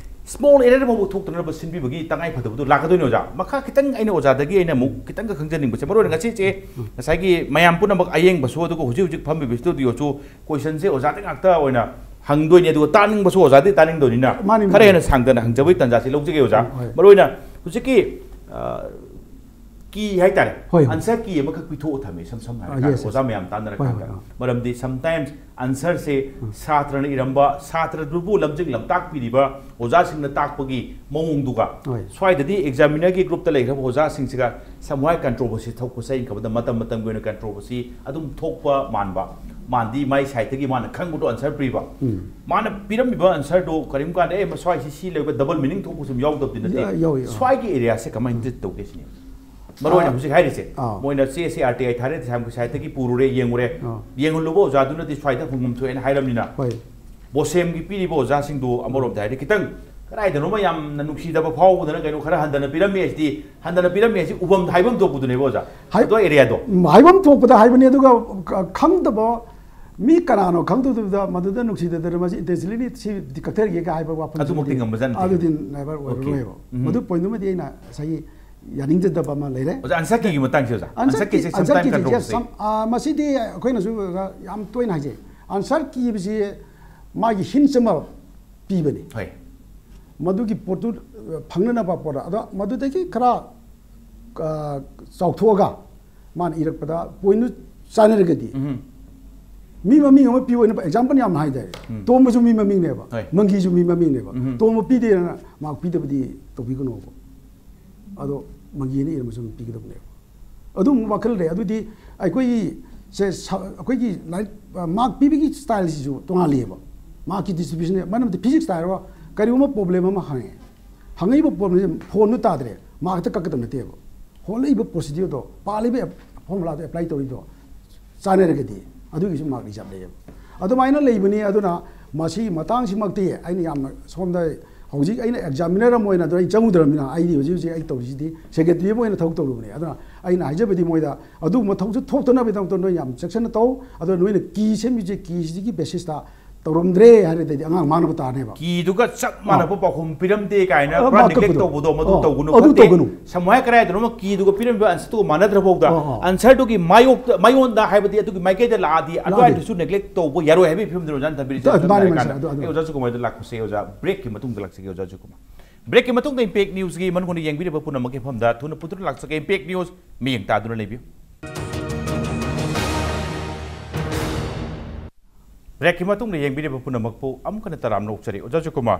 ꯁ꯭ꯃꯣꯜ ꯑꯦꯔꯔ ꯐꯥꯎꯕ ꯊꯣꯛꯇꯅꯕ ꯁꯤꯟꯕꯤꯕꯒꯤ ꯇꯉꯥꯏ ꯐꯗꯕꯗꯨ ꯂꯥꯛꯀꯗꯣꯏꯅꯦ ꯑꯣꯖꯥ꯫ ꯃꯈꯥ ꯈꯤꯇꯪ ꯑꯩꯅ ꯑꯣꯖꯥꯗꯒꯤ ꯑꯩꯅ ꯑꯃꯨꯛ ꯈꯤꯇꯪꯒ ꯈꯪꯖꯅꯤꯡꯕꯁꯦ, ꯃꯔꯨ ꯑꯣꯏꯅ ꯉꯁꯤꯁꯦ ꯉꯁꯥꯏꯒꯤ ꯃꯌꯥꯝ ꯄꯨꯝꯅꯃꯛ ꯑꯌꯦꯡꯕꯁꯨ, ꯑꯗꯨꯒ ꯍꯧꯖꯤꯛ ꯍꯧꯖꯤꯛ ꯐꯝꯃꯤꯕ ꯁ꯭ꯇꯨꯗꯤꯑꯣꯁꯨ ꯀꯣꯏꯁꯟꯁꯦ ꯑꯣꯖꯥꯗ ꯉꯥꯛꯇ ꯑꯣꯏꯅ ꯍꯪꯗꯣꯏꯅꯤ, ꯑꯗꯨꯒ ꯇꯥꯅꯤꯡꯕꯁꯨ ꯑꯣꯖꯥꯗꯤ ꯇꯥꯅꯤꯡꯗꯣꯏꯅꯤꯅ ꯃꯥꯅꯤ, ꯈꯔ ꯃꯥꯅꯤ꯫ ꯍꯦꯟꯅ ꯁꯥꯡꯗꯅ ꯍꯪꯖꯕꯒꯤ ꯇꯥꯟꯖꯥꯁꯤ ꯂꯧꯖꯒꯦ ꯑꯣꯖꯥ꯫ ꯍꯣꯏ꯫ ꯃꯔꯨ ꯑꯣꯏꯅ ꯍꯧꯖꯤꯛꯀꯤ, ꯑ, ꯀꯤ ꯍꯥꯏꯇꯥꯔꯦ, ꯍꯣꯏ, ꯍꯣꯏ꯫ ꯑꯟꯁꯔ ꯀꯤ ꯑꯃꯈꯛ ꯄꯤꯊꯣꯛꯑ ꯊꯝꯃꯦ, ꯏꯁꯝ ꯁꯝꯅ ꯑꯥ, ꯍꯥꯏꯔꯀꯥꯟꯗ yes, yes꯫ ꯑꯣꯖꯥ ꯃꯌꯥꯝ ꯍꯣꯏ, ꯍꯣꯏ, ꯇꯥꯟꯅꯔꯀꯥꯟꯗ꯫ ꯑꯥ꯫ ꯃꯔꯝꯗꯤ sometimes ꯑꯟꯁꯔꯁꯦ ꯎꯝ꯫ ꯁꯥꯇ꯭ꯔꯅ ꯏꯔꯝꯕ, ꯁꯥꯇ꯭ꯔꯗꯨꯕꯨ ꯂꯝꯖꯤꯡ ꯂꯝꯇꯥꯛꯄꯤꯔꯤꯕ ꯑꯣꯖꯥꯁꯤꯡꯅ ꯇꯥꯛꯄꯒꯤ ꯃꯑꯣꯡꯗꯨꯒ ꯍꯣꯏ꯫ ꯁ꯭ꯋꯥꯏꯗꯗꯤ ꯑꯦꯛꯖꯥꯃꯤꯅꯔꯒꯤ ꯒ꯭ꯔꯨꯞꯇ ꯂꯩꯈ꯭ꯔꯕ ꯑꯣꯖꯥꯁꯤꯡꯁꯤꯒ ꯁꯝꯍꯥꯏ ꯀꯟꯇ꯭ꯔꯣꯚꯔꯁꯤ ꯊꯣꯛꯄꯁꯦ ꯑꯩꯅ ꯈꯟꯕꯗ ꯃꯇꯝ ꯃꯇꯝꯒꯤ ꯑꯣꯏꯅ ꯀꯟꯇ꯭ꯔꯣꯚꯔꯁꯤ ꯑꯗꯨꯝ ꯊꯣꯛꯄ ꯃꯥꯟꯕ꯫ ꯃꯥꯟꯗꯤ ꯃꯥꯏ ꯁꯥꯏꯠꯇꯒꯤ ꯃꯥꯅ ꯈꯪꯕꯗꯣ ꯑꯟꯁꯔ ꯄꯤꯕ꯫ ꯎꯝ꯫ ꯃꯥꯅ ꯄꯤꯔꯝꯃꯤꯕ ꯑꯟꯁꯔꯗꯣ ꯀꯔꯤꯒꯨꯝ ꯀꯥꯟꯗ, "ꯑꯦ, ꯃꯁ꯭ꯋꯥꯏꯁꯤ ꯁꯤ ꯂꯩꯕ ꯗꯕꯜ ꯃꯤꯅꯤꯡ ꯊꯣꯛꯄꯁꯨ ꯌꯥꯎꯗꯕꯗꯤ ꯅꯠꯇꯦ"꯫ ꯌꯥ-, ꯌꯥꯎꯏ, ꯌꯥꯎꯏ꯫ ꯁ꯭ꯋꯥꯏꯒꯤ ꯑꯦꯔꯤꯌꯥꯁꯦ ꯀꯃꯥꯏꯅ ꯇꯧꯒꯦ ꯁꯤꯅꯤ꯫ ꯃꯔꯨ ꯑꯣꯏꯅ ꯑꯥ꯫ ꯍꯧꯖꯤꯛ ꯍꯥꯏꯔꯤꯁꯦ, ꯑꯥ꯫ ꯃꯣꯏꯅ ꯆꯦ ꯑꯁꯤ ꯑꯥꯔ ꯇꯤ ꯑꯥꯏ ꯊꯥꯔꯦ, ꯁꯥꯏꯠꯇꯒꯤ ꯄꯨꯔꯨꯔꯦ, ꯌꯦꯡꯉꯨꯔꯦ꯫ ꯑꯥ꯫ ꯌꯦꯡꯍꯜꯂꯨꯕ ꯑꯣꯖꯥꯗꯨꯅꯗꯤ ꯁ꯭ꯋꯥꯏꯗ ꯐꯪꯐꯝ ꯊꯣꯛꯑꯦꯅ ꯍꯥꯏꯔꯝꯅꯤꯅ꯫ ꯍꯣꯏ꯫ ꯕꯣꯁꯦꯝꯒꯤ ꯄꯤꯔꯤꯕ ꯑꯣꯖꯥꯁꯤꯡꯗꯨ ꯑꯃꯔꯣꯝꯗ ꯍꯥꯏꯔꯗꯤ ꯈꯤꯇꯪ, ꯀꯗꯥꯏꯗꯅꯣꯃ ꯌꯥꯝꯅ ꯅꯨꯡꯁꯤꯗꯕ ꯐꯥꯎꯕꯗꯅ ꯀꯩꯅꯣ ꯈꯔ ꯍꯟꯊꯅ ꯄꯤꯔꯝꯃꯤ ꯍꯥꯏꯁꯤꯗꯤ, ꯍꯟꯊꯅ ꯄꯤꯔꯝꯃꯤ ꯍꯥꯏꯁꯤ ꯎꯐꯝ ꯍꯥꯏꯐꯝ ꯊꯣꯛꯄꯗꯨꯅꯦꯕ ꯑꯣꯖꯥ꯫ ꯍꯥꯏ-, ꯑꯗꯣ ꯑꯦꯔꯤꯌꯥꯗꯣ꯫ ꯎꯝ, ꯍꯥꯏꯐꯝ ꯊꯣꯛꯄꯗ ꯍꯥꯏꯕꯅꯤ, ꯑꯗꯨꯒ ꯈ-, ꯈꯪꯗꯕ ꯃꯤ ꯀꯅꯥꯅꯣ ꯈꯪꯗꯕꯗ ꯃꯗꯨꯗ ꯅꯨꯡꯁꯤꯗꯗꯅ ꯃꯁꯤ intentionally ꯁꯤ ꯀꯛꯊꯔꯒꯦꯒ ꯍꯥꯏꯕ ꯋꯥꯐꯝꯁꯤꯃꯗꯤ ꯑꯗꯨꯃꯛꯇꯤ ꯉꯝꯕꯖꯥꯠ ꯅꯠꯇꯦ꯫ ꯑꯗꯨꯗꯤ never ꯑꯣꯀꯦ꯫ ꯑꯣꯏꯔꯔꯣꯏꯕ꯫ ꯎꯝ꯫ ꯃꯗꯨ ꯄꯣꯏꯟꯗꯨꯃꯗꯤ ꯑꯩꯅ ꯉꯁꯥꯏꯒꯤ ꯌꯥꯅꯤꯡꯖꯗꯕ ꯑꯃ ꯂꯩꯔꯦ꯫ ꯑꯣꯖꯥ, ꯑꯟꯁꯔ ꯀꯤꯒꯤ ꯃꯇꯥꯡꯁꯦ ꯑꯣꯖꯥ, ꯑꯟꯁꯔ ꯑꯟꯁꯔ ꯀꯤ-, ꯀꯤꯁꯦ ꯑꯟꯁꯔ sometime ꯀꯤꯁꯦ, controversy꯫ Yes, some-, ꯑ, ꯃꯁꯤꯗꯤ ꯑꯩꯈꯣꯏꯅꯁꯨ ꯌꯥꯝ ꯇꯣꯏꯅ ꯍꯥꯏꯖꯩ, ꯑꯟꯁꯔ ꯀꯤ ꯍꯥꯏꯕꯁꯤ ꯃꯥꯒꯤ hints ꯑꯃ ꯄꯤꯕꯅꯤ꯫ ꯍꯣꯏ꯫ ꯃꯗꯨꯒꯤ ꯄꯣꯠꯇꯨ, ꯑ, ꯐꯪꯅꯅꯕ ꯄꯣꯠ꯫ ꯑꯗꯣ ꯃꯗꯨꯗꯒꯤ ꯈꯔ, ꯑ, ꯆꯥꯎꯊꯣꯛꯑꯒ ꯃꯥꯅ ꯏꯔꯛꯄꯗ ꯄꯣꯏꯟꯗꯨ ꯆꯥꯟꯅꯔꯒꯗꯤ, ꯎꯝ꯫ ꯃꯤ ꯃꯃꯤꯡ ꯑꯃ ꯄꯤꯌꯨ ꯍꯥꯏꯅ example ꯌꯥꯝꯅ ꯍꯥꯏꯇꯥꯔꯦ꯫ ꯎꯝ꯫ ꯇꯣꯝꯕꯁꯨ ꯃꯤ ꯃꯃꯤꯡꯅꯦꯕ, ꯍꯣꯏ꯫ ꯃꯪꯒꯤꯁꯨ ꯃꯤ ꯃꯃꯤꯡꯅꯦꯕ꯫ ꯎꯝ꯫ ꯇꯣꯝꯕ ꯄꯤꯗꯦꯅ ꯃꯥꯔꯛ ꯄꯤꯗꯕꯗꯤ ꯇꯧꯕꯤꯒꯅꯣꯕ꯫ ꯑꯗꯣ ꯃꯪꯒꯤꯅ ꯏꯔꯝꯕꯁꯨ ꯑꯗꯨꯝ ꯄꯤꯒꯗꯕꯅꯦꯕ꯫ ꯑꯗꯨꯝ ꯋꯥꯈꯜ ꯂꯩ꯫ ꯑꯗꯨꯗꯤ ꯑꯩꯈꯣꯏꯒꯤ ꯁꯦ ꯁ-, ꯑꯩꯈꯣꯏꯒꯤ ꯂꯥꯏꯔꯤꯛ, ꯑ, ꯃꯥꯔꯛ ꯄꯤꯕꯒꯤ ꯁ꯭ꯇꯥꯏꯜꯁꯤꯁꯨ ꯇꯣꯉꯥꯜꯂꯤꯑꯕ꯫ ꯃꯥꯔꯛꯀꯤ distribution, ꯃꯔꯝꯗꯤ physics ꯍꯥꯏꯔꯣ, ꯀꯔꯤꯒꯨꯝꯕ problem ꯑꯃ ꯍꯪꯉꯦ, ꯍꯪꯉꯛꯏꯕ problemꯁꯦ ꯐꯣꯟꯗꯨ ꯇꯥꯗ꯭ꯔꯦ, ꯃꯥꯔꯛ ꯍꯦꯛꯇ ꯀꯛꯀꯗꯕ ꯅꯠꯇꯦꯕ꯫ ꯍꯣꯠꯂꯛꯏꯕ procedureꯗꯣ, ꯄꯥꯜꯂꯤꯕ formulaꯗꯣ apply ꯇꯧꯔꯤꯗꯣ ꯆꯥꯟꯅꯔꯒꯗꯤ ꯑꯗꯨꯒꯤꯁꯨ ꯃꯥꯔꯛ reserve ꯂꯩꯌꯦꯕ꯫ ꯑꯗꯨꯃꯥꯏꯅ ꯂꯩꯕꯅꯤ꯫ ꯑꯗꯨꯅ ꯃꯁꯤꯒꯤ ꯃꯇꯥꯡꯁꯤꯃꯛꯇꯤ ꯑꯩꯅ ꯌꯥꯝꯅ ꯁꯣꯝꯗ, ꯍꯧꯖꯤꯛ ꯑꯩꯅ examiner ꯑꯃ ꯑꯣꯏꯅ ꯑꯗꯨ ꯑꯩ ꯆꯪꯉꯨꯗ꯭ꯔꯕꯅꯤꯅ, ꯑꯩꯗꯤ ꯍꯧꯖꯤꯛ ꯍꯧꯖꯤꯛ ꯑꯩ ꯇꯧꯔꯤꯁꯤꯗꯤ secretary ꯑꯃ ꯑꯣꯏꯅ ꯊꯕꯛ ꯇꯧꯔꯨꯕꯅꯤ꯫ ꯑꯗꯨꯅ ꯑꯩꯅ ꯍꯥꯏꯖꯕꯗꯤ ꯃꯣꯏꯗ ꯑꯗꯨꯒꯨꯝꯕ ꯊꯕꯛꯁꯨ ꯊꯣꯛꯇꯅꯕꯒꯤꯗꯃꯛꯇ ꯅꯣꯏ ꯌꯥꯝ ꯆꯦꯛꯁꯤꯟꯅ ꯇꯧ꯫ ꯑꯗꯨꯒ ꯅꯣꯏꯅ ꯀꯤ ꯁꯦꯝꯃꯤꯁꯦ, ꯀꯤꯁꯤꯒꯤ basisꯇ ꯇꯧꯔꯝꯗ꯭ꯔꯦ ꯍꯥꯏꯔꯗꯤ ꯑꯉꯥꯡ ꯃꯥꯡꯅꯕ ꯇꯥꯔꯅꯦꯕ꯫ ꯀꯤꯗꯨꯒ ꯆꯞ ꯃꯥꯟꯅꯕ ꯄꯥꯎꯈꯨꯝ ꯄꯤꯔꯝꯗꯦ ꯀꯥꯏꯅ ꯑ, ꯄꯨꯔꯥ ꯃꯥ ꯅꯦꯒ꯭ꯂꯦꯛ ꯀꯞꯄꯗꯣ꯫ ꯇꯧꯕꯗꯣ ꯃꯗꯨ ꯑꯣ, ꯇꯧꯒꯅꯨ ꯑꯗꯨ ꯈꯣꯠꯇꯦ꯫ ꯇꯧꯒꯅꯨ꯫ ꯁꯃꯨ ꯍꯥꯏ ꯀꯗꯥꯏꯗꯅꯣꯃ ꯀꯤꯗꯨꯒ ꯄꯤꯔꯝꯃꯤꯕ ꯑꯟꯁꯔꯗꯨꯒ ꯃꯥꯟꯅꯗ꯭ꯔ ꯐꯥꯎꯗ ꯑꯣ, ꯑꯣ꯫ ꯑꯟꯁꯔꯗꯨꯒꯤ ꯃꯥꯌꯣꯛꯇ ꯃꯥꯌꯣꯟꯗ ꯍꯥꯏꯕꯗꯤ ꯑꯗꯨꯒꯤ ꯃꯥꯏꯀꯩꯗ ꯂꯥꯛꯑꯗꯤ ꯂꯥꯛꯑꯗꯤ꯫ ꯑꯗꯨꯋꯥꯏꯗꯁꯨ ꯅꯦꯒ꯭ꯂꯦꯛ ꯇꯧꯕ ꯌꯥꯔꯣꯏ ꯍꯥꯏꯕꯒꯤ ꯐꯤꯕꯝꯗ ꯑꯣꯖꯥꯅ ꯊꯝꯕꯤꯔꯤꯁꯦ꯫ ꯑꯗꯨ, ꯑꯗꯨ ꯃꯥꯅꯤ, ꯁꯝꯅ ꯃꯥꯅꯤ, ꯍꯥꯏꯔꯀꯥꯟꯗ ꯑꯗꯨ, ꯑꯗꯨ꯫ ꯑꯩ ꯑꯣꯖꯥ ꯆꯨꯀꯨꯃꯥꯔꯗ ꯂꯥꯛꯄꯁꯦ ꯑꯣꯖꯥ ꯕ꯭ꯔꯦꯛꯀꯤ ꯃꯇꯨꯡꯗ ꯂꯥꯛꯆꯒꯦ ꯑꯣꯖꯥ ꯆꯨꯀꯨꯃꯥꯔ꯫ ꯕ꯭ꯔꯦꯛꯀꯤ ꯃꯇꯨꯡꯗ ꯏꯝꯄꯦꯛ ꯅ꯭ꯌꯨꯁꯀꯤ ꯃꯅꯨꯡꯗ ꯌꯦꯡꯕꯤꯔꯤꯕ ꯄꯨꯝꯅꯃꯛꯀꯤ ꯃꯐꯝꯗ ꯊꯨꯅ ꯄꯨꯊꯨꯅ ꯂꯥꯛꯆꯒꯦ꯫ ꯏꯝꯄꯦꯛ ꯅ꯭ꯌꯨꯁ ꯃꯤꯠꯌꯦꯡ ꯇꯥꯗꯨꯅ ꯂꯩꯕꯤꯌꯨ꯫ ꯕ꯭ꯔꯦꯛꯀꯤ ꯃꯇꯨꯡꯗ ꯌꯦꯡꯕꯤꯔꯤꯕ ꯄꯨꯝꯅꯃꯛꯄꯨ ꯑꯃꯨꯛ ꯍꯟꯅ ꯇꯔꯥꯝꯅ ꯑꯣꯛꯆꯔꯤ꯫ ꯑꯣꯖꯥ ꯆꯨꯀꯨꯃꯥꯔ,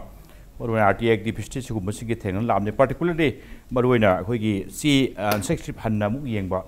ꯃꯔꯨꯑꯣꯏꯅ ꯑꯥꯔ ꯇꯤ ꯑꯥꯏ ꯑꯦꯛꯇꯤꯚꯤꯁ꯭ꯠꯁꯤꯒꯨꯝꯕꯁꯤꯡꯒꯤ ꯊꯦꯡꯅ ꯂꯥꯛꯑꯝꯅꯤ꯫ ꯄꯥꯔꯇꯤꯀꯨꯂꯔꯂꯤ ꯃꯔꯨꯑꯣꯏꯅ ꯑꯩꯈꯣꯏꯒꯤ ꯁꯤ ꯑꯟꯁꯔ ꯁ꯭ꯀ꯭ꯔꯤꯞ ꯍꯟꯅ ꯑꯃꯨꯛ ꯌꯦꯡꯕ,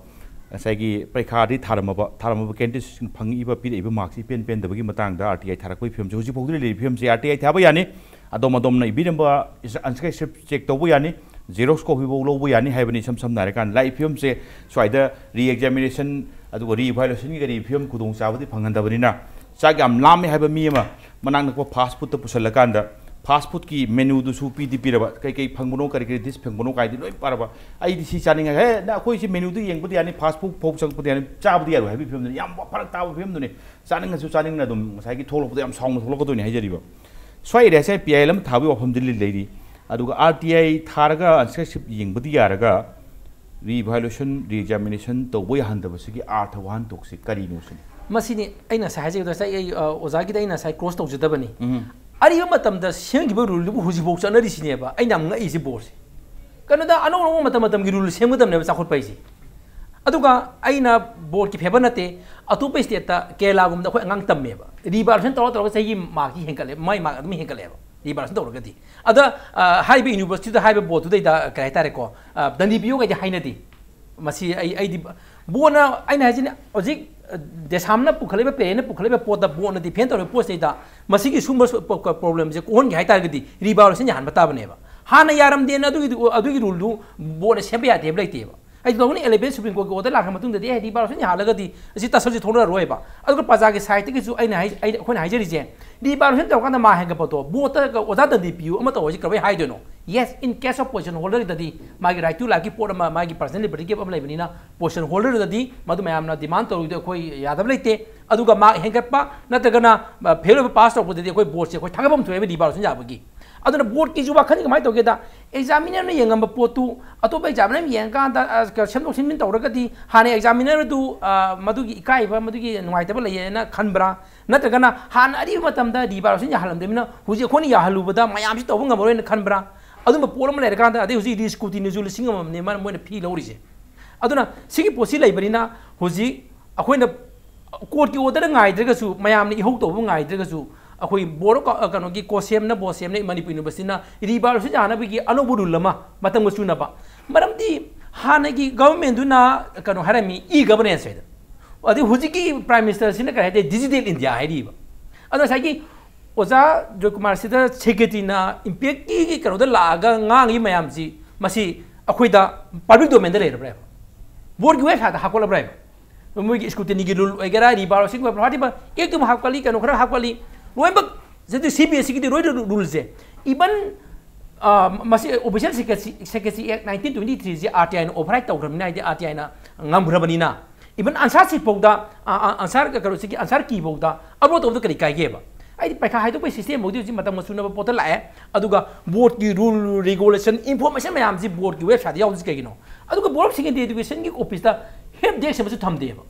ꯉꯁꯥꯏꯒꯤ ꯄꯔꯤꯈꯥꯗꯤ ꯊꯥꯔꯝꯃꯕ ꯊꯥꯔꯝꯃꯕ ꯀꯦꯟꯗꯤꯗꯦꯠꯁꯤꯡ ꯐꯪꯉꯛꯏꯕ ꯄꯤꯔꯛꯏꯕ ꯃꯥꯔꯛꯁꯤ ꯏꯄꯦꯟ ꯄꯦꯟꯗꯕꯒꯤ ꯃꯇꯥꯡꯗ ꯑꯥꯔ ꯇꯤ ꯑꯥꯏ ꯊꯥꯔꯛꯄꯒꯤ ꯐꯤꯕꯝꯁꯤ ꯍꯧꯖꯤꯛ ꯐꯥꯎꯗꯤ ꯂꯩꯔꯤꯕ ꯐꯤꯕꯝꯁꯤ ꯑꯥꯔ ꯇꯤ ꯑꯥꯏ ꯊꯥꯕ ꯌꯥꯅꯤ꯫ ꯑꯗꯣꯝ ꯑꯗꯣꯝꯅ ꯏꯕꯤꯔꯝꯕ ꯑꯟꯁꯔ ꯁ꯭ꯀ꯭ꯔꯤꯞ ꯆꯦꯛ ꯇꯧꯕ ꯌꯥꯅꯤ, ꯖꯦꯔꯣꯛꯁ ꯀꯣꯄꯤꯐꯥꯎ ꯂꯧꯕ ꯌꯥꯅꯤ ꯍꯥꯏꯕꯅꯤ꯫ ꯏꯁꯝ ꯁꯝꯅ ꯍꯥꯏꯔꯀꯥꯟꯗ ꯂꯥꯛꯏ ꯐꯤꯕꯝꯁꯦ ꯁ꯭ꯋꯥꯏꯗ ꯔꯤ ꯑꯦꯛꯖꯥꯃꯤꯅꯦꯁꯟ ꯑꯗꯨꯒ ꯔꯤ ꯏꯚꯥꯂꯨꯌꯦꯁꯟꯒꯤ ꯀꯔꯤ ꯐꯤꯕꯝ ꯈꯨꯗꯣꯡꯆꯥꯕꯗꯤ ꯐꯪꯍꯟꯗꯕꯅꯤꯅ ꯆꯥꯛ ꯌꯥꯝ ꯂꯥꯝꯃꯦ ꯍꯥꯏꯕ ꯃꯤ ꯑꯃ ꯃꯅꯥꯛ ꯅꯛꯄ ꯐꯥꯁ ꯐꯨꯗꯇ ꯄꯨꯁꯜꯂꯀꯥꯟꯗ ꯐꯥꯁ ꯐꯨꯗꯀꯤ ꯃꯦꯅꯨꯗꯨꯁꯨ ꯄꯤꯗꯤ ꯄꯤꯔꯕ, ꯀꯩ ꯀꯩ ꯐꯪꯕꯅꯣ, ꯀꯔꯤ ꯀꯔꯤ ꯗꯤꯁ ꯐꯪꯕꯅꯣ ꯀꯥꯏꯗꯤ ꯂꯣꯏ ꯄꯥꯔꯕ꯫ ꯑꯩꯗꯤ ꯁꯤ ꯆꯥꯅꯤꯡꯉꯦ, ꯍꯦ, ꯅ ꯑꯩꯈꯣꯏ ꯁꯤ ꯃꯦꯅꯨꯗꯨ ꯌꯦꯡꯕꯗꯤ ꯌꯥꯅꯤ, ꯐꯥꯁ ꯐꯨꯗ ꯐꯥꯎ ꯆꯪꯉꯛꯄꯗꯤ ꯌꯥꯅꯤ, ꯆꯥꯕꯗꯤ ꯌꯥꯔꯣꯏ ꯍꯥꯏꯕꯒꯤ ꯐꯤꯕꯝꯗꯨꯅꯤ꯫ ꯌꯥꯝ ꯐꯔꯛ ꯇꯥꯕ ꯐꯤꯕꯝꯗꯨꯅꯤ꯫ ꯆꯥꯅꯤꯡꯉꯁꯨ ꯆꯥꯅꯤꯡꯅ ꯑꯗꯨꯝ ꯉꯁꯥꯏꯒꯤ ꯊꯣꯛꯂꯛꯄꯗ ꯌꯥꯝ ꯁꯥꯎꯅ ꯊꯣꯛꯂꯛꯀꯗꯣꯏꯅꯤ ꯍꯥꯏꯖꯔꯤꯕ꯫ ꯁ꯭ꯋꯥꯏ ꯑꯦꯔꯤꯌꯥꯁꯦ ꯄꯤ ꯑꯥꯏ ꯑꯦꯜ ꯑꯃ ꯊꯥꯕꯒꯤ ꯋꯥꯐꯝꯗꯤ ꯂꯩ-, ꯂꯩꯔꯤ꯫ ꯑꯗꯨꯒ ꯑꯥꯔ ꯇꯤ ꯑꯥꯏ ꯊꯥꯔꯒ ꯑꯟꯁꯔ ꯁ꯭ꯀ꯭ꯔꯤꯞ ꯌꯦꯡꯕꯗꯤ ꯌꯥꯔꯒ ꯔꯤ ꯏꯚꯥꯂꯨꯌꯦꯁꯟ, ꯔꯤ ꯑꯦꯛꯖꯥꯃꯤꯅꯦꯁꯟ ꯇꯧꯕ ꯌꯥꯍꯟꯗꯕꯁꯤꯒꯤ ꯑꯥꯔꯊ ꯋꯥꯍꯟꯊꯣꯛꯁꯤ ꯀꯔꯤꯅꯣ ꯁꯤꯅꯤ꯫ ꯃꯁꯤꯅꯤ ꯑꯩꯅ ꯉꯁꯥꯏ ꯍꯥꯏꯖꯈꯤꯕꯗꯣ ꯉꯁꯥꯏ ꯑꯩ, ꯑ, ꯑꯣꯖꯥꯒꯤꯗ ꯑꯩꯅ ꯉꯁꯥꯏ ꯀ꯭ꯔꯣꯁ ꯇꯧꯖꯗꯕꯅꯤ꯫ ꯎꯝ꯫ ꯑꯔꯤꯕ ꯃꯇꯝꯗ ꯁꯦꯝꯈꯤꯕ ꯔꯨꯜꯗꯨꯕꯨ ꯍꯧꯖꯤꯛꯐꯥꯎ ꯆꯠꯅꯔꯤꯁꯤꯅꯦꯕ ꯑꯩꯅ ꯌꯥꯝ ꯉꯛꯏꯁꯦ ꯕꯣꯔꯁꯦ꯫ ꯀꯩꯅꯣꯗ ꯑꯅꯧ ꯑꯅꯧꯕ ꯃꯇꯝ ꯃꯇꯝꯒꯤ ꯔꯨꯜ ꯁꯦꯝꯒꯗꯕꯅꯦꯕ ꯆꯥꯎꯈꯠꯄ ꯍꯥꯏꯁꯦ꯫ ꯑꯗꯨꯒ ꯑꯩꯅ ꯕꯣꯔꯗꯀꯤ ꯐꯦꯕꯔ ꯅꯠꯇꯦ, ꯑꯇꯣꯞꯄ ꯁ꯭ꯇꯦꯠꯇ ꯀꯦꯔꯂꯥꯒꯨꯝꯕꯗ ꯑꯩꯈꯣꯏ ꯑꯉꯥꯡ ꯇꯝꯃꯦꯕ, ꯔꯤꯚꯥꯂꯨꯁꯟ ꯇꯧꯔ ꯇꯧꯔꯒ ꯆꯍꯤꯒꯤ ꯃꯥꯔꯛꯁꯤ ꯍꯦꯟꯒꯠꯂꯦ, ꯃꯥꯏ ꯃꯥꯔꯛ ꯑꯗꯨꯝ ꯍꯦꯟꯒꯠꯂꯦꯕ ꯔꯤꯚꯥꯂꯨꯁꯟ ꯇꯧꯔꯒꯗꯤ꯫ ꯑꯗ, ꯑ, ꯍꯥꯏꯔꯤꯕ ꯌꯨꯅꯤꯚꯔꯁꯤꯇꯤꯗ ꯍꯥꯏꯔꯤꯕ ꯕꯣꯔꯗꯇꯨꯗꯩꯗ ꯀꯩ ꯍꯥꯏꯇꯥꯔꯦꯀꯣ, ꯑ, ꯗꯟꯗꯤ ꯄꯤꯌꯣꯒꯩꯗꯤ ꯍꯥꯏꯅꯗꯦ꯫ ꯃꯁꯤ ꯑꯩ, ꯑꯩꯗꯤ ꯕꯣꯔꯗꯅ, ꯑꯩꯅ ꯍꯥꯏꯁꯤꯅꯤ, ꯍꯧꯖꯤꯛ, ꯑ, ꯗꯦꯁꯥꯝꯅ ꯄꯨꯈꯠꯂꯛꯏꯕ, ꯄꯦꯔꯦꯟꯅ ꯄꯨꯈꯠꯂꯛꯏꯕ ꯄꯣꯠꯇ ꯕꯣꯔꯗꯅ ꯗꯤꯐꯦꯟ ꯇꯧꯔꯤꯕ ꯄꯣꯠꯁꯤꯗꯩꯗ ꯃꯁꯤꯒꯤ ꯁꯨꯝꯕ ꯁꯨ-, ꯄ-, ꯄ-, ꯄ꯭ꯔꯣꯕ꯭ꯂꯦꯝꯁꯦ ꯀꯣꯛꯍꯟꯒꯦ ꯍꯥꯏ ꯇꯥꯔꯒꯗꯤ ꯔꯤꯚꯥꯂꯨꯁꯟ ꯌꯥꯍꯟꯕ ꯇꯥꯕꯅꯦꯕ꯫ ꯍꯥꯟꯅ ꯌꯥꯔꯝꯗꯦꯅ ꯑꯗꯨꯒꯤ, ꯑꯗꯨꯒꯤ ꯔꯨꯜꯗꯨ ꯕꯣꯔꯗꯅ ꯁꯦꯝꯕ ꯌꯥꯗꯦ ꯍꯥꯏꯕ ꯂꯩꯇꯦꯕ꯫ ꯑꯩ ꯇꯧꯒꯅꯤ ꯑꯦꯂꯦꯚꯦꯟ ꯁꯨꯄ꯭ꯔꯤꯝ ꯀꯣꯔꯠꯀꯤ ꯑꯣꯔꯗꯔ ꯂꯥꯛꯈ꯭ꯔ ꯃꯇꯨꯡꯗꯗꯤ ꯑꯦ ꯔꯤꯚꯥꯂꯨꯁꯟ ꯌꯥꯍꯜꯂꯒꯗꯤ ꯑꯁꯤ ꯇꯁꯜꯁꯤ ꯊꯣꯛꯅꯔꯔꯣꯏꯕ꯫ ꯑꯗꯨꯒ ꯄ꯭ꯔꯖꯥꯒꯤ ꯁꯥꯏꯠꯇꯒꯤꯁꯨ ꯑꯩꯅ ꯍꯥꯏ ꯑꯩ ꯑꯩꯈꯣꯏꯅ ꯍꯥꯏꯖꯔꯤꯁꯦ, ꯔꯤꯚꯥꯂꯨꯁꯟ ꯇꯧꯔꯀꯥꯟꯗ ꯃꯥ ꯍꯦꯟꯒꯠꯄꯗꯣ ꯕꯣꯠꯇ ꯑꯣꯖꯥ ꯗꯟꯗꯤ ꯄꯤꯌꯨ ꯑꯃ ꯇꯧꯔꯁꯤ ꯀꯔꯝꯍꯥꯏꯅ ꯍꯥꯏꯗꯣꯏꯅꯣ? Yes, in case of position holderꯗꯗꯤ ꯃꯥꯒꯤ right to lifeꯀꯤ ꯄꯣꯠ ꯑꯃ, ꯃꯥꯒꯤ personal libertyꯒꯤ ꯄꯣꯠ ꯑꯃ ꯂꯩꯕꯅꯤꯅ, position holderꯗꯗꯤ ꯃꯗꯨ ꯃꯌꯥꯝꯅ demand ꯇꯧꯔꯤꯗꯣ ꯑꯩꯈꯣꯏ ꯌꯥꯗꯕ ꯂꯩꯇꯦ꯫ ꯑꯗꯨꯒ ꯃꯥꯔꯛ ꯍꯦꯟꯒꯠꯄ ꯅꯠꯇ꯭ꯔꯒꯅ ꯐꯦꯜ ꯑꯣꯏꯕ ꯄꯥꯁ ꯇꯧꯔꯛꯄꯗꯗꯤ ꯑꯩꯈꯣꯏ ꯕꯣꯠꯁꯦ ꯑꯩꯈꯣꯏ ꯊꯥꯒꯠꯐꯝ ꯊꯣꯛꯑꯦꯕ ꯔꯤꯚꯥꯂꯨꯁꯟ ꯌꯥꯕꯒꯤ꯫ ꯑꯗꯨꯅ ꯕꯣꯠꯀꯤꯁꯨ ꯋꯥꯈꯜꯁꯦ ꯀꯃꯥꯏꯅ ꯇꯧꯒꯦꯗ, ꯑꯦꯛꯖꯥꯃꯤꯅꯔꯅ ꯌꯦꯡꯉꯝꯕ ꯄꯣꯠꯇꯨ ꯑꯇꯣꯞꯄ ꯑꯦꯛꯖꯥꯃꯤꯅꯔ ꯑꯃ ꯌꯦꯡꯉꯀꯥꯟꯗ ꯑ, ꯁꯦꯝꯗꯣꯛ ꯁꯦꯝꯖꯤꯟ ꯇꯧꯔꯒꯗꯤ ꯍꯥꯟꯅ ꯑꯦꯛꯖꯥꯃꯤꯅꯔꯗꯨ ꯑ, ꯃꯗꯨꯒꯤ ꯏꯀꯥꯏꯕ, ꯃꯗꯨꯒꯤ ꯅꯨꯡꯉꯥꯏꯇꯕ ꯂꯩꯌꯦꯅ ꯈꯟꯕ꯭ꯔꯥ? ꯅꯠꯇ꯭ꯔꯒꯅ ꯍꯥꯟꯅ ꯑꯔꯤꯕ ꯃꯇꯝꯗ ꯔꯤꯚꯥꯂꯨꯁꯟ ꯌꯥꯍꯜꯂꯝꯗꯕꯅꯤꯅ ꯍꯧꯖꯤꯛ ꯑꯩꯈꯣꯏꯅ ꯌꯥꯍꯜꯂꯨꯕꯗ ꯃꯌꯥꯝꯁꯤ ꯇꯧꯕ ꯉꯝꯃꯔꯣꯏꯅ ꯈꯟꯕ꯭ꯔꯥ? ꯑꯗꯨꯝꯕ ꯄꯣꯠ ꯑꯃ ꯂꯩꯔꯀꯥꯟꯗ ꯑꯗꯩ ꯍꯧꯖꯤꯛ ꯔꯤꯁ꯭ꯀ꯭ꯔꯨꯇꯤꯅꯤꯁꯨ ꯂꯤꯁꯤꯡ ꯑꯃꯃꯝꯅꯦ ꯃꯥꯅ ꯃꯣꯏꯅ ꯐꯤ ꯂꯧꯔꯤꯁꯦ꯫ ꯑꯗꯨꯅ ꯁꯤꯒꯤ ꯄꯣꯠꯁꯤ ꯂꯩꯕꯅꯤꯅ ꯍꯧꯖꯤꯛ ꯑꯩꯈꯣꯏꯅ ꯀꯣꯔꯠꯀꯤ ꯑꯣꯔꯗꯔ ꯉꯥꯏꯗ꯭ꯔꯒꯁꯨ, ꯃꯌꯥꯝꯅ ꯏꯍꯧ ꯇꯧꯕ ꯉꯥꯏꯗ꯭ꯔꯒꯁꯨ, ꯑꯩꯈꯣꯏ ꯕꯣꯔꯗ ꯑꯣꯐ ꯀ-, ꯀꯩꯅꯣꯒꯤ ꯀꯣꯁꯦꯝꯅ, ꯕꯣꯁꯦꯝꯅ ꯃꯅꯤꯄꯨꯔ ꯌꯨꯅꯤꯚꯔꯁꯤꯇꯤꯅ ꯔꯤꯚꯥꯂꯨꯁꯟ ꯌꯥꯅꯕꯒꯤ ꯑꯅꯧꯕ ꯔꯨꯜ ꯑꯃ ꯃꯇꯝꯒ ꯆꯨꯅꯕ꯫ ꯃꯔꯝꯗꯤ ꯍꯥꯟꯅꯒꯤ ꯒꯚꯔꯟꯃꯦꯟꯗꯨꯅ ꯀꯩꯅꯣ ꯍꯥꯏꯔꯝꯃꯤ, ꯏ ꯒꯚꯔꯅꯦꯟꯁ ꯍꯥꯏꯗꯅ꯫ ꯑꯗꯩ ꯍꯧꯖꯤꯛꯀꯤ ꯄ꯭ꯔꯥꯏꯝ ꯃꯤꯅꯤꯁꯇꯔꯁꯤꯅ ꯀꯔꯤ ꯍꯥꯏꯗꯦ, ꯗꯤꯖꯤꯇꯦꯜ ꯏꯟꯗꯤꯌꯥ ꯍꯥꯏꯔꯤꯕ꯫ ꯑꯗꯣ ꯉꯁꯥꯏꯒꯤ ꯑꯣꯖꯥ ꯖꯣꯏꯀꯨꯃꯥꯔꯁꯤꯗ ꯁꯦꯀ꯭ꯔꯦꯇꯔꯤꯅ ꯏꯝꯄꯦꯛꯀꯤ ꯀꯩꯅꯣꯗ ꯂꯥꯛꯑꯒ ꯉꯥꯡꯉꯤ ꯃꯌꯥꯝꯁꯤ, ꯃꯁꯤ ꯑꯩꯈꯣꯏꯗ ꯄꯕ꯭ꯂꯤꯛ ꯗꯣꯃꯦꯟꯗ ꯂꯩꯔꯕ꯭ꯔꯥ? ꯕꯣꯔꯗꯀꯤ ꯋꯦꯕꯁꯥꯏꯠꯇ ꯍꯥꯞꯀꯠꯂꯕ꯭ꯔꯥ? ꯃꯣꯏꯒꯤ ꯁ꯭ꯀ꯭ꯔꯨꯇꯤꯅꯤꯒꯤ ꯔꯨꯜ ꯑꯣꯏꯒꯦꯔꯥ, ꯔꯤꯚꯥꯂꯨꯁꯟꯒꯤ ꯑꯣꯏꯕ꯭ꯔꯥ, ꯍꯥꯏꯔꯤꯕ ꯑꯦꯛꯇꯨ ꯑꯃ ꯍꯥꯞꯀꯠꯂꯤ, ꯀꯩꯅꯣ ꯈꯔ ꯍꯥꯞꯀꯠꯂꯤ, ꯂꯣꯏꯅꯃꯛ ꯁꯤ ꯕꯤ ꯑꯦꯁ ꯁꯤꯒꯤꯗꯤ ꯂꯣꯏꯅ ꯔꯨꯜꯁꯦ꯫ ꯏꯚꯟ ꯃꯁꯤ official secrecy secrecy act nineteen twenty ꯊ꯭ꯔꯤꯁꯦ ꯑꯥꯔ ꯇꯤ ꯑꯥꯏꯅ ꯑꯣꯚꯔ ꯔꯥꯏꯠ ꯇꯧꯈ꯭ꯔꯕꯅꯤꯅ, ꯍꯥꯏꯗꯤ ꯑꯥꯔ ꯇꯤ ꯑꯥꯏꯅ ꯉꯝꯈ꯭ꯔꯕꯅꯤꯅ, ꯏꯚꯟ ꯑꯟꯁꯥꯔ ꯁꯤꯠ ꯐꯥꯎꯗ, ꯑ, ꯑ, ꯑꯟꯁꯥꯔ ꯀꯩꯅꯣꯁꯤꯒꯤ ꯑꯟꯁꯥꯔ ꯀꯤ ꯐꯥꯎꯗ ꯑꯞꯂꯣꯗ ꯇꯧꯕꯗ ꯀꯔꯤ ꯀꯥꯏꯒꯦꯕ? ꯍꯥꯏꯗꯤ ꯄꯩꯈꯥ ꯍꯥꯏꯗꯣꯛꯄꯒꯤ ꯁꯤꯁꯇꯦꯝ ꯐꯥꯎꯗꯤ ꯍꯧꯖꯤꯛ ꯃꯇꯝꯒ ꯆꯨꯅꯕ ꯄꯣꯠꯇ ꯂꯥꯛꯑꯦ꯫ ꯑꯗꯨꯒ ꯕꯣꯔꯗꯀꯤ ꯔꯨꯜ, ꯔꯤꯒꯨꯂꯦꯁꯟ, ꯏꯟꯐꯣꯔꯃꯦꯁꯟ ꯃꯌꯥꯝꯁꯤ ꯕꯣꯔꯗꯀꯤ ꯋꯦꯕꯁꯥꯏꯠꯇ ꯌꯥꯎꯔꯤꯁꯤ ꯀꯩꯒꯤꯅꯣ? ꯑꯗꯨꯒ ꯕꯣꯔꯗ ꯑꯣꯐ ꯁꯦꯀꯦꯟꯗꯔꯤ ꯑꯦꯗꯨꯀꯦꯁꯟꯒꯤ ꯑꯣꯐꯤꯁꯇ ꯍꯦꯜꯞ ꯗꯦꯁꯛ ꯑꯃꯁꯨ ꯊꯝꯗꯦꯕ꯫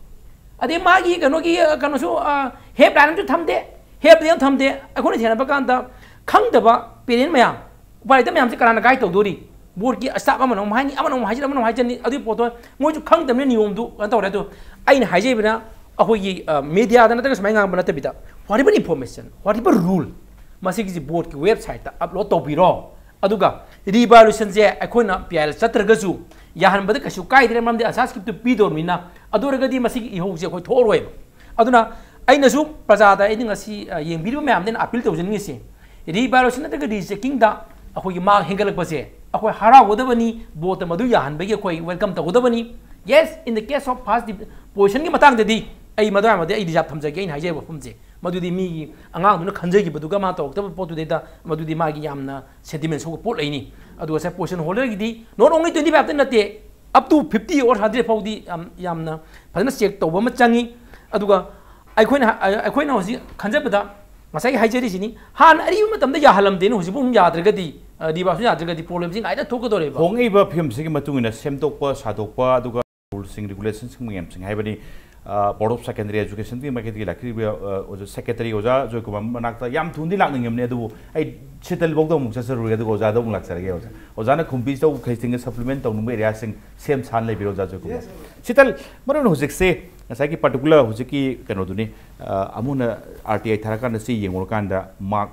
ꯑꯗꯩ ꯃꯥꯒꯤ ꯀꯩꯅꯣꯒꯤ, ꯑ, ꯀꯩꯅꯣꯁꯨ, ꯑ, ꯍꯦꯜꯞ ꯂꯥꯏꯟ ꯑꯃꯁꯨ ꯊꯝꯗꯦ, ꯍꯦꯜꯞ ꯗꯦꯁꯛ ꯑꯃ ꯊꯝꯗꯦ꯫ ꯑꯩꯈꯣꯏꯅ ꯊꯦꯡꯅꯕ ꯀꯥꯟꯗ ꯈꯪꯗꯕ ꯄꯦꯔꯦꯟ ꯃꯌꯥꯝ, ꯎꯄꯥꯏ ꯂꯩꯇꯕ ꯃꯌꯥꯝꯁꯦ ꯀꯅꯥꯅ ꯒꯥꯏꯗ ꯇꯧꯗꯣꯔꯤ? ꯕꯣꯔꯗꯀꯤ ꯁ꯭ꯇꯥꯐ ꯑꯃꯅ ꯑꯃꯨꯛ ꯍꯥꯏꯅꯤ, ꯑꯃꯅ ꯑꯃꯨꯛ ꯍꯥꯏꯖꯤꯟ, ꯑꯃꯅ ꯑꯃꯨꯛ ꯍꯥꯏꯖꯤꯟꯅꯤ, ꯑꯗꯨꯒꯤ ꯄꯣꯠꯇꯣ ꯃꯣꯏꯁꯨ ꯈꯪꯗꯕꯅꯤꯅ ꯅꯤꯌꯣꯝꯗꯨ ꯀꯩꯅꯣ ꯇꯧꯔꯦ꯫ ꯑꯗꯣ ꯑꯩꯅ ꯍꯥꯏꯖꯔꯤꯕꯅ ꯑꯩꯈꯣꯏꯒꯤ, ꯑ, ꯃꯦꯗꯤꯌꯥꯗ ꯅꯠꯇ꯭ꯔꯒ ꯁꯨꯃꯥꯏꯅ ꯉꯥꯡꯕ ꯅꯠꯇꯕꯤꯗ, whatever information, whatever rule, ꯃꯁꯤꯒꯤꯁꯤ ꯕꯣꯔꯗꯀꯤ ꯋꯦꯕꯁꯥꯏꯠꯇ ꯑꯞꯂꯣꯗ ꯇꯧꯕꯤꯔꯣ꯫ ꯑꯗꯨꯒ ꯔꯤꯚꯥꯂꯨꯁꯟꯁꯦ ꯑꯩꯈꯣꯏꯅ ꯄꯤ ꯑꯥꯏ ꯑꯦꯜ ꯆꯠꯇ꯭ꯔꯒꯁꯨ ꯌꯥꯍꯟꯕꯗ ꯀꯩꯁꯨ ꯀꯥꯏꯗ꯭ꯔꯦ, ꯃꯔꯝꯗꯤ ꯑꯟꯁꯥꯔ ꯁꯤꯠꯇꯨ ꯄꯤꯗꯧꯔꯕꯅꯤꯅ꯫ ꯑꯗꯨ ꯑꯣꯏꯔꯒꯗꯤ ꯃꯁꯤꯒꯤ ꯏꯍꯧꯁꯦ ꯑꯩꯈꯣꯏ ꯊꯣꯛꯑꯔꯣꯏꯕ꯫ ꯑꯗꯨꯅ ꯑꯩꯅꯁꯨ ꯄ꯭ꯔꯖꯥꯗ ꯑꯩꯅ ꯉꯁꯤ, ꯑ, ꯌꯦꯡꯕꯤꯔꯤꯕ ꯃꯌꯥꯝꯗ ꯑꯩꯅ ꯑꯄꯤꯜ ꯇꯧꯖꯅꯤꯡꯉꯤꯁꯦ, ꯔꯤꯚꯥꯂꯨꯁꯟ ꯅꯠꯇ꯭ꯔꯒ ꯔꯤꯆꯦꯀꯤꯡꯗ ꯑꯩꯈꯣꯏꯒꯤ ꯃꯥꯔꯛ ꯍꯦꯟꯒꯠꯂꯛꯄꯁꯦ ꯑꯩꯈꯣꯏ ꯍꯔꯥꯎꯒꯗꯕꯅꯤ, ꯕꯣꯔꯗꯇ ꯃꯗꯨ ꯌꯥꯍꯟꯕꯒꯤ ꯑꯩꯈꯣꯏ welcome ꯇꯧꯒꯗꯕꯅꯤ꯫ Yes, in the case of first positionꯒꯤ ꯃꯇꯥꯡꯗꯗꯤ ꯑꯩ ꯃꯗꯨ ꯍꯥꯏꯕꯗꯤ ꯑꯩ reserve ꯊꯝꯖꯒꯦ꯫ ꯑꯩꯅ ꯍꯥꯏꯖꯔꯤꯕ ꯋꯥꯐꯝꯁꯦ ꯃꯗꯨꯗꯤ ꯃꯤꯒꯤ ꯑꯉꯥꯡꯗꯨꯅ ꯈꯟꯖꯈꯤꯕꯗꯨꯒ ꯃꯥ ꯇꯧꯔꯛꯇꯕ ꯄꯣꯠꯇꯨꯗꯩꯗ ꯃꯗꯨꯗꯤ ꯃꯥꯒꯤ ꯌꯥꯝꯅ sentiment ꯁꯣꯛꯄ ꯄꯣꯠ ꯂꯩꯅꯤ꯫ ꯑꯗꯨꯒ ꯉꯁꯥꯏ position holderꯒꯤꯗꯤ not only twenty fiveꯇ ꯅꯠꯇꯦ, up to fifty or hundred ꯐꯥꯎꯗꯤ ꯌꯥꯝ ꯌꯥꯝꯅ ꯐꯖꯅ check ꯇꯧꯕ ꯑꯃ ꯆꯪꯉꯤ꯫ ꯑꯗꯨꯒ ꯑꯩꯈꯣꯏꯅ ꯑꯩꯈꯣꯏꯅ ꯍꯧꯖꯤꯛ ꯈꯟꯖꯕꯗ ꯉꯁꯥꯏꯒꯤ ꯍꯥꯏꯖꯔꯤꯁꯤꯅꯤ, ꯍꯥꯟꯅ ꯑꯔꯤꯕ ꯃꯇꯝꯗ ꯌꯥꯍꯜꯂꯝꯗꯦꯅ ꯍꯧꯖꯤꯛꯐꯥꯎ ꯑꯗꯨꯝ ꯌꯥꯗ꯭ꯔꯒꯗꯤ, reverse ꯌꯥꯗ꯭ꯔꯒꯗꯤ problemꯁꯤ ꯉꯥꯏꯗ ꯊꯣꯛꯀꯗꯧꯔꯦꯕ꯫ ꯍꯣꯡꯉꯛꯏꯕ ꯐꯤꯕꯝꯁꯤꯒꯤ ꯃꯇꯨꯡ ꯏꯟꯅ ꯁꯦꯝꯗꯣꯛꯄ ꯁꯥꯗꯣꯛꯄ, ꯑꯗꯨꯒ ruleꯁꯤꯡ regulationꯁꯤꯡ ꯃꯌꯥꯝꯁꯤꯡ ꯍꯥꯏꯕꯗꯤ Board of Secondary Educationꯒꯤ ꯃꯥꯏꯀꯩꯗꯒꯤ ꯂꯥꯛꯈꯤꯕ ꯑꯣꯖꯥ secretary ꯑꯣꯖꯥ ꯖꯣꯏꯀꯨꯃꯥꯔ ꯃꯅꯥꯛꯇ ꯌꯥꯝ ꯊꯨꯅꯗꯤ ꯂꯥꯛꯅꯤꯡꯉꯕꯅꯤ, ꯑꯗꯨꯕꯨ ꯑꯩ ꯁꯤꯇꯜꯐꯥꯎꯗ ꯑꯃꯨꯛ ꯆꯠꯆꯔꯨꯔꯒꯦ, ꯑꯗꯨꯒ ꯑꯣꯖꯥꯗ ꯑꯃꯨꯛ ꯂꯥꯛꯆꯔꯒꯦ꯫ ꯑꯣꯖꯥ, ꯑꯣꯖꯥꯅ ꯈꯨꯝꯕꯤꯗꯧ ꯈꯩꯁꯤꯡꯒ supplement ꯇꯧꯅꯤꯡꯕ areaꯁꯤꯡ ꯁꯦꯝ ꯁꯥꯅ ꯂꯩꯕꯤꯔꯣ ꯑꯣꯖꯥ ꯖꯣꯏꯀꯨꯃꯥꯔ꯫ ꯁꯤꯇꯜ, ꯃꯔꯨ ꯑꯣꯏꯅ ꯍꯧꯖꯤꯛꯁꯦ ꯉꯁꯥꯏꯒꯤ particular ꯍꯧꯖꯤꯛꯀꯤ ꯀꯩꯅꯣꯗꯨꯅꯤ, ꯑꯃꯨꯛꯅ RTI ꯊꯥꯔꯀꯥꯟꯗ ꯆꯦ ꯌꯦꯡꯉꯨꯔꯀꯥꯟꯗ mark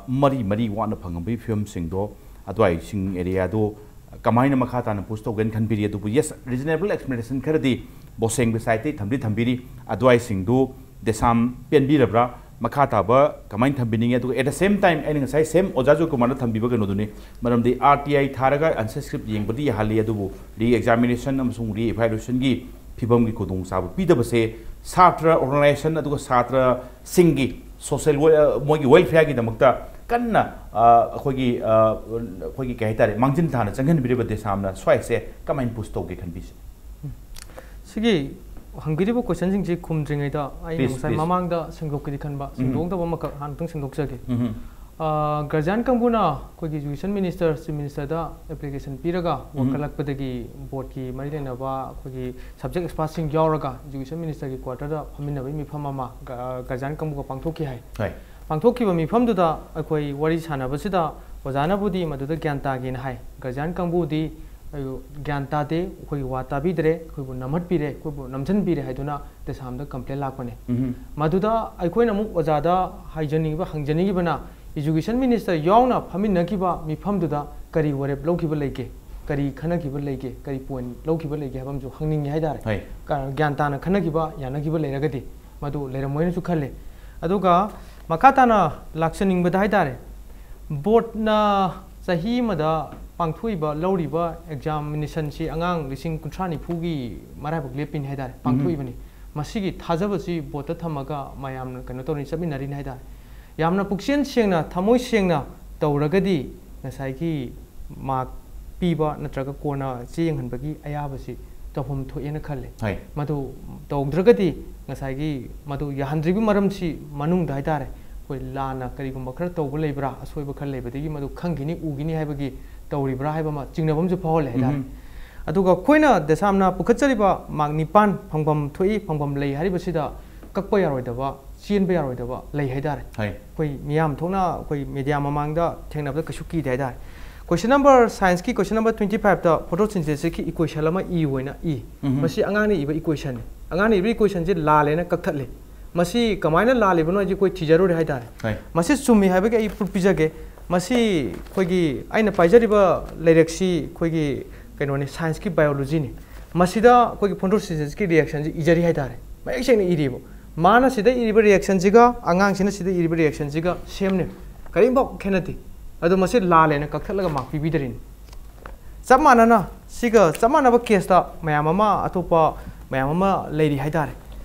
ꯃꯔꯤ ꯃꯔꯤ ꯋꯥꯠꯅ ꯐꯪꯉꯝꯕꯒꯤ ꯐꯤꯕꯝꯁꯤꯡꯗꯣ ꯑꯗꯨꯋꯥꯏꯁꯤꯡ areaꯗꯣ ꯀꯃꯥꯏꯅ ꯃꯈꯥ ꯇꯥꯅ push ꯇꯧꯒꯦꯅ ꯈꯟꯕꯤꯔꯤ? ꯑꯗꯨꯕꯨ yes, reasonable expectation ꯈꯔꯗꯤ ꯕꯣꯁꯦꯡꯒꯤ sideꯇꯒꯤ ꯊꯝꯗꯤ ꯊꯝꯕꯤꯔꯤ, ꯑꯗꯨꯋꯥꯏꯁꯤꯡꯗꯨ ꯗꯦꯁꯥꯝ ꯄꯦꯟꯕꯤꯔꯕ꯭ꯔꯥ? ꯃꯈꯥ ꯇꯥꯕ ꯀꯃꯥꯏꯅ ꯊꯝꯕꯤꯅꯤꯡꯉꯤ? ꯑꯗꯨꯒ at the same time ꯑꯩꯅ ꯉꯁꯥꯏ same ꯑꯣꯖꯥ ꯖꯣꯏꯀꯨꯃꯥꯔꯅ ꯊꯝꯕꯤꯕ ꯀꯩꯅꯣꯗꯨꯅꯤ, ꯃꯔꯝꯗꯤ RTI ꯊꯥꯔꯒ answer script ꯌꯦꯡꯕꯗꯤ ꯌꯥꯍꯜꯂꯤ, ꯑꯗꯨꯕꯨ re-examination ꯑꯃꯁꯨꯡ re-evaluationꯒꯤ ꯐꯤꯕꯝꯒꯤ ꯈꯨꯗꯣꯡꯆꯥꯕ ꯄꯤꯗꯕꯁꯦ ꯁꯥꯇ꯭ꯔ organization ꯑꯗꯨꯒ ꯁꯥꯇ꯭ꯔꯁꯤꯡꯒꯤ social wel-, ꯃꯣꯏꯒꯤ welfareꯒꯤꯗꯃꯛꯇ ꯀꯟꯅ ꯑꯩꯈꯣꯏꯒꯤ ꯑꯩꯈꯣꯏꯒꯤ ꯀꯩ ꯍꯥꯏꯇꯥꯔꯦ, ꯃꯥꯡꯖꯤꯟ ꯊꯥꯅ ꯆꯪꯍꯟꯕꯤꯔꯤꯕ ꯗꯦꯁꯥꯝꯅ ꯁ꯭ꯋꯥꯏꯁꯦ ꯀꯃꯥꯏꯅ push ꯇꯧꯒꯦ ꯈꯟꯕꯤꯁꯦ? ꯁꯤꯒꯤ ꯍꯪꯕꯤꯔꯤꯕ questionꯁꯤꯡꯁꯤ ꯈꯨꯝꯗ꯭ꯔꯤꯉꯩꯗ ꯑꯩꯅ ꯉꯁꯥꯏ ꯃꯃꯥꯡꯗ ꯁꯦꯡꯗꯣꯛꯀꯦꯗꯤ ꯈꯟꯕ, ꯁꯦꯡꯗꯣꯛꯇꯕ ꯑꯃꯈꯛ ꯍꯥꯟꯅꯇꯪ ꯁꯦꯡꯗꯣꯛꯆꯒꯦ꯫ Guardian ꯀꯥꯡꯕꯨꯅ ꯑꯩꯈꯣꯏꯒꯤ education minister, chief ministerꯗ application ꯄꯤꯔꯒ ꯋꯥꯀꯠꯂꯛꯄꯗꯒꯤ boardꯀꯤ ꯃꯔꯤ ꯂꯩꯅꯕ ꯑꯩꯈꯣꯏꯒꯤ subject expertꯁꯤꯡ ꯌꯥꯎꯔꯒ education ministerꯒꯤ quarterꯗ ꯐꯝꯃꯤꯟꯅꯕꯒꯤ ꯃꯤꯐꯝ ꯑꯃ guardian ꯀꯥꯡꯕꯨꯒ ꯄꯥꯡꯊꯣꯛꯈꯤ ꯍꯥꯏ꯫ ꯄꯥꯡꯊꯣꯛꯈꯤꯕ ꯃꯤꯐꯝꯗꯨꯗ ꯑꯩꯈꯣꯏ ꯋꯥꯔꯤ ꯁꯥꯟꯅꯕꯁꯤꯗ ꯑꯣꯖꯥꯅꯕꯨꯗꯤ ꯃꯗꯨꯗ ꯒ꯭ꯌꯥꯟ ꯇꯥꯒꯦꯅ ꯍꯥꯏ꯫ Guardian ꯀꯥꯡꯕꯨꯗꯤ ꯒ꯭ꯌꯥꯟ ꯇꯥꯗꯦ, ꯑꯩꯈꯣꯏꯒꯤ ꯋꯥ ꯇꯥꯕꯤꯗ꯭ꯔꯦ, ꯑꯩꯈꯣꯏꯕꯨ ꯅꯝꯍꯠꯄꯤꯔꯦ, ꯑꯩꯈꯣꯏꯕꯨ ꯅꯝꯁꯤꯟꯕꯤꯔꯦ ꯍꯥꯏꯗꯨꯅ ꯗꯦꯁꯥꯝꯗ complain ꯂꯥꯛꯄꯅꯦ꯫ ꯃꯗꯨꯗ ꯑꯩꯈꯣꯏꯅ ꯑꯃꯨꯛ ꯑꯣꯖꯥꯗ ꯍꯥꯏꯖꯅꯤꯡꯉꯤꯕ, ꯍꯪꯖꯅꯤꯡꯉꯤꯕꯅ education minister ꯌꯥꯎꯅ ꯐꯝꯃꯤꯟꯅꯈꯤꯕ ꯃꯤꯐꯝꯗꯨꯗ ꯀꯔꯤ ꯋꯥꯔꯦꯞ ꯂꯧꯈꯤꯕ ꯂꯩꯒꯦ, ꯀꯔꯤ ꯈꯟꯅꯈꯤꯕ ꯂꯩꯒꯦ, ꯀꯔꯤ point ꯂꯧꯈꯤꯕ ꯂꯩꯒꯦ ꯍꯥꯏꯕ ꯑꯃꯁꯨ ꯍꯪꯅꯤꯡꯉꯤ ꯍꯥꯏꯇꯥꯔꯦ꯫ ꯒ꯭ꯌꯥꯟ ꯇꯥꯅ ꯈꯟꯅꯈꯤꯕ, ꯌꯥꯅꯈꯤꯕ ꯂꯩꯔꯒꯗꯤ ꯃꯗꯨ ꯂꯩꯔꯝꯃꯣꯏꯅꯁꯨ ꯈꯜꯂꯤ꯫ ꯑꯗꯨꯒ ꯃꯈꯥ ꯇꯥꯅ ꯂꯥꯛꯆꯅꯤꯡꯕꯗ ꯍꯥꯏꯇꯥꯔꯦ, boardꯅ ꯆꯍꯤ ꯑꯃꯗ ꯄꯥꯡꯊꯣꯛꯏꯕ, ꯂꯧꯔꯤꯕ ꯑꯦꯛꯖꯥꯃꯤꯅꯦꯁꯟꯁꯤ ꯑꯉꯥꯡ ꯂꯤꯁꯤꯡ ꯀꯨꯟꯊ꯭ꯔꯥ ꯅꯤꯐꯨꯒꯤ ꯃꯔꯥꯏꯕꯛ ꯂꯦꯞꯄꯤꯅꯤ ꯍꯥꯏꯇꯥꯔꯦ, ꯄꯥꯡꯊꯣꯛꯏꯕꯅꯤ꯫ ꯃꯁꯤꯒꯤ ꯊꯥꯖꯕꯁꯤ ꯕꯣꯠꯇ ꯊꯝꯃꯒ ꯃꯌꯥꯝꯅ ꯀꯩꯅꯣ ꯇꯧꯔꯤꯅꯤ, ꯆꯠꯃꯤꯟꯅꯔꯤꯅꯤ ꯍꯥꯏꯇꯥꯔꯦ꯫ ꯌꯥꯝꯅ ꯄꯨꯛꯆꯦꯜ ꯁꯦꯡꯅ, ꯊꯃꯣꯏ ꯁꯦꯡꯅ ꯇꯧꯔꯒꯗꯤ ꯉꯁꯥꯏꯒꯤ ꯃꯥꯔꯛ ꯄꯤꯕ ꯅꯠꯇ꯭ꯔꯒ ꯀꯣꯟꯅ ꯆꯦ ꯌꯦꯡꯍꯟꯕꯒꯤ ꯑꯌꯥꯕꯁꯤ ꯇꯧꯐꯝ ꯊꯣꯛꯑꯦꯅ ꯈꯜꯂꯦ꯫ ꯍꯣꯏ꯫ ꯃꯗꯨ ꯇꯧꯗ꯭ꯔꯒꯗꯤ ꯉꯁꯥꯏꯒꯤ ꯃꯗꯨ ꯌꯥꯍꯟꯗ꯭ꯔꯤꯕ ꯃꯔꯝꯁꯤ ꯃꯅꯨꯡꯗ ꯍꯥꯏꯇꯥꯔꯦ, ꯑꯩꯈꯣꯏ ꯂꯥꯟꯅ ꯀꯔꯤꯒꯨꯝꯕ ꯈꯔ ꯇꯧꯕ ꯂꯩꯕ꯭ꯔꯥ, ꯑꯁꯣꯏꯕ ꯈꯔ ꯂꯩꯕꯗꯒꯤ ꯃꯗꯨ ꯈꯪꯈꯤꯅꯤ, ꯎꯈꯤꯅꯤ ꯍꯥꯏꯕꯒꯤ ꯇꯧꯔꯤꯕ꯭ꯔꯥ ꯍꯥꯏꯕ ꯑꯃ ꯆꯤꯡꯅꯕ ꯑꯃꯁꯨ ꯐꯥꯎꯍꯜꯂꯦ ꯍꯥꯏꯇꯥꯔꯦ꯫ ꯎꯝ꯫ ꯑꯗꯨꯒ ꯑꯩꯈꯣꯏꯅ ꯗꯦꯁꯥꯝꯅ ꯄꯨꯈꯠꯆꯔꯤꯕ ꯃꯥꯔꯛ ꯅꯤꯄꯥꯟ ꯐꯪꯐꯝ ꯊꯣꯛꯏ, ꯐꯪꯐꯝ ꯂꯩ ꯍꯥꯏꯔꯤꯕꯁꯤꯗ ꯀꯛꯄ ꯌꯥꯔꯣꯏꯗꯕ, ꯆꯦꯟꯕ ꯌꯥꯔꯣꯏꯗꯕ ꯂꯩ ꯍꯥꯏꯇꯥꯔꯦ꯫ ꯍꯣꯏ꯫ ꯑꯩꯈꯣꯏ ꯃꯤꯌꯥꯝ ꯊꯣꯛꯅ ꯑꯩꯈꯣꯏ ꯃꯦꯗꯤꯌꯥ ꯃꯃꯥꯡꯗ ꯊꯦꯡꯅꯕꯗ ꯀꯩꯁꯨ ꯀꯤꯗꯦ ꯍꯥꯏꯇꯥꯔꯦ꯫ Question number, ꯁꯥꯏꯟꯁꯀꯤ question number twenty fiveꯇ photosynthesisꯀꯤ equation ꯑꯃ ꯏꯌꯨ ꯍꯥꯏꯅ ꯏ꯫ ꯎꯝ꯫ ꯃꯁꯤ ꯑꯉꯥꯡꯅ ꯏꯕ equationꯅꯤ꯫ ꯑꯉꯥꯡꯅ ꯏꯕ equationꯁꯤ ꯂꯥꯜꯂꯦꯅ ꯀꯛꯊꯠꯂꯦ꯫ ꯃꯁꯤ ꯀꯃꯥꯏꯅ ꯂꯥꯜꯂꯤꯕꯅꯣ ꯍꯥꯏꯁꯦ ꯑꯩꯈꯣꯏ ꯊꯤꯖꯔꯨꯔꯦ ꯍꯥꯏꯇꯥꯔꯦ꯫ ꯍꯣꯏ꯫ ꯃꯁꯤ ꯆꯨꯝꯃꯤ ꯍꯥꯏꯕꯒꯤ ꯑꯩ proof ꯄꯤꯖꯒꯦ꯫ ꯃꯁꯤ ꯑꯩꯈꯣꯏꯒꯤ ꯑꯩꯅ ꯄꯥꯏꯖꯔꯤꯕ ꯂꯥꯏꯔꯤꯛꯁꯤ ꯑꯩꯈꯣꯏꯒꯤ ꯀꯩꯅꯣꯅꯤ, ꯁꯥꯏꯟꯁꯀꯤ biologyꯅꯤ꯫ ꯃꯁꯤꯗ ꯑꯩꯈꯣꯏꯒꯤ photosynthesisꯀꯤ reactionꯁꯤ ꯏꯖꯔꯤ ꯍꯥꯏꯇꯥꯔꯦ, ꯃꯌꯦꯛ ꯁꯦꯡꯅ ꯏꯔꯤꯕ꯫ ꯃꯥꯅ ꯁꯤꯗ ꯏꯔꯤꯕ reactionꯁꯤꯒ ꯑꯉꯥꯡꯁꯤꯅ ꯁꯤꯗ ꯏꯔꯤꯕ reactionꯁꯤꯒ sameꯅꯦ, ꯀꯔꯤꯝꯐꯥꯎ ꯈꯦꯠꯅꯗꯦ꯫ ꯑꯗꯣ ꯃꯁꯤ ꯂꯥꯜꯂꯦꯅ ꯀꯛꯊꯠꯂꯒ ꯃꯥꯔꯛ ꯄꯤꯕꯤꯗꯔꯤꯅꯤ꯫ ꯆꯞ ꯃꯥꯟꯅꯅ, ꯁꯤꯒ ꯆꯞ ꯃꯥꯟꯅꯕ caseꯇ ꯃꯌꯥꯝ ꯑꯃ, ꯑꯇꯣꯞꯄ ꯃꯌꯥꯝ ꯑꯃ ꯂꯩꯔꯤ ꯍꯥꯏꯇꯥꯔꯦ꯫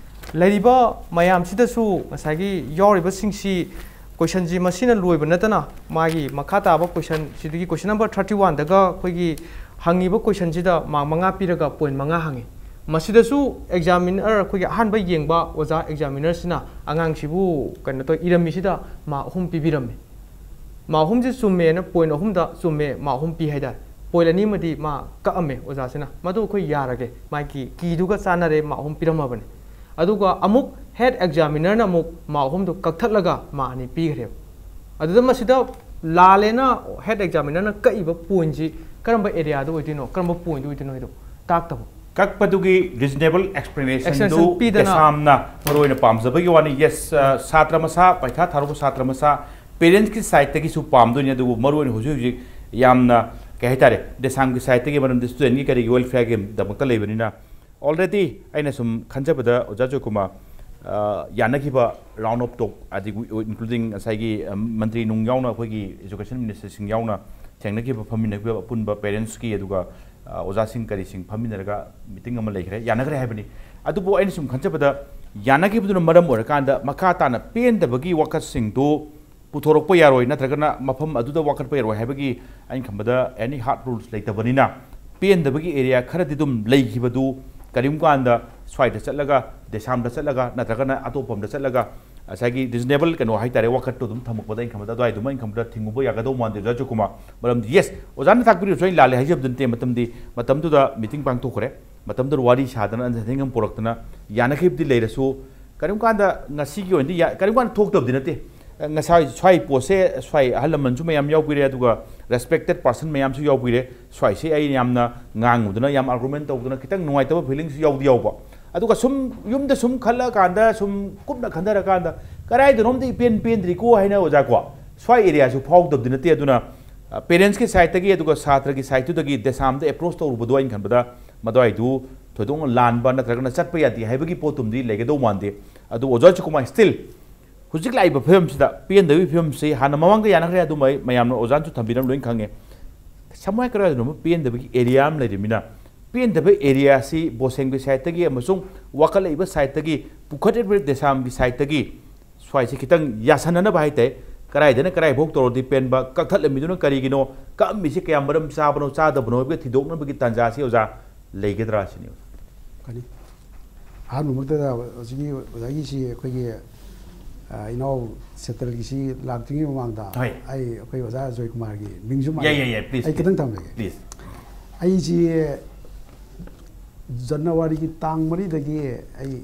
ꯂꯩꯔꯤꯕ ꯃꯌꯥꯝꯁꯤꯗꯁꯨ ꯉꯁꯥꯏꯒꯤ ꯌꯥꯎꯔꯤꯕꯁꯤꯡꯁꯤ questionꯁꯤ ꯃꯁꯤꯅ ꯂꯣꯏꯕ ꯅꯠꯇꯅ ꯃꯥꯒꯤ ꯃꯈꯥ ꯇꯥꯕ question, ꯁꯤꯗꯒꯤ question number thirty oneꯗꯒ ꯑꯩꯈꯣꯏꯒꯤ ꯍꯪꯉꯤꯕ questionꯁꯤꯗ ꯃꯥꯔꯛ ꯃꯉꯥ ꯄꯤꯔꯒ point ꯃꯉꯥ ꯍꯪꯉꯤ꯫ ꯃꯁꯤꯗꯁꯨ examiner, ꯑꯩꯈꯣꯏꯒꯤ ꯑꯍꯥꯟꯕ ꯌꯦꯡꯕ ꯑꯣꯖꯥ examinerꯁꯤꯅ ꯑꯉꯥꯡꯁꯤꯕꯨ ꯀꯩꯅꯣ ꯇꯧ ꯏꯔꯝꯃꯤꯁꯤꯗ ꯃꯥꯔꯛ ꯑꯍꯨꯝ ꯄꯤꯕꯤꯔꯝꯃꯤ꯫ ꯃꯥꯔꯛ ꯑꯍꯨꯝꯁꯤ ꯆꯨꯝꯃꯦꯅ point ꯑꯍꯨꯝꯗ ꯆꯨꯝꯃꯦ, ꯃꯥꯔꯛ ꯑꯍꯨꯝ ꯄꯤ ꯍꯥꯏꯇꯥꯔꯦ꯫ Point ꯑꯅꯤꯃꯗꯤ ꯃꯥ ꯀꯛꯑꯝꯃꯦ ꯑꯣꯖꯥꯁꯤꯅ, ꯃꯗꯨ ꯑꯩꯈꯣꯏ ꯌꯥꯔꯒꯦ, ꯃꯥꯒꯤ keyꯗꯨꯒ ꯆꯥꯟꯅꯔꯦ, ꯃꯥꯔꯛ ꯑꯍꯨꯝ ꯄꯤꯔꯝꯃꯕꯅꯤ꯫ ꯑꯗꯨꯒ ꯑꯃꯨꯛ head examinerꯅ ꯑꯃꯨꯛ ꯃꯥꯔꯛ ꯑꯍꯨꯝꯗꯨ ꯀꯛꯊꯠꯂꯒ ꯃꯥꯔꯛ ꯑꯅꯤ ꯄꯤꯈ꯭ꯔꯦꯕ꯫ ꯑꯗꯨꯗ ꯃꯁꯤꯗ ꯂꯥꯜꯂꯦꯅ head examinerꯅ ꯀꯛꯏꯕ pointꯁꯤ ꯀꯔꯝꯕ areaꯗ ꯑꯣꯏꯗꯣꯏꯅꯣ, ꯀꯔꯝꯕ pointꯗ ꯑꯣꯏꯗꯣꯏꯅꯣ ꯍꯥꯏꯗꯣ ꯇꯥꯛꯇꯕ꯫ ꯀꯛꯄꯗꯨꯒꯤ reasonable explanationꯗꯨ explanation ꯄꯤꯗꯅ ꯗꯦꯁꯥꯝꯅ ꯃꯔꯨ ꯑꯣꯏꯅ ꯄꯥꯝꯖꯕꯒꯤ ꯋꯥꯅꯤ꯫ Yes, ꯑ, ꯁꯥꯇ꯭ꯔ ꯃꯁꯥ, ꯄꯩꯈꯥ ꯊꯥꯔꯨꯕ ꯁꯥꯇ꯭ꯔ ꯃꯁꯥ, parentsꯀꯤ sideꯇꯒꯤꯁꯨ ꯄꯥꯝꯗꯣꯏꯅꯤ, ꯑꯗꯨꯕꯨ ꯃꯔꯨ ꯑꯣꯏꯅ ꯍꯧꯖꯤꯛ ꯍꯧꯖꯤꯛ ꯌꯥꯝꯅ ꯀꯩ ꯍꯥꯏꯇꯥꯔꯦ, ꯗꯦꯁꯥꯝꯒꯤ sideꯇꯒꯤ, ꯃꯔꯝꯗꯤ studentꯀꯤ ꯀꯔꯤꯒꯤ welfareꯒꯤꯗꯃꯛꯇ ꯂꯩꯕꯅꯤꯅ꯫ Already ꯑꯩꯅ ꯁꯨꯝ ꯈꯟꯖꯕꯗ ꯑꯣꯖꯥ ꯖꯣꯏꯀꯨꯃꯥꯔ, ꯑ, ꯌꯥꯅꯈꯤꯕ round of talk, ꯑꯗꯒꯤ including ꯉꯁꯥꯏꯒꯤ, ꯑ, ꯃꯟꯇ꯭ꯔꯤ ꯅꯨꯡ ꯌꯥꯎꯅ, ꯑꯩꯈꯣꯏꯒꯤ education ministerꯁꯤꯡ ꯌꯥꯎꯅ ꯊꯦꯡꯅꯈꯤꯕ, ꯐꯝꯃꯤꯟꯅꯈꯤꯕ ꯑꯄꯨꯟꯕ ꯄꯦꯔꯦꯟꯁꯀꯤ, ꯑꯗꯨꯒ ꯑ, ꯑꯣꯖꯥꯁꯤꯡ ꯀꯔꯤꯁꯤꯡ ꯐꯝꯃꯤꯟꯅꯔꯒ ꯃꯤꯇꯤꯡ ꯑꯃ ꯂꯩꯈ꯭ꯔꯦ, ꯌꯥꯅꯈ꯭ꯔꯦ ꯍꯥꯏꯕꯅꯤ꯫ ꯑꯗꯨꯕꯨ ꯑꯩꯅ ꯁꯨꯝ ꯈꯟꯖꯕꯗ, ꯌꯥꯅꯈꯤꯕꯗꯨꯅ ꯃꯔꯝ ꯑꯣꯏꯔꯀꯥꯟꯗ ꯃꯈꯥ ꯇꯥꯅ ꯄꯦꯟꯗꯕꯒꯤ ꯋꯥꯀꯠꯁꯤꯡꯗꯨ ꯄꯨꯊꯣꯔꯛꯄ ꯌꯥꯔꯣꯏ, ꯅꯠꯇ꯭ꯔꯒꯅ ꯃꯐꯝ ꯑꯗꯨꯗ ꯋꯥꯀꯠꯄ ꯌꯥꯔꯣꯏ ꯍꯥꯏꯕꯒꯤ, ꯑꯩꯅ ꯈꯟꯕꯗ, ꯑꯦꯅꯤ ꯍꯥꯔꯠ ꯔꯨꯜꯁ ꯂꯩꯇꯕꯅꯤꯅ, ꯄꯦꯟꯗꯕꯒꯤ ꯑꯦꯔꯤꯌꯥ ꯈꯔꯗꯤ ꯑꯗꯨꯝ ꯂꯩꯈꯤꯕꯗꯨ, ꯀꯔꯤꯒꯨꯝꯕ ꯀꯥꯟꯗ ꯁ꯭ꯋꯥꯏꯗ ꯆꯠꯂꯒ, ꯗꯦꯁꯥꯝꯗ ꯆꯠꯂꯒ, ꯅꯠꯇ꯭ꯔꯒꯅ ꯑꯇꯣꯞꯄ ꯑꯃꯗ ꯆꯠꯂꯒ, ꯉꯁꯥꯏꯒꯤ ꯔꯤꯖꯅꯦꯕꯜ ꯀꯩꯅꯣ ꯍꯥꯏꯇꯥꯔꯦ, ꯋꯥꯀꯠꯇꯣ ꯑꯗꯨꯝ ꯊꯝꯃꯛꯄꯗ, ꯑꯩꯅ ꯈꯟꯕꯗ ꯑꯗꯨꯋꯥꯏꯗꯨꯃ, ꯑꯩꯅ ꯈꯟꯕꯗ ꯊꯤꯡꯉꯨꯕ ꯌꯥꯒꯗꯧ ꯃꯥꯟꯗꯦ, ꯑꯣꯖꯥ ꯖꯣꯏꯀꯨꯃꯥꯔ꯫ ꯃꯔꯝꯗꯤ, ꯌꯦꯁ, ꯑꯣꯖꯥꯅ ꯇꯥꯛꯄꯤꯔꯤꯕꯁꯨ ꯑꯩꯅ ꯂꯥꯜꯂꯦ ꯍꯥꯏꯖꯕꯗꯤ ꯅꯠꯇꯦ꯫ ꯃꯇꯝꯗꯤ, ꯃꯇꯝꯗꯨꯗ ꯃꯤꯇꯤꯡ ꯄꯥꯡꯊꯣꯛꯈ꯭ꯔꯦ, ꯃꯇꯝꯗꯨꯗ ꯋꯥꯔꯤ ꯁꯥꯗꯅ, ꯑꯟꯗꯔꯁ꯭ꯇꯦꯟꯗꯤꯡ ꯑꯃ ꯄꯨꯔꯛꯇꯅ ꯌꯥꯅꯈꯤꯕꯗꯤ ꯂꯩꯔꯁꯨ, ꯀꯔꯤꯒꯨꯝꯕ ꯀꯥꯟꯗ ꯉꯁꯤꯒꯤ ꯑꯣꯏꯅꯗꯤ ꯌꯥ-, ꯀꯔꯤꯒꯨꯝꯕ ꯀꯥꯟꯗ ꯊꯣꯛꯇꯕꯗꯤ ꯅꯠꯇꯦ꯫ ꯉꯁꯥꯏ ꯁ꯭ꯋꯥꯏ ꯄꯣꯠꯁꯦ ꯁ꯭ꯋꯥꯏ ꯑꯍꯜ ꯂꯃꯟꯁꯨ ꯃꯌꯥꯝ ꯌꯥꯎꯕꯤꯔꯦ, ꯑꯗꯨꯒ ꯔꯦꯁꯄꯦꯛꯇꯦꯠ ꯄꯥꯔꯁꯟ ꯃꯌꯥꯝꯁꯨ ꯌꯥꯎꯕꯤꯔꯦ꯫ ꯁ꯭ꯋꯥꯏꯁꯦ ꯑꯩ ꯌꯥꯝꯅ ꯉꯥꯡꯉꯨꯗꯅ, ꯌꯥꯝ ꯑꯥꯔꯒꯨꯃꯦꯟ ꯇꯧꯗꯅ, ꯈꯤꯇꯪ ꯅꯨꯡꯉꯥꯏꯇꯕ ꯐꯤꯂꯤꯡꯁꯨ ꯌꯥꯎꯗꯤ ꯌꯥꯎꯕ꯫ ꯑꯗꯨꯒ ꯁꯨꯝ ꯌꯨꯝꯗ ꯁꯨꯝ ꯈꯜꯂꯛꯑꯀꯥꯟꯗ, ꯁꯨꯝ ꯀꯨꯞꯅ ꯈꯟꯊꯔꯀꯥꯟꯗ, ꯀꯗꯥꯏꯗꯅꯣꯝꯗꯤ ꯏꯄꯦꯟ ꯄꯦꯟꯗ꯭ꯔꯤꯀꯣ ꯍꯥꯏꯅ, ꯑꯣꯖꯥ ꯀꯣ, ꯁ꯭ꯋꯥꯏ ꯑꯦꯔꯤꯌꯥꯁꯨ ꯐꯥꯎꯗꯕꯗꯤ ꯅꯠꯇꯦ꯫ ꯑꯗꯨꯅ ꯄꯦꯔꯦꯟꯁꯀꯤ ꯁꯥꯏꯠꯇꯒꯤ, ꯑꯗꯨꯒ ꯁꯥꯇ꯭ꯔꯒꯤ ꯁꯥꯏꯠꯇꯨꯗꯒꯤ ꯗꯦꯁꯥꯝꯗ ꯑꯦꯄ꯭ꯔꯣꯁ ꯇꯧꯔꯨꯕꯗꯣ, ꯑꯩꯅ ꯈꯟꯕꯗ ꯃꯗꯨꯋꯥꯏꯗꯨ ꯊꯣꯏꯗꯣꯛꯅ ꯂꯥꯟꯕ ꯅꯠꯇ꯭ꯔꯒꯅ ꯆꯠꯄ ꯌꯥꯗꯦ ꯍꯥꯏꯕꯒꯤ ꯄꯣꯠꯇꯨꯝꯗꯤ ꯂꯩꯒꯗꯧ ꯃꯥꯟꯗꯦ꯫ ꯑꯗꯨ ꯑꯣꯖꯥ ꯖꯣꯏꯀꯨꯃꯥꯔ, ꯁ꯭ꯇꯤꯜ ꯍꯧꯖꯤꯛ ꯂꯥꯛꯏꯕ ꯐꯤꯕꯝꯁꯤꯗ, ꯄꯦꯟꯗꯕꯒꯤ ꯐꯤꯕꯝꯁꯤ ꯍꯥꯟꯅ ꯃꯃꯥꯡꯗ ꯌꯥꯅꯈ꯭ꯔꯦ, ꯑꯗꯨꯃ ꯑꯩ ꯃꯌꯥꯝꯅ, ꯑꯣꯖꯥꯅꯁꯨ ꯊꯝꯕꯤꯔꯝ ꯂꯣꯏꯅ ꯈꯪꯉꯦ꯫ ꯁꯃꯨ ꯀꯔꯥꯏꯗꯅꯣꯃ ꯄꯦꯟꯗꯕꯒꯤ ꯑꯦꯔꯤꯌꯥ ꯑꯃ ꯂꯩꯔꯤꯃꯤꯅ, ꯄꯦꯟꯗꯕ ꯑꯦꯔꯤꯌꯥꯁꯤ ꯕꯣꯁꯦꯝꯒꯤ ꯁꯥꯏꯠꯇꯒꯤ ꯑꯃꯁꯨꯡ ꯋꯥꯀꯠꯂꯛꯏꯕ ꯁꯥꯏꯠꯇꯒꯤ, ꯄꯨꯈꯠꯂꯤꯕ ꯗꯦꯁꯥꯝꯒꯤ ꯁꯥꯏꯠꯇꯒꯤ ꯁ꯭ꯋꯥꯏꯁꯤ ꯈꯤꯇꯪ ꯌꯥꯁꯟꯅꯅꯕ ꯍꯥꯏꯇꯥꯔꯦ, ꯀꯗꯥꯏꯗꯅ ꯀꯗꯥꯏꯐꯥꯎ ꯇꯧꯔꯗꯤ ꯄꯦꯟꯕ, ꯀꯛꯊꯠꯂꯝꯃꯤꯗꯨꯅ ꯀꯔꯤꯒꯤꯅꯣ, ꯀꯛꯑꯝꯃꯤꯁꯤ ꯀꯌꯥꯝ ꯃꯔꯝ ꯆꯥꯕꯅꯣ ꯆꯥꯗꯕꯅꯣ ꯍꯥꯏꯕꯒꯤ ꯊꯤꯗꯣꯛꯅꯕꯒꯤ ꯇꯥꯟꯖꯥꯁꯤ ꯑꯣꯖꯥ ꯂꯩꯒꯗ꯭ꯔꯥ ꯁꯤꯅꯤ꯫ ꯀꯅꯤ? ꯑꯍꯥꯟꯕꯃꯛꯇꯗ ꯍꯧꯖꯤꯛꯀꯤ ꯑꯣꯖꯥꯒꯤꯁꯤ ꯑꯩꯈꯣꯏꯒꯤ, ꯑ, ꯏꯅꯥꯎ ꯁꯦꯇꯜꯒꯤꯁꯤ ꯂꯥꯛꯇ꯭ꯔꯤꯉꯩ ꯃꯃꯥꯡꯗ ꯍꯣꯏ꯫ ꯑꯩ ꯑꯩꯈꯣꯏ ꯑꯣꯖꯥ ꯖꯣꯏꯀꯨꯃꯥꯔꯒꯤ ꯃꯤꯡꯁꯨ ꯃꯥꯟꯅꯩ꯫ ꯌꯥꯏ, ꯌꯥꯏ, ꯌꯥꯏ, please, ꯑꯩ ꯈꯤꯇꯪ ꯊꯝꯖꯒꯦ꯫ Please꯫ ꯑꯩꯁꯤ ꯖꯅꯋꯥꯔꯤꯒꯤ ꯇꯥꯡ ꯃꯔꯤꯗꯒꯤ ꯑꯩ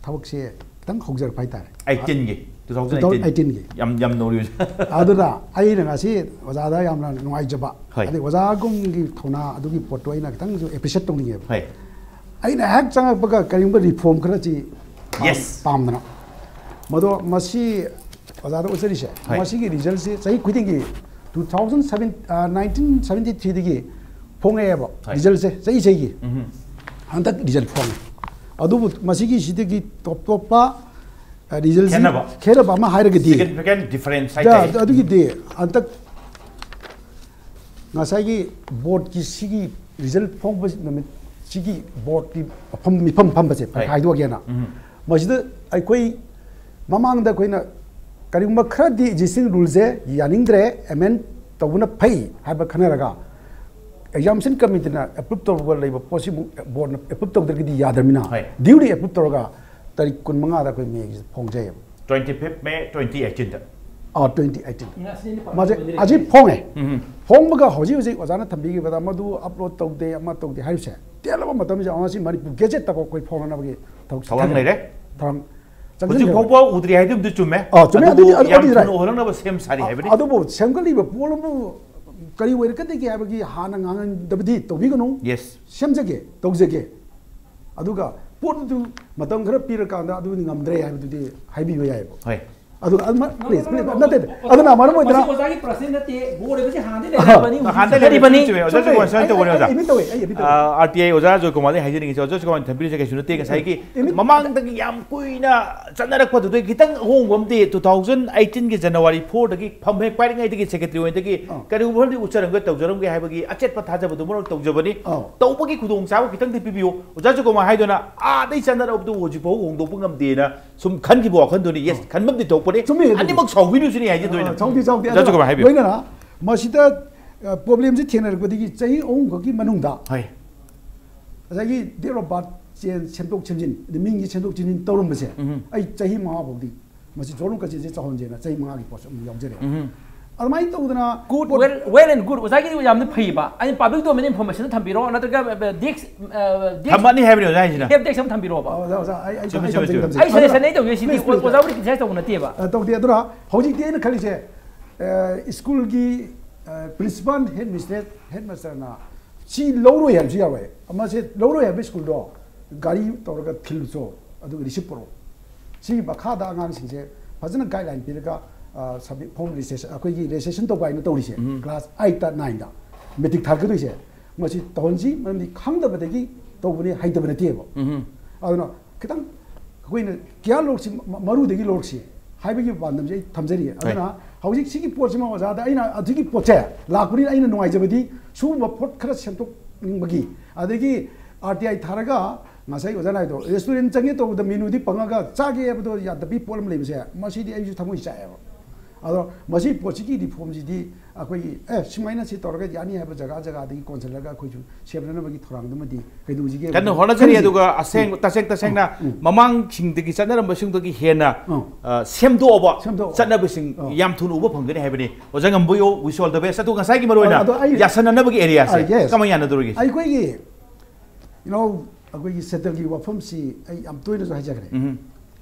ꯊꯕꯛꯁꯦ ꯈꯤꯇꯪ ꯍꯧꯖꯔꯛꯄ ꯍꯥꯏꯇꯥꯔꯦ꯫ ꯑꯩꯠꯇꯤꯟꯒꯤ, two thousand eighteen꯫ Two thousand eighteen-ꯒꯤ꯫ ꯌꯥꯝ, ꯌꯥꯝ ꯅꯧꯔꯤ ꯑꯣꯖꯥ꯫ ꯑꯗꯨꯅ ꯑꯩꯅ ꯉꯁꯤ ꯑꯣꯖꯥꯗ ꯌꯥꯝꯅ ꯅꯨꯡꯉꯥꯏꯖꯕ, ꯍꯣꯏ꯫ ꯑꯗꯩ ꯑꯣꯖꯥꯒꯨꯝꯒꯤ ꯊꯧꯅꯥ ꯑꯗꯨꯒꯤ ꯄꯣꯠꯇꯣ ꯑꯩꯅ ꯈꯤꯇꯪꯁꯨ ꯑꯦꯄ꯭ꯔꯤꯁꯤꯌꯦꯠ ꯇꯧꯅꯤꯡꯉꯦꯕ꯫ ꯍꯣꯏ꯫ ꯑꯩꯅ ꯍꯦꯛ ꯆꯪꯉꯛꯄꯒ ꯀꯔꯤꯒꯨꯝꯕ ꯔꯤꯐꯣꯔꯝ ꯈꯔꯁꯤ ꯄꯥꯝ-, Yes꯫ ꯄꯥꯝꯗꯅ꯫ ꯃꯗꯣ ꯃꯁꯤ ꯑꯣꯖꯥꯗ ꯎꯠꯆꯔꯤꯁꯦ, ꯍꯣꯏ꯫ ꯃꯁꯤꯒꯤ ꯔꯤꯖꯜꯁꯤ ꯆꯍꯤ ꯈꯨꯗꯤꯡꯒꯤ two thousand seven, ꯑ, nineteen seventy three-ꯗꯒꯤ ꯐꯣꯡꯉꯛꯑꯦꯕ, ꯍꯣꯏ꯫ ꯔꯤꯖꯜꯁꯦ ꯆꯍꯤ ꯆꯍꯤꯒꯤ꯫ ꯎꯝ꯫ ꯍꯟꯗꯛ ꯔꯤꯖꯜ ꯐꯣꯡꯉꯦ꯫ ꯑꯗꯨꯕꯨ ꯃꯁꯤꯒꯤ ꯁꯤꯗꯒꯤ ꯇꯣꯞ ꯇꯣꯞꯄ, ꯑ, ꯔꯤꯖꯜꯁꯤ ꯈꯦꯠꯅꯕ? ꯈꯦꯠꯅꯕ ꯑꯃ ꯍꯥꯏꯔꯒꯗꯤ, Significant difference ꯌꯥ, ꯍꯥꯏꯇꯥꯔꯦ꯫ ꯑꯗꯨꯒꯤꯗꯤ ꯍꯟꯗꯛ ꯉꯁꯥꯏꯒꯤ ꯕꯣꯔꯗꯀꯤ ꯁꯤꯒꯤ ꯔꯤꯖꯜ ꯐꯣꯡꯕ ꯅꯨꯃꯤꯠ, ꯁꯤꯒꯤ ꯕꯣꯔꯗꯀꯤ ꯃꯐꯝ, ꯃꯤꯐꯝ ꯐꯝꯕꯁꯦ ꯍꯣꯏ꯫ ꯍꯥꯏꯗꯣꯛꯑꯒꯦꯅ꯫ ꯎꯝ꯫ ꯃꯁꯤꯗ ꯑꯩꯈꯣꯏ ꯃꯃꯥꯡꯗ ꯑꯩꯈꯣꯏꯅ ꯀꯔꯤꯒꯨꯝꯕ ꯈꯔꯗꯤ ꯑꯦꯛꯖꯤꯁꯇꯤꯡ ꯔꯨꯜꯁꯦ ꯌꯥꯅꯤꯡꯗ꯭ꯔꯦ, ꯑꯦꯃꯦꯟ ꯇꯧꯕꯅ ꯐꯩ ꯍꯥꯏꯕ ꯈꯟꯅꯔꯒ, ꯑꯦꯛꯖꯥꯃꯤꯅꯦꯁꯟ ꯀꯃꯤꯇꯤꯅ ꯑꯦꯄ꯭ꯔꯨꯞ ꯇꯧꯔꯒ ꯂꯩꯕ ꯄꯣꯠꯁꯤꯕꯨ ꯕꯣꯔꯗꯅ ꯑꯦꯄ꯭ꯔꯨꯞ ꯇꯧꯗ꯭ꯔꯒꯗꯤ ꯌꯥꯗ꯭ꯔꯕꯅꯤꯅ, ꯍꯣꯏ꯫ ꯗ꯭ꯌꯨꯂꯤ ꯑꯦꯄ꯭ꯔꯨꯞ ꯇꯧꯔꯒ ꯇꯥꯔꯤꯛ ꯀꯨꯟꯃꯉꯥꯗ ꯑꯩꯈꯣꯏ ꯃꯦꯒꯤ ꯐꯣꯡꯖꯩꯌꯦꯕ꯫ twenty fifth May twenty eighteen ꯗ꯫ ꯑꯥ, twenty eighteen꯫ ꯉꯁꯤꯅ ꯃꯥꯁꯦ ꯄꯥꯟꯊꯣꯛꯄꯗꯤ ꯍꯧꯖꯤꯛ ꯂꯩꯇꯦ꯫ ꯐꯣꯡꯉꯦ꯫ ꯎꯝ꯫ ꯐꯣꯡꯕꯒ ꯍꯧꯖꯤꯛ ꯍꯧꯖꯤꯛ ꯑꯣꯖꯥꯅ ꯊꯝꯕꯤꯈꯤꯕꯗ ꯃꯗꯨ ꯑꯞꯂꯣꯗ ꯇꯧꯗꯦ, ꯑꯃ ꯇꯧꯗꯦ ꯍꯥꯏꯔꯤꯁꯦ, ꯇꯦꯜꯂꯕ ꯃꯇꯝꯁꯤꯗ ꯉꯁꯤ ꯃꯅꯤꯄꯨꯔ ꯒꯦꯖꯦꯠꯇꯐꯥꯎ ꯑꯩꯈꯣꯏ ꯐꯣꯡꯅꯅꯕꯒꯤ ꯊꯕꯛ ꯊꯧꯔꯥꯡ ꯆꯠꯊꯔꯦ꯫ ꯂꯩꯔꯦ꯫ ꯊꯧꯔꯥꯡ ꯍꯧꯖꯤꯛ ꯆꯪꯁꯤꯟꯈ꯭ꯔꯦ꯫ ꯐꯥꯎꯕ ꯎꯗ꯭ꯔꯤ ꯍꯥꯏꯗꯨꯝꯗꯤ ꯆꯨꯝꯃꯦ꯫ ꯑꯥ, ꯆꯨꯝꯃꯦ꯫ ꯑꯗꯨꯕꯨ ꯑꯗꯨꯗꯤ, ꯑꯗꯨ, ꯌꯥꯝ ꯑꯗꯨꯗꯤ ꯊꯨꯅ right꯫ ꯑꯣꯏꯍꯜꯂꯛꯅꯕ ꯁꯦꯝ ꯁꯥꯔꯤ ꯍꯥꯏꯕꯅꯤ꯫ ꯑꯗꯨꯕꯨ ꯁꯦꯝꯒꯠꯂꯤꯕ ꯄꯣꯠ ꯑꯃꯕꯨ ꯀꯔꯤ ꯑꯣꯏꯔꯛꯀꯗꯒꯦ ꯍꯥꯏꯕꯒꯤ ꯍꯥꯟꯅ ꯉꯥꯡꯍꯟꯗꯕꯗꯤ ꯇꯧꯕꯤꯒꯅꯨ꯫ ꯌꯦꯁ꯫ ꯁꯦꯝꯖꯒꯦ, ꯇꯧꯖꯒꯦ꯫ ꯑꯗꯨꯒ ꯄꯣꯠꯇꯨ ꯃꯇꯝ ꯈꯔ ꯄꯤꯔꯀꯥꯟꯗ ꯑꯗꯨꯗꯤ ꯉꯝꯗ꯭ꯔꯦ ꯍꯥꯏꯕꯗꯨꯗꯤ ꯍꯥꯏꯕꯤꯕ ꯌꯥꯏꯑꯕ꯫ ꯍꯣꯏ꯫ ꯑꯗꯨ ꯑꯗꯨꯃ please, please, ꯅꯠꯇꯦ, ꯅꯠꯇꯦ꯫ ꯑꯗꯨꯅ ꯃꯔꯝ ꯃꯁꯤ ꯑꯣꯏꯗꯅ ꯑꯣꯖꯥꯒꯤ personal ꯅꯠꯇꯦ, ꯕꯣꯔꯗ ꯍꯥꯏꯕꯁꯤ ꯍꯥꯟꯅꯗꯤ ꯂꯩꯔꯕꯅꯤ, ꯍꯧꯖꯤꯛꯁꯨ ꯍꯥꯟꯅꯗꯤ ꯆꯠꯊꯔꯤꯕꯅꯤ꯫ ꯂꯩꯔꯕꯅꯤ꯫ ꯑꯣꯖꯥ ꯆꯨꯝꯃꯦ꯫ ꯖꯣꯏꯀꯨꯃꯥꯔ ꯁꯨꯃꯥꯏꯅ ꯇꯧꯕꯅꯦ, ꯑꯣꯖꯥ꯫ ꯑꯩ, ꯑꯩ, ꯑꯩ ꯇꯧꯋꯦ, ꯑꯩ, ꯑꯩ ꯇꯧꯋꯦ꯫ ꯑꯥꯔ ꯇꯤ ꯑꯥꯏ ꯑꯣꯖꯥ ꯖꯣꯏꯀꯨꯃꯥꯔꯗꯒꯤ ꯍꯥꯏꯖꯅꯤꯡꯉꯤꯁꯦ, ꯑꯣꯖꯥ ꯖꯣꯏꯀꯨꯃꯥꯔꯅ ꯊꯝꯕꯤꯔꯤꯁꯦ ꯀꯩꯁꯨ ꯅꯠꯇꯦ꯫ ꯉꯁꯥꯏꯒꯤ ꯏꯃꯤ- ꯃꯃꯥꯡꯗꯒꯤ ꯌꯥꯝ ꯀꯨꯏꯅ ꯆꯠꯅꯔꯛꯄꯗꯨꯗꯒꯤ ꯈꯤꯇꯪ ꯑꯍꯣꯡꯕ ꯑꯃꯗꯤ two thousand eighteen ꯒꯤ January four ꯗꯒꯤ ꯐꯝ ꯍꯦꯛ ꯄꯥꯏꯔꯤꯉꯩꯗꯒꯤ ꯁꯦꯀ꯭ꯔꯦꯇꯔꯤ ꯑꯣꯏꯅꯗꯒꯤ ꯑꯥ꯫ ꯀꯔꯤꯒꯨꯝꯕ ꯈꯔꯗꯤ ꯎꯠꯆꯔꯝꯒ ꯇꯧꯖꯔꯝꯒꯦ ꯍꯥꯏꯕꯒꯤ ꯑꯆꯦꯠꯄ ꯊꯥꯖꯕꯗꯨ ꯃꯔꯣꯜ ꯇꯧꯖꯕꯅꯤ꯫ ꯑꯥ꯫ ꯇꯧꯕꯒꯤ ꯈꯨꯗꯣꯡꯆꯥꯕ ꯈꯤꯇꯪꯗꯤ ꯄꯤꯕꯤꯌꯨ꯫ ꯑꯣꯖꯥ ꯖꯣꯏꯀꯨꯃꯥꯔ ꯍꯥꯏꯗꯨꯅ ꯑꯥꯗꯩ ꯆꯠꯅꯔꯛꯄꯗꯨ ꯍꯧꯖꯤꯛ ꯐꯥꯎ ꯍꯣꯡꯗꯣꯛꯄ ꯉꯝꯗꯦꯅ ꯁꯨꯝ ꯈꯟꯈꯤꯕ ꯋꯥꯈꯜꯗꯨꯅꯅꯤ꯫ ꯌꯦꯁ, ꯈꯟꯕꯝꯗꯤ ꯊꯣꯛꯄꯅꯤ꯫ ꯆꯨꯝꯃꯤ, ꯑꯗꯨꯕꯨꯗꯤ꯫ ꯑꯅꯤꯃꯛ ꯁꯥꯎꯕꯤꯔꯨꯁꯤꯅꯤ ꯍꯥꯏꯖꯗꯣꯏꯅ꯫ ꯑ, ꯁꯥꯎꯗꯦ, ꯁꯥꯎꯗꯦ꯫ ꯑꯣꯖꯥ ꯖꯣꯏꯀꯨꯃꯥꯔ ꯍꯥꯏꯕꯤꯌꯨ꯫ ꯂꯣꯏꯅꯅ ꯃꯁꯤꯗ, ꯑ, problemꯁꯦ ꯊꯦꯡꯅꯔꯛꯄꯗꯒꯤ ꯆꯍꯤ ꯑꯍꯨꯝ ꯈꯛꯀꯤ ꯃꯅꯨꯡꯗ ꯍꯣꯏ꯫ ꯉꯁꯥꯏꯒꯤ date of birth change, ꯁꯦꯝꯗꯣꯛ ꯁꯦꯝꯖꯤꯟ, ꯑꯗꯩ ꯃꯤꯡꯒꯤ ꯁꯦꯝꯗꯣꯛ ꯁꯦꯝꯖꯤꯟ ꯇꯧꯔꯝꯕꯁꯦ, ꯎꯝ꯫ ꯑꯩ ꯆꯍꯤ ꯃꯉꯥ ꯐꯥꯎꯗꯤ ꯃꯁꯤ ꯖꯣꯔꯅꯦꯜ ꯀꯆꯦꯁꯦ ꯆꯥꯎꯍꯟꯁꯦꯅ ꯆꯍꯤ ꯃꯉꯥꯒꯤ ꯄꯣꯠꯁꯨ ꯑꯗꯨꯝ ꯌꯥꯎꯖꯔꯦ꯫ ꯎꯝ꯫ ꯑꯗꯨꯃꯥꯏꯅ ꯇꯧꯗꯅ Good, ꯄꯣꯠ- well, well and good. ꯑꯣꯖꯥꯒꯤꯗꯤ ꯌꯥꯝꯅ ꯐꯩꯕ꯫ ꯑꯩꯅ public domain information ꯊꯝꯕꯤꯔꯣ, ꯅꯠꯇ꯭ꯔꯒ, ꯑ, desk, ꯑ, desk ꯊꯝꯃꯅꯤ ꯍꯥꯏꯕꯅꯤ ꯑꯣꯖꯥ ꯍꯥꯏꯁꯤꯅ꯫ help desk ꯑꯃ ꯊꯝꯕꯤꯔꯣꯕ꯫ ꯑꯣꯖꯥ, ꯑꯣꯖꯥ, ꯑꯩ, ꯑꯩ, ꯆꯨꯝꯃꯤ, ꯑꯩ ꯆꯨꯝꯃꯤ, ꯊꯝꯖꯒꯦ, ꯆꯨꯝꯃꯤ꯫ ꯊꯝꯖꯒꯦ꯫ ꯑꯩ suggestion ꯑꯗꯨꯅ- ꯑꯩ ꯇꯧꯖꯩꯁꯤꯗꯤ Please, please, please. ꯑꯣꯖꯥꯕꯨꯗꯤ criticize ꯇꯧꯕ ꯅꯠꯇꯦꯕ꯫ ꯑ, ꯇꯧꯗꯦ꯫ ꯑꯗꯨꯅ ꯍꯧꯖꯤꯛꯇꯤ ꯑꯩꯅ ꯈꯜꯂꯤꯁꯦ, ꯑ, ꯁ꯭ꯀꯨꯜꯒꯤ, ꯑ, principal, headmistress, headmasterꯅ ꯁꯤ ꯂꯧꯔꯣꯏ ꯍꯥꯏꯕꯁꯨ ꯌꯥꯔꯣꯏ꯫ ꯑꯃꯁꯦ ꯂꯧꯔꯣꯏ ꯍꯥꯏꯕ ꯁ꯭ꯀꯨꯜꯗꯣ ꯒꯥꯔꯤ ꯇꯧꯔꯒ ꯊꯤꯜꯂꯨꯆꯣ, ꯑꯗꯨꯒ receipt ꯄꯨꯔꯛꯑꯣ꯫ ꯁꯤꯒꯤ ꯃꯈꯥꯗ ꯑꯉꯥꯡꯁꯤꯡꯁꯦ ꯐꯖꯅ guideline ꯄꯤꯔꯒ, ꯑ, submit, form registration, ꯑꯩꯈꯣꯏꯒꯤ registration ꯇꯧꯕ ꯍꯥꯏꯅ ꯇꯧꯔꯤꯁꯦ, ꯎꯝ꯫ class eight ꯇ, nine ꯗ matric ꯊꯥꯔꯛꯀꯗꯣꯏꯁꯦ, ꯃꯁꯤ ꯇꯧꯍꯟꯁꯤ꯫ ꯃꯔꯝꯗꯤ ꯈꯪꯗꯕꯗꯒꯤ ꯇꯧꯕꯅꯤ, ꯍꯩꯇꯕ ꯅꯠꯇꯦꯕ꯫ ꯎꯝ꯫ ꯑꯗꯨꯅ ꯈꯤꯇꯪ ꯑꯩꯈꯣꯏꯅ care ꯂꯧꯔꯛꯁꯤ, ꯃ-, ꯃꯔꯨꯗꯒꯤ ꯂꯧꯔꯛꯁꯤ ꯍꯥꯏꯕꯒꯤ ꯄꯥꯟꯗꯝꯁꯦ ꯑꯩ ꯊꯝꯖꯔꯤ꯫ ꯑꯗꯨꯅ ꯍꯧꯖꯤꯛ ꯁꯤꯒꯤ ꯄꯣꯠꯁꯤꯃ ꯑꯣꯖꯥꯗ ꯑꯩꯅ ꯑꯗꯨꯒꯤ ꯄꯣꯠꯁꯦ ꯂꯥꯛꯄꯅꯤꯅ ꯑꯩꯅ ꯅꯨꯡꯉꯥꯏꯖꯕꯗꯤ ꯁꯤꯒꯨꯝꯕ ꯄꯣꯠ ꯈꯔ ꯁꯦꯝꯗꯣꯛꯅꯤꯡꯕꯒꯤ, ꯑꯗꯒꯤ ꯑꯥꯔ ꯇꯤ ꯑꯥꯏ ꯊꯥꯔꯒ ꯉꯁꯥꯏ ꯑꯣꯖꯥꯅ ꯍꯥꯏꯗꯣ ꯔꯦꯁꯇꯨꯔꯦꯟ ꯆꯪꯒꯦ ꯇꯧꯕꯗ ꯃꯦꯅꯨꯗꯤ ꯐꯪꯉꯒ ꯆꯥꯒꯦ ꯍꯥꯏꯕꯗꯣ ꯌꯥꯗꯕꯤ ꯄꯣꯠ ꯑꯃ ꯂꯩꯕꯁꯦ, ꯃꯁꯤꯗꯤ ꯑꯩꯁꯨ ꯊꯃꯣꯏ ꯆꯥꯛꯑꯦꯕ꯫ ꯑꯗꯣ ꯃꯁꯤ ꯄꯣꯠꯁꯤꯒꯤ ꯔꯤꯐꯣꯔꯝꯁꯤꯗꯤ ꯑꯩꯈꯣꯏꯒꯤ ꯑꯦ ꯁꯨꯃꯥꯏꯅ ꯁꯤ ꯇꯧꯔꯒ ꯌꯥꯅꯤ ꯍꯥꯏꯕ ꯖꯒꯥ ꯖꯒꯥꯗꯒꯤ ꯀꯣꯟꯁꯤꯜꯂꯒ ꯑꯩꯈꯣꯏꯁꯨ ꯁꯦꯝꯅꯅꯕꯒꯤ ꯊꯧꯔꯥꯡꯗꯨꯃꯗꯤ ꯀꯩꯗꯧꯁꯤꯒꯦ ꯀꯟꯅ ꯍꯣꯠꯅꯖꯔꯤ꯫ ꯈꯜꯂꯤꯁꯦ꯫ ꯑꯗꯨꯒ ꯑꯁꯦꯡ ꯎꯝ꯫ ꯇꯁꯦꯡ ꯇꯁꯦꯡꯅ ꯎꯝ꯫ ꯃꯃꯥꯡꯁꯤꯡꯗꯒꯤ ꯆꯠꯅꯔꯝꯕꯁꯤꯡꯗꯒꯤ ꯍꯦꯟꯅ, ꯎꯝ꯫ ꯑ, ꯁꯦꯝꯗꯣꯛꯑꯕ ꯁꯦꯝꯗꯣꯛꯑꯕ꯫ ꯆꯠꯅꯕꯁꯤꯡ ꯎꯝ꯫ ꯌꯥꯝ ꯊꯨꯅ ꯎꯕ ꯐꯪꯒꯅꯤ ꯍꯥꯏꯕꯅꯤ꯫ ꯑꯣꯖꯥ ꯉꯝꯕꯣꯏꯌꯣ, wish all the best꯫ ꯑꯗꯨꯒ ꯉꯁꯥꯏꯒꯤ ꯃꯔꯨ ꯑꯣꯏꯅ ꯑꯗꯣ ꯑꯩ ꯌꯥꯁꯟꯅꯅꯕꯒꯤ ꯑꯦꯔꯤꯌꯥꯁꯦ ꯑꯥ, yes꯫ ꯀꯃꯥꯏꯅ ꯌꯥꯅꯗꯧꯔꯤꯒꯦ? ꯑꯩꯈꯣꯏꯒꯤ, you know, ꯑꯩꯈꯣꯏꯒꯤ ꯁꯦꯟꯇꯔꯒꯤ ꯋꯥꯐꯝꯁꯤ ꯑꯩ ꯌꯥꯝ ꯇꯣꯏꯅꯁꯨ ꯍꯥꯏꯖꯈ꯭ꯔꯦ꯫ ꯎꯝ꯫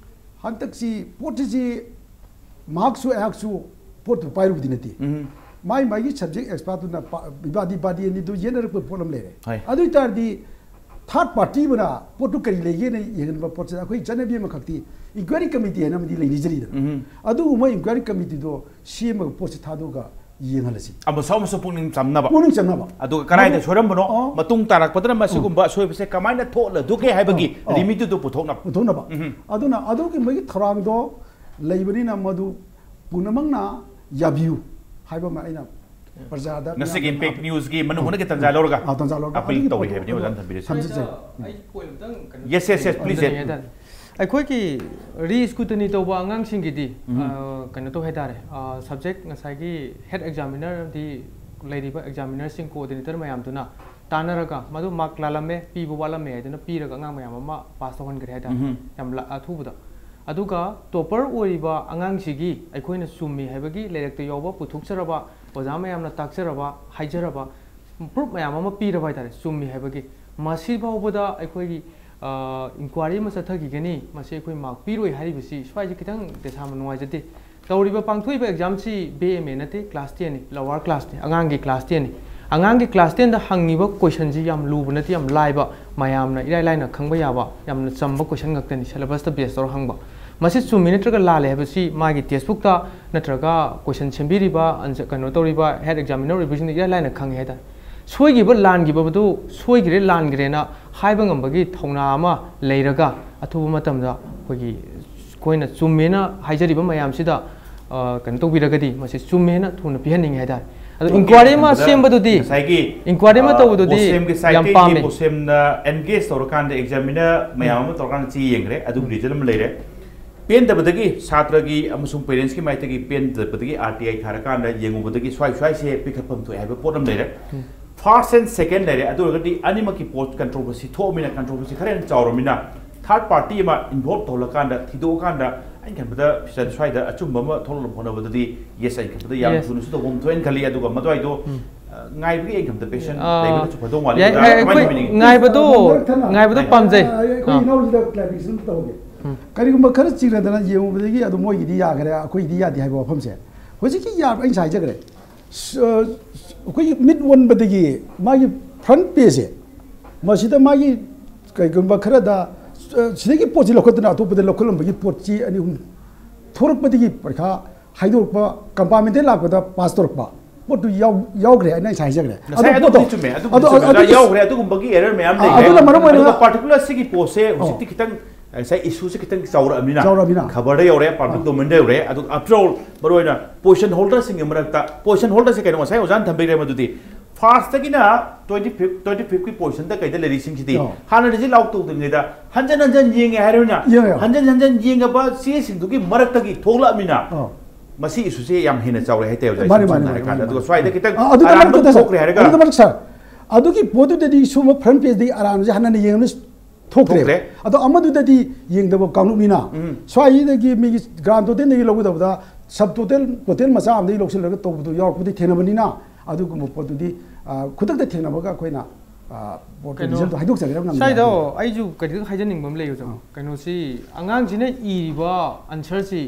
ꯍꯟꯗꯛꯁꯤ ꯄꯣꯠꯁꯤꯁꯤ ꯃꯍꯥꯛꯁꯨ ꯑꯩꯍꯥꯛꯁꯨ ꯄꯣꯠꯇꯨ ꯄꯥꯏꯔꯨꯕꯗꯤ ꯅꯠꯇꯦ꯫ ꯎꯝ꯫ ꯃꯥꯏ ꯃꯥꯏꯒꯤ subject expertꯇꯨꯅ ꯄ-, ꯏꯕꯥꯗꯤ ꯕꯥꯗꯤ ꯑꯅꯤꯗꯨ ꯌꯦꯠꯅꯔꯛꯄ ꯄꯣꯠ ꯑꯃ ꯂꯩꯔꯦ꯫ ꯍꯣꯏ꯫ ꯑꯗꯨ ꯑꯣꯏ ꯇꯥꯔꯗꯤ third party ꯑꯃꯅ ꯄꯣꯠꯇꯨ ꯀꯔꯤ ꯂꯩꯒꯦꯅ ꯌꯦꯡꯍꯟꯕ ꯄꯣꯠꯁꯤꯗ ꯑꯩꯈꯣꯏ ꯆꯠꯅꯕꯤ ꯑꯃꯈꯛꯇꯤ inquiry committee ꯍꯥꯏꯅ ꯑꯃꯗꯤ ꯂꯩꯅꯖꯔꯤꯗꯅ꯫ ꯎꯝ꯫ ꯑꯗꯨꯒꯨꯝꯕ inquiry committeeꯗꯣ ꯁꯦꯝꯃꯒ ꯄꯣꯠꯁꯤ ꯊꯥꯗꯣꯛꯑꯒ ꯌꯦꯡꯍꯜꯂꯁꯤ꯫ ꯑꯃꯁꯨ ꯑꯃꯁꯨ ꯄꯨꯛꯅꯤꯡ ꯆꯝꯅꯕ꯫ ꯄꯨꯛꯅꯤꯡ ꯆꯝꯅꯕ꯫ ꯑꯗꯨꯒ ꯀꯗꯥꯏꯗ ꯃꯗꯨ ꯁꯣꯏꯔꯝꯕꯅꯣ, ꯑꯣ꯫ ꯃꯇꯨꯡ ꯇꯥꯔꯛꯄꯗꯅ ꯃꯁꯤꯒꯨꯝꯕ ꯑꯁꯣꯏꯕꯁꯦ ꯀꯃꯥꯏꯅ ꯊꯣꯛꯍꯜꯂꯗꯨꯒꯦ ꯍꯥꯏꯕꯒꯤ ꯑꯣ, ꯑꯣ꯫ remedy-ꯗꯨ ꯄꯨꯊꯣꯛꯅꯕ꯫ ꯄꯨꯊꯣꯛꯅꯕ꯫ ꯎꯝ꯫ ꯑꯗꯨꯅ ꯑꯗꯨꯒꯤ ꯃꯣꯏꯒꯤ ꯊꯧꯔꯥꯡꯗꯣ ꯂꯩꯕꯅꯤꯅ ꯃꯗꯨ ꯄꯨꯝꯅꯃꯛꯅ ꯌꯥꯕꯤꯌꯨ ꯍꯥꯏꯕ ꯑꯃ ꯑꯩꯅ ꯄ꯭ꯔꯖꯥꯗ ꯉꯁꯤꯒꯤ ꯃꯌꯥꯝꯗ Impact News-ꯒꯤ ꯃꯅꯨꯡ ꯍꯨꯠꯅꯒꯤ ꯇꯟꯖꯥ ꯂꯧꯔꯒ ꯑꯥ, ꯇꯟꯖꯥ ꯂꯧꯔꯒ appeal ꯑꯗꯨꯒꯤ ꯇꯧꯔꯤ ꯄꯣꯠꯇꯣ ꯍꯥꯏꯕꯅꯤ, ꯑꯣꯖꯥꯅ ꯊꯝꯕꯤꯔꯤꯁꯦ꯫ ꯊꯝꯖꯒꯦ꯫ ꯎꯝ꯫ ꯑꯩ point ꯑꯃꯇꯪ ꯀꯩꯅꯣ Yes, yes, yes, please, ꯇꯧꯖꯅꯤꯡꯉꯤ yes꯫ ꯍꯥꯏꯇꯥꯔꯦ꯫ ꯑꯩꯈꯣꯏꯒꯤ re-scrutiny ꯇꯧꯕ ꯑꯉꯥꯡꯁꯤꯡꯒꯤꯗꯤ, ꯎꯝ꯫ ꯑ, ꯀꯩꯅꯣ ꯇꯧ ꯍꯥꯏꯇꯥꯔꯦ, ꯑ, subject ꯉꯁꯥꯏꯒꯤ head examiner ꯑꯃꯗꯤ ꯂꯩꯔꯤꯕ examinerꯁꯤꯡ coordinator ꯃꯌꯥꯝꯗꯨꯅ ꯇꯥꯟꯅꯔꯒ ꯃꯗꯨ mark ꯂꯥꯜꯂꯝꯃꯦ, ꯄꯤꯕ ꯋꯥꯠꯂꯝꯃꯦ ꯍꯥꯏꯗꯨꯅ ꯄꯤꯔꯒ ꯑꯉꯥꯡ ꯃꯌꯥꯝ ꯑꯃ pass ꯇꯧꯍꯟꯈ꯭ꯔꯦ ꯍꯥꯏꯇꯥꯔꯦ꯫ ꯎꯝ꯫ ꯌꯥꯝ ꯂ-, ꯑꯊꯨꯕꯗ꯫ ꯑꯗꯨꯒ topper ꯑꯣꯏꯔꯤꯕ ꯑꯉꯥꯡꯁꯤꯒꯤ ꯑꯩꯈꯣꯏꯅ ꯆꯨꯝꯃꯤ ꯍꯥꯏꯕꯒꯤ ꯂꯥꯏꯔꯤꯛꯇ ꯌꯥꯎꯕ ꯄꯨꯊꯣꯛꯆꯔꯕ, ꯑꯣꯖꯥ ꯃꯌꯥꯝꯅ ꯇꯥꯛꯆꯔꯕ, ꯍꯥꯏꯖꯔꯕ proof ꯃꯌꯥꯝ ꯑꯃ ꯄꯤꯔꯕ ꯍꯥꯏꯇꯥꯔꯦ, ꯆꯨꯝꯃꯤ ꯍꯥꯏꯕꯒꯤ꯫ ꯃꯁꯤ ꯐꯥꯎꯕꯗ ꯑꯩꯈꯣꯏꯒꯤ, ꯑ, inquiry ꯑꯃ ꯆꯠꯊꯈꯤꯒꯅꯤ, ꯃꯁꯤ ꯑꯩꯈꯣꯏ mark ꯄꯤꯔꯣꯏ ꯍꯥꯏꯔꯤꯕꯁꯤ ꯁ꯭ꯋꯥꯏꯁꯦ ꯈꯤꯇꯪ ꯗꯁꯥ ꯅꯨꯡꯉꯥꯏꯖꯗꯦ꯫ ꯇꯧꯔꯤꯕ ꯄꯥꯡꯊꯣꯛꯏꯕ examꯁꯤ B M A ꯅꯠꯇꯦ, class tenꯅꯤ, lower classꯅꯤ, ꯑꯉꯥꯡꯒꯤ class tenꯅꯤ꯫ ꯑꯉꯥꯡꯒꯤ class tenꯗ ꯍꯪꯉꯤꯕ questionꯁꯤ ꯌꯥꯝ ꯂꯨꯕ ꯅꯠꯇꯦ, ꯌꯥꯝ ꯂꯥꯏꯕ, ꯃꯌꯥꯝꯅ ꯏꯔꯥꯏ ꯂꯥꯏꯅ ꯈꯪꯕ ꯌꯥꯕ, ꯌꯥꯝꯅ ꯆꯝꯕ question ꯉꯥꯛꯇꯅꯤ, syllabusꯇ base ꯇꯧꯔ ꯍꯪꯕ꯫ ꯃꯁꯤ ꯆꯨꯝꯃꯤ ꯅꯠꯇ꯭ꯔꯒ ꯂꯥꯜꯂꯦ ꯍꯥꯏꯕꯁꯤ ꯃꯥꯒꯤ textbookꯇ ꯅꯠꯇ꯭ꯔꯒ question ꯁꯦꯝꯕꯤꯔꯤꯕ, ꯑꯟꯁ-, ꯀꯩꯅꯣ ꯇꯧꯔꯤꯕ head examiner ꯑꯣꯏꯕꯁꯤꯡꯅ ꯏꯔꯥꯏ ꯂꯥꯏꯅ ꯈꯪꯉꯦ ꯍꯥꯏꯇꯥꯔꯦ꯫ ꯁꯣꯏꯈꯤꯕ ꯂꯥꯟꯈꯤꯕꯗꯨ ꯁꯣꯏꯈꯤꯔꯦ ꯂꯥꯟꯈꯤꯔꯦꯅ ꯍꯥꯏꯕ ꯉꯝꯕꯒꯤ ꯊꯧꯅꯥ ꯑꯃ ꯂꯩꯔꯒ ꯑꯊꯨꯕ ꯃꯇꯝꯗ ꯑꯩꯈꯣꯏꯒꯤ, ꯑꯩꯈꯣꯏꯅ ꯆꯨꯝꯃꯦꯅ ꯍꯥꯏꯖꯔꯤꯕ ꯃꯌꯥꯝꯁꯤꯗ ꯑ, ꯀꯩꯅꯣ ꯇꯧꯕꯤꯔꯒꯗꯤ ꯃꯁꯤ ꯆꯨꯝꯃꯦꯅ ꯊꯨꯅ ꯄꯤꯍꯟꯅꯤꯡꯉꯤ ꯍꯥꯏꯇꯥꯔꯦ꯫ ꯑꯗꯣ inquiry ꯑꯃ ꯁꯦꯝꯕꯗꯨꯗꯤ, ꯉꯁꯥꯏꯒꯤ, inquiry ꯑꯃ ꯑ, ꯇꯧꯕꯗꯨꯗꯤ ꯕꯣꯁꯦꯝꯒꯤ ꯌꯥꯝ sideꯇꯒꯤ ꯄꯥꯝꯃꯦ꯫ ꯕꯣꯁꯦꯝꯅ engage ꯇꯧꯔꯀꯥꯟꯗ examiner ꯃꯌꯥꯝ ꯑꯃ ꯇꯧꯔꯀꯥꯟꯗ ꯆꯦ ꯌꯦꯡꯈ꯭ꯔꯦ, ꯑꯗꯨꯒꯤ result ꯑꯃ ꯂꯩꯔꯦ꯫ ꯄꯦꯟꯗꯕꯗꯒꯤ ꯁꯥꯇ꯭ꯔꯒꯤ ꯑꯃꯁꯨꯡ parentsꯀꯤ ꯃꯥꯏꯀꯩꯗꯒꯤ ꯄꯦꯟꯗꯕꯗꯒꯤ R T I ꯊꯥꯔꯀꯥꯟꯗ ꯌꯦꯡꯉꯨꯕꯗꯒꯤ ꯁ꯭ꯋꯥꯏ ꯁ꯭ꯋꯥꯏꯁꯦ ꯄꯤꯈꯠꯐꯝ ꯊꯣꯛꯑꯦ ꯍꯥꯏꯕ ꯄꯣꯠ ꯑꯃ ꯂꯩꯔꯦ꯫ First and second ꯂꯩꯔꯦ꯫ ꯑꯗꯨ ꯑꯣꯏꯔꯒꯗꯤ ꯑꯅꯤꯃꯛꯀꯤ ꯄꯣꯠ controversy ꯊꯣꯛꯑꯃꯤꯅ, controversy ꯈꯔ ꯍꯦꯟꯅ ꯆꯥꯎꯔꯃꯤꯅ, third party ꯑꯃ involve ꯇꯧꯍꯜꯂꯀꯥꯟꯗ, ꯊꯤꯗꯣꯛꯑꯀꯥꯟꯗ, ꯑꯩꯅ ꯈꯟꯕꯗ ꯁ꯭ꯋꯥꯏꯗ ꯑꯆꯨꯝꯕ ꯑꯃ ꯊꯣꯛꯂꯛꯅꯕ ꯍꯣꯠꯅꯕꯗꯗꯤ, yes, ꯑꯩꯅ ꯈꯟꯕꯗ ꯌꯥꯝ ꯊꯨꯅꯁꯨ ꯇꯧꯕ ꯑꯃ ꯊꯣꯛꯑꯦꯅ ꯈꯜꯂꯤ꯫ ꯑꯗꯨꯒ ꯃꯗꯨꯋꯥꯏꯗꯣ, ꯑ, ꯉꯥꯏꯕꯒꯤ ꯑꯩꯅ ꯈꯟꯕꯗ patient ꯂꯩꯕꯅꯁꯨ ꯐꯗꯧ ꯃꯥꯜꯂꯤ꯫ ꯑꯣꯖꯥ, ꯀꯃꯥꯏꯅ ꯑꯩꯈꯣꯏ ꯈꯟꯕꯤꯅꯤꯡꯉꯤ? ꯉꯥꯏꯕꯗꯣ, ꯃꯔꯛ ꯊꯠꯅ, ꯉꯥꯏꯕꯗꯣ ꯄꯥꯝꯖꯩ꯫ ꯑ, ꯑꯩꯈꯣꯏ ꯏꯅꯥꯎꯁꯤꯗ clarification ꯇꯧꯒꯦ꯫ ꯀꯔꯤꯒꯨꯝꯕ ꯈꯔ ꯆꯤꯡꯅꯗꯅ ꯌꯦꯡꯉꯨꯕꯗꯒꯤ ꯑꯗꯨꯝ ꯃꯣꯏꯒꯤꯗꯤ ꯌꯥꯈꯔꯦ, ꯑꯩꯈꯣꯏꯒꯤꯗꯤ ꯌꯥꯗꯦ ꯍꯥꯏꯕ ꯋꯥꯐꯝꯁꯦ ꯍꯧꯖꯤꯛꯀꯤ ꯌꯥ-, ꯑꯩ ꯉꯁꯥꯏ ꯍꯥꯏꯖꯈ꯭ꯔꯦ꯫ ꯁ-, ꯑ, ꯑꯩꯈꯣꯏꯒꯤ ꯃꯤꯠ ꯑꯣꯟꯕꯗꯒꯤ ꯃꯥꯒꯤ front pageꯁꯦ, ꯃꯁꯤꯗ ꯃꯥꯒꯤ ꯀꯩꯒꯨꯝꯕ ꯈꯔꯗ, ꯑ, ꯁꯤꯗꯒꯤ ꯄꯣꯠꯁꯤ ꯂꯧꯈꯠꯇꯅ ꯑꯇꯣꯞꯄꯗ ꯂꯧꯈꯠꯂꯝꯕꯒꯤ ꯄꯣꯠꯁꯤ ꯑꯅꯤ ꯑꯍꯨꯝ ꯊꯣꯛꯂꯛꯄꯗꯒꯤ ꯄꯔꯤꯈꯥ ꯍꯥꯏꯗꯣꯔꯛꯄ, compartmentꯇ ꯂꯥꯛꯄꯗ pass ꯇꯧꯔꯛꯄ ꯄꯣꯠꯇꯨ ꯌꯥꯎ-, ꯌꯥꯎꯈ꯭ꯔꯦ ꯍꯥꯏꯅ ꯑꯩ ꯉꯁꯥꯏ ꯍꯥꯏꯖꯈ꯭ꯔꯦ꯫ ꯉꯁꯥꯏ ꯑꯗꯣ ꯑꯗꯨꯕꯨꯗꯤ ꯄꯣꯠꯇꯣ, ꯆꯨꯝꯃꯦ, ꯑꯗꯨꯕꯨꯗꯤ ꯑꯗꯣ, ꯆꯨꯝꯃꯦ꯫ ꯑꯗꯨ, ꯑꯣꯖꯥ, ꯑꯗꯨꯒꯤ ꯌꯥꯎꯈ꯭ꯔꯦ, ꯑꯗꯨꯒꯨꯝꯕꯒꯤ error ꯃꯌꯥꯝ ꯑ, ꯂꯩꯈ꯭ꯔꯦ꯫ ꯑꯗꯨꯅ ꯃꯔꯝ ꯑꯣꯏꯔꯒ ꯑꯗꯨꯒ particular ꯁꯤꯒꯤ ꯄꯣꯠꯁꯦ ꯑ꯫ ꯍꯧꯖꯤꯛꯇꯤ ꯈꯤꯇꯪ, ꯉꯁꯥꯏ issueꯁꯦ ꯈꯤꯇꯪ ꯆꯥꯎꯔꯛꯑꯃꯤꯅ, ꯆꯥꯎꯔꯛꯑꯃꯤꯅ꯫ Coverꯗ ꯌꯧꯔꯦ, public ꯑ꯫ Domainꯗ ꯌꯧꯔꯦ, ꯑꯗꯨꯒ after all ꯃꯔꯨ ꯑꯣꯏꯅ position holderꯁꯤꯡꯒꯤ ꯃꯔꯛꯇ, position holderꯁꯦ ꯀꯩꯅꯣ ꯉꯁꯥꯏ ꯑꯣꯖꯥꯅ ꯊꯝꯕꯤꯈ꯭ꯔꯦ ꯃꯗꯨꯗꯤ, firstꯇꯒꯤꯅ twenty fifth, twenty fifthꯀꯤ positionꯗ ꯀꯩꯗ ꯂꯩꯔꯤꯁꯤꯡꯁꯤꯗꯤ ꯑ꯫ ꯍꯥꯟꯅ result out ꯇꯧꯗ꯭ꯔꯤꯉꯩꯗ ꯍꯟꯖꯟ ꯍꯟꯖꯟ ꯌꯦꯡꯉꯦ ꯍꯥꯏꯔꯕꯅꯤꯅ, ꯌꯦꯡꯉꯦ꯫ ꯍꯟꯖꯟ ꯍꯟꯖꯟ ꯌꯦꯡꯉꯕ ꯆꯦꯁꯤꯡꯗꯨꯒꯤ ꯃꯔꯛꯇꯒꯤ ꯊꯣꯛꯂꯛꯑꯃꯤꯅ, ꯑ꯫ ꯃꯁꯤ issueꯁꯦ ꯌꯥꯝ ꯍꯦꯟꯅ ꯆꯥꯎꯔꯦ ꯍꯥꯏꯇꯥꯔꯦ, ꯑꯣꯖꯥ, ꯃꯥꯅꯦ, ꯏꯁꯝ ꯃꯥꯅꯦ, ꯁꯝꯅ ꯃꯥꯅꯦ, ꯍꯥꯏꯔꯀꯥꯟꯗ꯫ ꯃꯥꯅꯦ, ꯑꯗꯨꯒ ꯃꯥꯅꯦ꯫ ꯁ꯭ꯋꯥꯏꯗ ꯈꯤꯇꯪ ꯑ, ꯑꯗꯨꯗ ꯑꯔꯥꯟꯕ ꯃꯔꯛꯇꯨꯗ, ꯊꯣꯛꯈ꯭ꯔꯦ ꯍꯥꯏꯔꯒ ꯑꯗꯨꯗ ꯃꯔꯛ ꯁꯥꯔ, ꯑꯗꯨꯒꯤ ꯄꯣꯠꯇꯨꯗꯗꯤ ꯁꯨꯝꯕ front pageꯗꯒꯤ ꯑꯔꯥꯟꯕꯁꯦ ꯍꯟꯅ ꯍꯟꯅ ꯌꯦꯡꯉꯕꯅꯤ ꯊꯣꯛꯇ꯭ꯔꯦ꯫ ꯊꯣꯛꯇ꯭ꯔꯦ꯫ ꯑꯗꯣ ꯑꯃꯗꯨꯗꯗꯤ ꯌꯦꯡꯗꯕ ꯀꯥꯡꯂꯨꯞꯅꯤꯅ, ꯎꯝ꯫ ꯁ꯭ꯋꯥꯏꯗꯒꯤ ꯃꯤꯒꯤ grand totalꯗꯒꯤ ꯂꯧꯒꯗꯕꯗ sub total, total ꯃꯆꯥ ꯑꯃꯗꯒꯤ ꯂꯧꯁꯤꯜꯂꯒ ꯇꯧꯕꯗꯨ ꯌꯥꯎꯔꯛꯄꯗꯤ ꯊꯦꯡꯅꯕꯅꯤꯅ, ꯑꯗꯨꯒꯨꯝꯕ ꯄꯣꯠꯇꯨꯗꯤ, ꯑ, ꯈꯨꯗꯛꯇ ꯊꯦꯡꯅꯕꯒ ꯑꯩꯈꯣꯏꯅ, ꯑ, ꯄꯣꯠꯇꯨ ꯀꯩꯅꯣ, resultꯗꯣ ꯍꯥꯏꯗꯣꯛꯆꯒꯦꯔꯥ ꯉꯝꯗꯦ ꯁ꯭ꯋꯥꯏꯗ ꯍꯥꯏꯕꯗꯤ꯫ ꯑꯩꯁꯨ ꯀꯔꯤꯇꯪ ꯍꯥꯏꯖꯅꯤꯡꯕ ꯑꯃ ꯂꯩ, ꯑꯣꯖꯥ꯫ ꯑ꯫ ꯀꯩꯅꯣꯁꯤ, ꯑꯉꯥꯡꯁꯤꯅ ꯏꯔꯤꯕ answerꯁꯤ,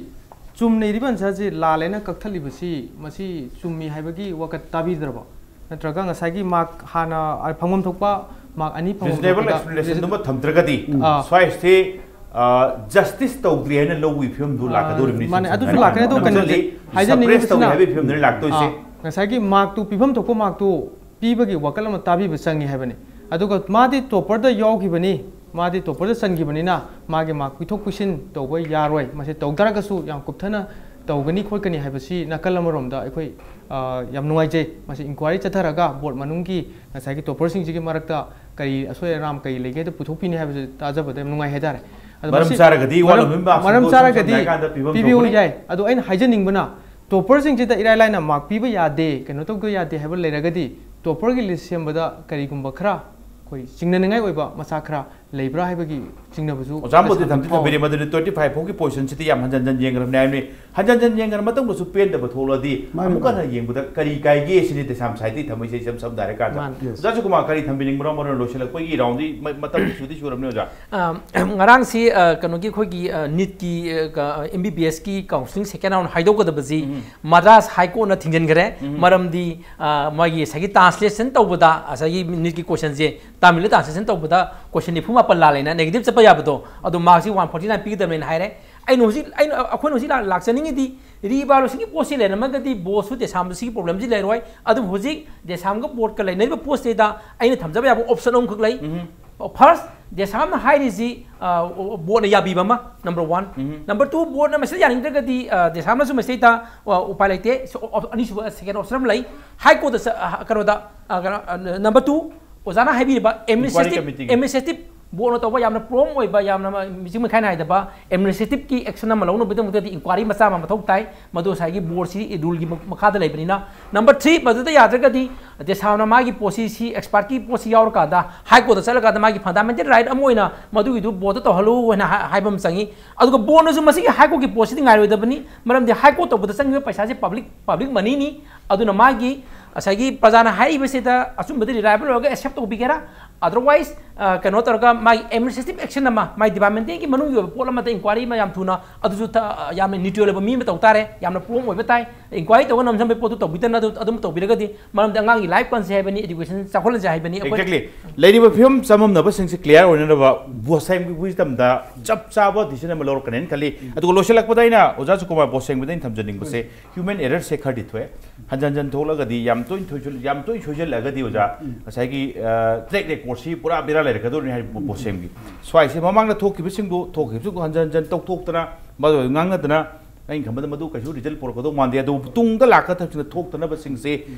ꯆꯨꯝꯅ ꯏꯔꯤꯕ answerꯁꯤ ꯂꯥꯜꯂꯦꯅ ꯀꯛꯊꯠꯂꯤꯕꯁꯤ, ꯃꯁꯤ ꯆꯨꯝꯃꯤ ꯍꯥꯏꯕꯒꯤ ꯋꯥꯀꯠ ꯇꯥꯕꯤꯗ꯭ꯔꯕ? ꯅꯠꯇ꯭ꯔꯒ ꯉꯁꯥꯏꯒꯤ mark ꯍꯥꯟꯅ ꯐꯪꯐꯝ ꯊꯣꯛꯄ mark ꯑꯅꯤ ꯐꯪꯐꯝ reasonable ꯊꯣꯛꯄꯗ explanationꯗꯨꯃ ꯊꯝꯗ꯭ꯔꯒꯗꯤ, ꯑꯥ꯫ ꯁ꯭ꯋꯥꯏꯁꯦ, ꯑ, justice ꯇꯧꯗ꯭ꯔꯤ ꯍꯥꯏꯅ ꯂꯧꯕꯒꯤ ꯐꯤꯕꯝꯗꯨ ꯑꯥ, ꯂꯥꯛꯀꯗꯧꯔꯤꯕꯅꯤ, ꯃꯥꯅꯦ, ꯁꯝꯅ ꯑꯗꯨꯁꯨ ꯍꯥꯏꯔꯕꯗ꯫ ꯂꯥꯛꯀꯅꯤ, ꯑꯗꯣ ꯅꯝꯕꯔ ꯀꯩꯅꯣꯁꯦ, ꯂꯤ-, ꯍꯥꯏꯖꯅꯤꯡꯉꯤꯕꯁꯤꯅ, suppress ꯇꯧꯔꯤ ꯍꯥꯏꯕꯒꯤ ꯐꯤꯕꯝꯗꯨꯅꯤ ꯂꯥꯛꯇꯣꯏꯁꯦ꯫ ꯑꯥ, ꯉꯁꯥꯏꯒꯤ markꯇꯨ ꯄꯤꯐꯝ ꯊꯣꯛꯄ markꯇꯨ ꯄꯤꯕꯒꯤ ꯋꯥꯈꯜ ꯑꯃ ꯇꯥꯕꯤꯕ ꯆꯪꯉꯤ ꯍꯥꯏꯕꯅꯤ꯫ ꯑꯗꯨꯒ ꯃꯥꯗꯤ topperꯗ ꯌꯥꯎꯈꯤꯕꯅꯤ, ꯃꯥꯗꯤ topperꯗ ꯆꯟꯈꯤꯕꯅꯤꯅ ꯃꯥꯒꯤ mark ꯄꯤꯊꯣꯛ ꯄꯤꯁꯤꯟ ꯇꯧꯕ ꯌꯥꯔꯣꯏ꯫ ꯃꯁꯤ ꯇꯧ ꯇꯥꯔꯒꯁꯨ ꯌꯥꯝ ꯀꯨꯞꯊꯅ ꯇꯧꯒꯅꯤ ꯈꯣꯠꯀꯅꯤ ꯍꯥꯏꯕꯁꯤ ꯅꯥꯀꯜ ꯑꯃꯔꯣꯝꯗ ꯑꯩꯈꯣꯏ, ꯑ, ꯌꯥꯝ ꯅꯨꯡꯉꯥꯏꯖꯩ꯫ ꯃꯁꯤ ꯏꯟꯀ꯭ꯋꯥꯏꯔꯤ ꯆꯠꯊꯔꯒ ꯕꯣꯔꯗ ꯃꯅꯨꯡꯒꯤ ꯉꯁꯥꯏꯒꯤ ꯇꯣꯄꯔꯁꯤꯡꯁꯤꯒꯤ ꯃꯔꯛꯇ ꯀꯔꯤ ꯑꯁꯣꯏ ꯑꯔꯥꯝ ꯀꯔꯤ ꯂꯩꯒꯦ ꯍꯥꯏꯗꯣ ꯄꯨꯊꯣꯛꯄꯤꯅꯤ ꯍꯥꯏꯕꯁꯤ ꯇꯥꯖꯕꯗ ꯌꯥꯝ ꯅꯨꯡꯉꯥꯏ ꯍꯥꯏꯇꯥꯔꯦ꯫ ꯑꯗꯣ ꯃꯔꯝ ꯃꯁꯤ ꯆꯥꯔꯒꯗꯤ ꯃꯔꯝ, ꯋꯥꯠꯂꯝꯕ ꯃꯔꯝ ꯃꯥꯔꯛꯁꯤꯡꯗꯣ ꯆꯥꯔꯒꯗꯤ ꯁꯝꯅ ꯍꯥꯏꯔꯀꯥꯟꯗ ꯄꯤꯐꯝ ꯄꯤꯕꯤꯌꯨ ꯊꯣꯛꯄꯅꯤ꯫ ꯌꯥꯏ꯫ ꯑꯗꯣ ꯑꯩꯅ ꯍꯥꯏꯖꯅꯤꯡꯕꯅ ꯇꯣꯄꯔꯁꯤꯡꯁꯤꯗ ꯏꯔꯥꯏ ꯂꯥꯏꯅ ꯃꯥꯔꯛ ꯄꯤꯕ ꯌꯥꯗꯦ, ꯀꯩꯅꯣ ꯇꯧꯕ ꯌꯥꯗꯦ ꯍꯥꯏꯕ ꯂꯩꯔꯒꯗꯤ ꯇꯣꯄꯔꯒꯤ ꯂꯤꯁ ꯁꯦꯝꯕꯗ ꯀꯔꯤꯒꯨꯝꯕ ꯈꯔ ꯑꯩꯈꯣꯏ ꯆꯤꯡꯅꯅꯤꯡꯉꯥꯏ ꯑꯣꯏꯕ ꯃꯆꯥꯛ ꯈꯔ ꯂꯩꯕ꯭ꯔꯥ ꯍꯥꯏꯕꯒꯤ ꯆꯤꯡꯅꯕꯁꯨ ꯃꯣꯖꯥꯝꯕꯨꯗꯤ ꯊꯝꯗꯤ ꯊꯝꯕꯤꯔꯦ, ꯃꯗꯨꯗꯤ twenty five ꯐꯥꯎꯒꯤ ꯄꯣꯖꯤꯁꯟꯁꯤꯗꯤ ꯌꯥꯝ ꯍꯟꯖꯟ ꯍꯟꯖꯟ ꯌꯦꯡꯈ꯭ꯔꯕꯅꯦ ꯍꯥꯏꯕꯅꯤ꯫ ꯍꯟꯖꯟ ꯍꯟꯖꯟ ꯌꯦꯡꯈ꯭ꯔ ꯃꯇꯨꯡꯗꯁꯨ ꯄꯦꯟꯗꯕ ꯊꯣꯛꯂꯛꯑꯗꯤ ꯃꯥꯅꯤ, ꯑꯃꯨꯛꯀ ꯃꯥꯅꯤ꯫ ꯍꯟꯅ ꯌꯦꯡꯕꯗ ꯀꯔꯤ ꯀꯥꯏꯒꯦ ꯁꯤꯅꯤ ꯗꯦꯁꯥꯝ ꯁꯥꯏꯠꯇꯒꯤ ꯊꯝꯃꯛꯏꯁꯦ ꯏꯁꯝ ꯁꯝꯅ ꯍꯥꯏꯔꯀꯥꯟꯗ꯫ ꯃꯥꯅꯤ꯫ Yes꯫ ꯑꯣꯖꯥ ꯁꯨꯀꯨꯃꯥꯔ ꯀꯔꯤ ꯊꯝꯕꯤꯅꯤꯡꯕꯅꯣ? ꯃꯔꯨ ꯑꯣꯏꯅ ꯂꯣꯏꯁꯤꯜꯂꯛꯄꯒꯤ ꯔꯥꯎꯟꯗꯤ ꯃ-, ꯃꯇꯝ ꯁꯨꯗꯤ ꯁꯨꯔꯕꯅꯤ ꯑꯣꯖꯥ꯫ ꯑ, ꯉꯔꯥꯡꯁꯤ, ꯑ, ꯀꯩꯅꯣꯒꯤ ꯑꯩꯈꯣꯏꯒꯤ, ꯑ, ꯅꯤꯠꯀꯤ, ꯑ, ꯀ-, ꯑ, ꯑꯦꯝ ꯕꯤ ꯕꯤ ꯑꯦꯁꯀꯤ ꯀꯥꯎꯟꯁꯤꯂꯤꯡ ꯁꯦꯀꯦꯟ ꯔꯥꯎꯟ ꯍꯥꯏꯗꯣꯛꯀꯗꯕꯁꯤ ꯎꯝ꯫ ꯃꯗ꯭ꯔꯥꯁ ꯍꯥꯏ ꯀꯣꯔꯠꯅ ꯊꯤꯡꯖꯤꯟꯈ꯭ꯔꯦ꯫ ꯎꯝ꯫ ꯃꯔꯝꯗꯤ, ꯑ, ꯃꯥꯒꯤ ꯉꯁꯥꯏꯒꯤ ꯇ꯭ꯔꯥꯟꯁꯂꯦꯁꯟ ꯇꯧꯕꯗ ꯉꯁꯥꯏꯒꯤ ꯅꯤꯠꯀꯤ ꯀꯣꯏꯁꯟꯁꯦ ꯇꯥꯃꯤꯜꯗ ꯇ꯭ꯔꯥꯟꯁꯂꯦꯁꯟ ꯇꯧꯕꯗ ꯀꯣꯏꯁꯟ ꯅꯤꯐꯨ ꯃꯥꯄꯟ ꯂꯥꯜꯂꯦꯅ ꯅꯦꯒꯦꯇꯤꯚ ꯆꯠꯄ ꯌꯥꯕꯗꯣ, ꯑꯗꯣ ꯃꯥꯔꯛꯁꯤ ꯋꯥꯟ ꯐꯣꯔꯇꯤ ꯅꯥꯏꯟ ꯄꯤꯒꯗꯕꯅꯦꯅ ꯍꯥꯏꯔꯦ꯫ ꯑꯩꯅ ꯍꯧꯖꯤꯛ, ꯑꯩꯅ, ꯑꯩꯈꯣꯏꯅ ꯍꯧꯖꯤꯛ ꯂꯥꯛ-, ꯂꯥꯛꯆꯅꯤꯡꯉꯤꯗꯤ ꯔꯤꯏꯚꯥꯂꯨꯌꯦꯁꯟꯒꯤ ꯄꯣꯠꯁꯤ ꯂꯩꯔꯝꯃꯒꯗꯤ ꯕꯣꯔꯗꯁꯨ ꯗꯦꯁꯥꯝꯗ ꯁꯤꯒꯤ ꯄ꯭ꯔꯣꯕ꯭ꯂꯦꯝꯁꯤ ꯂꯩꯔꯣꯏ꯫ ꯑꯗꯨꯕꯨ ꯍꯧꯖꯤꯛ ꯗꯦꯁꯥꯝꯒ ꯕꯣꯔꯗꯀ ꯂꯩꯅꯔꯤꯕ ꯄꯣꯠꯁꯤꯗꯩꯗ ꯑꯩꯅ ꯊꯝꯖꯕ ꯌꯥꯕ ꯑꯣꯞꯁꯟ ꯑꯍꯨꯝꯈꯛ ꯂꯩ꯫ ꯎꯝ꯫ ꯐꯥꯔꯁ, ꯗꯦꯁꯥꯝꯅ ꯍꯥꯏꯔꯤꯁꯤ, ꯑ, ꯕꯣꯔꯗꯅ ꯌꯥꯕꯤꯕ ꯑꯃ, ꯅꯝꯕꯔ ꯋꯥꯟ꯫ ꯎꯝ꯫ ꯅꯝꯕꯔ ꯇꯨ, ꯕꯣꯔꯗꯅ ꯃꯁꯤꯗ ꯌꯥꯅꯤꯡꯗ꯭ꯔꯒꯗꯤ, ꯑ, ꯗꯦꯁꯥꯝꯅꯁꯨ ꯃꯁꯤꯗꯩꯗ, ꯑ, ꯎꯄꯥꯏ ꯂꯩꯇꯦ꯫ ꯁꯣ-, ꯑꯣꯞ-, ꯑꯅꯤꯁꯨꯕ, ꯁꯦꯀꯦꯟ ꯑꯣꯞꯁꯟ ꯑꯃ ꯂꯩ꯫ ꯍꯥꯏ ꯀꯣꯔꯠꯇ ꯆ-, ꯑ, ꯀꯩꯅꯣꯗ, ꯑ, ꯀꯩꯅꯣ, ꯑ, ꯅꯝꯕꯔ ꯇꯨ, ꯑꯣꯖꯥꯅ ꯍꯥꯏꯕꯤꯔꯤꯕ Inquiry ꯑꯦꯗꯃꯤꯅꯤꯁꯇ꯭ꯔꯦꯇꯤꯚ, committeeꯒꯤ꯫ ꯑꯦꯗꯃꯤꯅꯤꯁꯇ꯭ꯔꯦꯇꯤꯚ ꯕꯣꯔꯗꯅ ꯇꯧꯕ ꯌꯥꯝꯅ ꯄ꯭ꯔꯣꯝ ꯑꯣꯏꯕ, ꯌꯥꯝꯅ ꯃ-, ꯃꯤꯆꯤꯡ ꯃꯤꯈꯥꯏ ꯅꯥꯏꯗꯕ ꯑꯦꯗꯃꯤꯅꯤꯁꯇ꯭ꯔꯦꯇꯤꯚꯀꯤ ꯑꯦꯛꯁꯟ ꯑꯃ ꯂꯧꯅꯕꯒꯤꯗꯃꯛꯇꯗꯤ ꯏꯟꯀ꯭ꯋꯥꯏꯔꯤ ꯃꯆꯥ ꯑꯃ ꯃꯊꯧ ꯇꯥꯏ꯫ ꯃꯗꯨ ꯉꯁꯥꯏꯒꯤ ꯕꯣꯔꯗꯁꯤ ꯔꯨꯜꯒꯤ ꯃ-, ꯃꯈꯥꯗ ꯂꯩꯕꯅꯤꯅ꯫ ꯅꯝꯕꯔ ꯊ꯭ꯔꯤ, ꯃꯗꯨꯗ ꯌꯥꯗ꯭ꯔꯒꯗꯤ ꯗꯦꯁꯥꯝꯅ ꯃꯥꯒꯤ ꯄꯣꯠꯁꯤ, ꯁꯤ ꯑꯦꯛꯁꯄꯥꯔꯠꯀꯤ ꯄꯣꯠꯁꯤ ꯌꯥꯎꯔꯀꯥꯟꯗ ꯍꯥꯏ ꯀꯣꯔꯠꯇ ꯆꯠꯂꯀꯥꯟꯗ ꯃꯥꯒꯤ ꯐꯟꯗꯥꯃꯦꯟꯇꯦꯜ ꯔꯥꯏꯠ ꯑꯃ ꯑꯣꯏꯅ ꯃꯗꯨꯒꯤꯗꯨ ꯕꯣꯔꯗꯇ ꯇꯧꯍꯜꯂꯨ ꯍꯥꯏꯅ ꯍꯥ-, ꯍꯥꯏꯕ ꯑꯃ ꯆꯪꯉꯤ꯫ ꯑꯗꯨꯒ ꯕꯣꯔꯗꯅꯁꯨ ꯃꯁꯤꯒꯤ ꯍꯥꯏ ꯀꯣꯔꯠꯀꯤ ꯄꯣꯠꯁꯤꯗꯤ ꯉꯥꯏꯔꯣꯏꯗꯕꯅꯤ, ꯃꯔꯝꯗꯤ ꯍꯥꯏ ꯀꯣꯔꯠ ꯇꯧꯕꯗ ꯆꯪꯉꯤꯕ ꯄꯩꯁꯥꯁꯦ ꯄꯕ꯭ꯂꯤꯛ, ꯄꯕ꯭ꯂꯤꯛ ꯃꯅꯤꯅꯤ꯫ ꯑꯗꯨꯅ ꯃꯥꯒꯤ ꯉꯁꯥꯏꯒꯤ ꯄ꯭ꯔꯖꯥꯅ ꯍꯥꯏꯔꯤꯕꯁꯤꯗ ꯑꯆꯨꯝꯕꯗ ꯔꯤꯂꯥꯏꯕꯜ ꯑꯣꯏꯔꯒ ꯑꯦꯛꯁꯦꯞ ꯇꯧꯕꯤꯒꯦꯔꯥ? Otherwise, ꯑ, ꯀꯩꯅꯣ ꯇꯧꯔꯒ ꯃꯥꯒꯤ ꯑꯦꯗꯃꯤꯅꯤꯁꯇ꯭ꯔꯦꯇꯤꯚ ꯑꯦꯛꯁꯟ ꯑꯃ, ꯃꯥꯒꯤ ꯗꯤꯄꯥꯔꯠꯃꯦꯟꯇꯦꯜꯒꯤ ꯃꯅꯨꯡꯒꯤ ꯑꯣꯏꯕ ꯄꯣꯠ ꯑꯃꯗ ꯏꯟꯀ꯭ꯋꯥꯏꯔꯤ ꯑꯃ ꯌꯥꯝ ꯊꯨꯅ, ꯑꯗꯨꯁꯨ ꯊ-, ꯌꯥꯝꯅ ꯅ꯭ꯌꯨꯇ꯭ꯔꯦꯜ ꯑꯣꯏꯕ ꯃꯤ ꯑꯃ ꯇꯧ ꯇꯥꯔꯦ, ꯌꯥꯝꯅ ꯄ꯭ꯔꯣꯝ ꯑꯣꯏꯕ ꯇꯥꯏ꯫ ꯏꯟꯀ꯭ꯋꯥꯏꯔꯤ ꯇꯧꯕ ꯅꯝꯁꯤꯟꯕꯒꯤ ꯄꯣꯠꯇꯨ ꯇꯧꯕꯤꯗꯅ ꯑꯗꯨ, ꯑꯗꯨꯝ ꯇꯧꯕꯤꯔꯒꯗꯤ, ꯃꯔꯝꯗꯤ ꯑꯉꯥꯡꯒꯤ ꯂꯥꯏꯐ ꯀꯟꯁꯦ ꯍꯥꯏꯕꯅꯤ, ꯑꯦꯗꯨꯀꯦꯁꯟ ꯆꯥꯎꯈꯠꯍꯟꯁꯦ ꯍꯥꯏꯕꯅꯤ꯫ ꯑꯩꯈꯣꯏ Exactly꯫ ꯂꯩꯔꯤꯕ ꯐꯤꯕꯝ ꯆꯃꯝꯅꯕꯁꯤꯡꯁꯦ ꯀ꯭ꯂꯤꯌꯥꯔ ꯑꯣꯏꯅꯅꯕ ꯕꯣꯁ ꯍꯥꯏꯕꯒꯤ ꯋꯤꯁꯗꯝꯗ ꯆꯞ ꯆꯥꯕ ꯗꯤꯁꯤꯖꯟ ꯑꯃ ꯂꯧꯔꯛꯀꯅꯦꯅ ꯈꯜꯂꯤ꯫ ꯑꯗꯨꯒ ꯂꯣꯏꯁꯤꯜꯂꯛꯄꯗ ꯑꯩꯅ ꯑꯣꯖꯥ ꯁꯨꯀꯨꯃꯥꯔ ꯕꯣꯁ ꯁꯦꯡꯕꯗ ꯑꯩꯅ ꯊꯝꯖꯅꯤꯡꯕꯁꯦ, ꯍ꯭ꯌꯨꯃꯦꯟ ꯑꯦꯔꯔꯁꯦ ꯈꯔꯗꯤ ꯊꯣꯛꯑꯦ꯫ ꯍꯟꯖꯟ ꯍꯟꯖꯟ ꯊꯣꯛꯂꯒꯗꯤ ꯌꯥꯝ ꯇꯣꯏꯅ ꯊꯣꯏꯁꯨ-, ꯌꯥꯝ ꯇꯣꯏꯅ ꯁꯣꯏꯖꯜꯂꯛꯑꯒꯗꯤ ꯑꯣꯖꯥ, ꯎꯝ꯫ ꯉꯁꯥꯏꯒꯤ, ꯑ, ꯇ꯭ꯔꯦꯛ ꯔꯦꯀꯣꯔꯗꯁꯤ ꯄꯨꯔꯥ ꯕꯦꯔꯥ ꯂꯩꯔꯛꯀꯗꯧꯔꯤꯅꯤ ꯍꯥꯏꯔꯤꯕ ꯎꯝ꯫ ꯄꯣꯠꯁꯦꯝꯒꯤ꯫ ꯁ꯭ꯋꯥꯏꯁꯦ ꯃꯃꯥꯡꯗ ꯊꯣꯛꯈꯤꯕꯁꯤꯡꯗꯣ, ꯊꯣꯛꯈꯤꯕꯁꯤꯡꯗꯣ ꯍꯟꯖꯟ ꯍꯟꯖꯟ ꯇꯧꯊꯣꯛꯇꯅ, ꯃꯗꯨ ꯉꯥꯡꯅꯗꯅ, ꯑꯩꯅ ꯈꯟꯕꯗ ꯃꯗꯨ ꯀꯩꯁꯨ ꯔꯤꯖꯜ ꯄꯨꯔꯛꯀꯗꯧ ꯃꯥꯟꯗꯦ꯫ ꯑꯗꯨꯕꯨ ꯇꯨꯡꯗ ꯂꯥꯛꯀꯗꯕꯁꯤꯡꯗ ꯊꯣꯛꯇꯅꯕꯁꯤꯡꯁꯦ,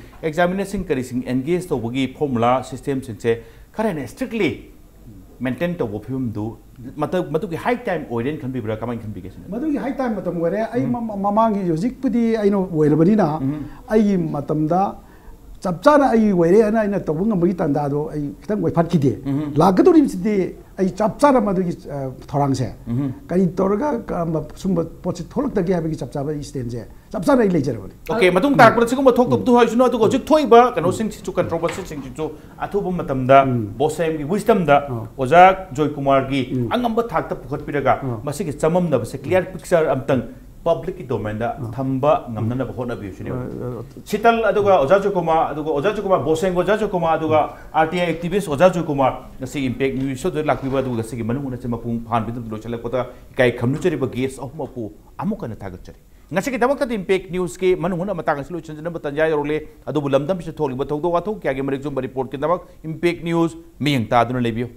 ꯑꯦꯛꯖꯥꯃꯤꯅꯔꯁꯤꯡ ꯀꯔꯤꯁꯤꯡ ꯑꯦꯟꯒꯦꯖ ꯇꯧꯕꯒꯤ ꯐꯣꯔꯃꯨꯂꯥ ꯁꯤꯁꯇꯦꯝꯁꯤꯡꯁꯦ ꯈꯔ ꯍꯦꯟꯅ ꯏꯁꯇ꯭ꯔꯤꯛꯂꯤ ꯃꯦꯟꯇꯦꯟ ꯇꯧꯕ ꯐꯤꯕꯝꯗꯨ ꯃꯇꯝ, ꯃꯗꯨꯒꯤ ꯍꯥꯏ ꯇꯥꯏꯝ ꯑꯣꯏꯔꯦꯅ ꯈꯟꯕꯤꯕ꯭ꯔꯥ? ꯀꯃꯥꯏꯅ ꯈꯟꯕꯤꯒꯦ ꯁꯤꯅ? ꯃꯗꯨꯒꯤ ꯍꯥꯏ ꯇꯥꯏꯝ ꯃꯇꯝ ꯑꯣꯏꯔꯦ꯫ ꯑꯩ ꯃ- ꯃ- ꯃꯃꯥꯡꯒꯤ, ꯍꯧꯖꯤꯛꯄꯨꯗꯤ ꯑꯩꯅ ꯑꯣꯏꯔꯕꯅꯤꯅ, ꯑꯩꯒꯤ ꯃꯇꯝꯗ ꯆꯞ ꯆꯥꯅ ꯑꯩ ꯑꯣꯏꯔꯦ ꯍꯥꯏꯅ ꯑꯩꯅ ꯇꯧꯕ ꯉꯝꯕꯒꯤ ꯇꯥꯟꯖꯥꯗꯣ ꯑꯩ ꯈꯤꯇꯪ ꯋꯥꯏꯐꯠꯈꯤꯗꯦ꯫ ꯂꯥꯛꯀꯗꯧꯔꯤꯕꯁꯤꯗꯤ ꯑꯩ ꯆꯞ ꯆꯥꯅ ꯃꯗꯨꯒꯤ ꯑ, ꯊꯧꯔꯥꯡꯁꯦ ꯀꯔꯤ ꯇꯧꯔꯒ ꯀꯔꯝꯕ ꯁꯨꯝꯕ ꯄꯣꯠꯁꯤ ꯊꯣꯛꯂꯛꯇꯒꯦ ꯍꯥꯏꯕꯒꯤ ꯆꯞ ꯆꯥꯕ ꯑꯩ ꯁ꯭ꯇꯦꯟꯁꯦ ꯆꯞ ꯆꯥꯅ ꯑꯩ ꯂꯩꯖꯔꯕꯅꯤ꯫ ꯑꯣꯀꯦ, ꯃꯇꯨꯡ ꯇꯥꯔꯛꯄꯗ ꯁꯤꯒꯨꯝꯕ ꯊꯣꯛꯇꯕꯗꯨ ꯍꯥꯏꯁꯅꯨ꯫ ꯑꯗꯨꯒ ꯍꯧꯖꯤꯛ ꯊꯣꯛꯏꯕ ꯀꯩꯅꯣꯁꯤꯡꯁꯤꯁꯨ, ꯀꯟꯇ꯭ꯔꯣꯚꯔꯁꯤꯁꯤꯡꯁꯤꯁꯨ ꯑꯊꯨꯕ ꯃꯇꯝꯗ ꯕꯣꯁꯦꯝꯒꯤ ꯋꯤꯁꯗꯝꯗ ꯑꯣꯖꯥ ꯖꯣꯏꯀꯨꯃꯥꯔꯒꯤ ꯑꯉꯝꯕ ꯊꯥꯛꯇ ꯄꯨꯈꯠꯄꯤꯔꯒ ꯃꯁꯤꯒꯤ ꯆꯃꯝꯅꯕꯁꯦ ꯀ꯭ꯂꯤꯌꯥꯔ ꯄꯤꯛꯆꯔ ꯑꯝꯇꯪ ꯄꯕ꯭ꯂꯤꯛꯀꯤ ꯗꯣꯃꯦꯟꯗ ꯊꯝꯕ ꯉꯝꯅꯅꯕ ꯍꯣꯠꯅꯕꯤꯌꯨ ꯁꯤꯅꯦꯕ꯫ ꯁꯤꯇꯜ ꯑꯗꯨꯒ ꯑꯣꯖꯥ ꯖꯣꯏꯀꯨꯃꯥꯔ, ꯑꯗꯨꯒ ꯑꯣꯖꯥ ꯖꯣꯏꯀꯨꯃꯥꯔ, ꯕꯣꯁꯦꯝꯒꯤ ꯑꯣꯖꯥ ꯖꯣꯏꯀꯨꯃꯥꯔ, ꯑꯗꯨꯒ ꯑꯥꯔ ꯇꯤ ꯑꯥꯏ ꯑꯦꯛꯇꯤꯚꯤꯁ ꯑꯣꯖꯥ ꯖꯣꯏꯀꯨꯃꯥꯔ ꯉꯁꯤ ꯏꯝꯄꯦꯛ ꯅ꯭ꯌꯨꯁ ꯁꯣꯗ ꯂꯥꯛꯄꯤꯕ, ꯑꯗꯨꯒ ꯉꯁꯤꯒꯤ ꯃꯅꯨꯡ ꯍꯨꯠꯅ ꯃꯄꯨꯡ ꯐꯥꯍꯟꯕꯤꯗꯨꯅ ꯂꯣꯏꯁꯤꯜꯂꯛꯄꯗ ꯏꯀꯥꯏ ꯈꯨꯝꯅꯖꯔꯤꯕ ꯒꯦꯁ ꯑꯍꯨꯝꯃꯛꯄꯨ ꯑꯃꯨꯛ ꯍꯟꯅ ꯊꯥꯒꯠꯆꯔꯤ꯫ ꯉꯁꯤꯒꯤꯗꯃꯛꯇꯗꯤ ꯏꯝꯄꯦꯛ ꯅ꯭ꯌꯨꯁꯀꯤ ꯃꯅꯨꯡ ꯍꯨꯠꯅ ꯃꯇꯥꯡ ꯑꯁꯤ ꯂꯣꯏꯁꯤꯟꯖꯅꯕ ꯇꯥꯟꯖꯥ ꯌꯧꯔꯛꯂꯦ꯫ ꯑꯗꯨꯕꯨ ꯂꯝꯗꯝꯁꯤꯗ ꯊꯣꯛꯂꯤꯕ ꯊꯧꯗꯣꯛ ꯋꯥꯊꯣꯛ ꯀꯌꯥꯒꯤ ꯃꯔꯤꯛ ꯆꯨꯝꯕ ꯔꯤꯄꯣꯔꯠꯀꯤꯗꯃꯛ ꯏꯝꯄꯦꯛ ꯅ꯭ꯌꯨꯁ ꯃꯤꯠꯌꯦꯡ ꯇꯥꯗꯨꯅ ꯂꯩꯕꯤꯌꯨ꯫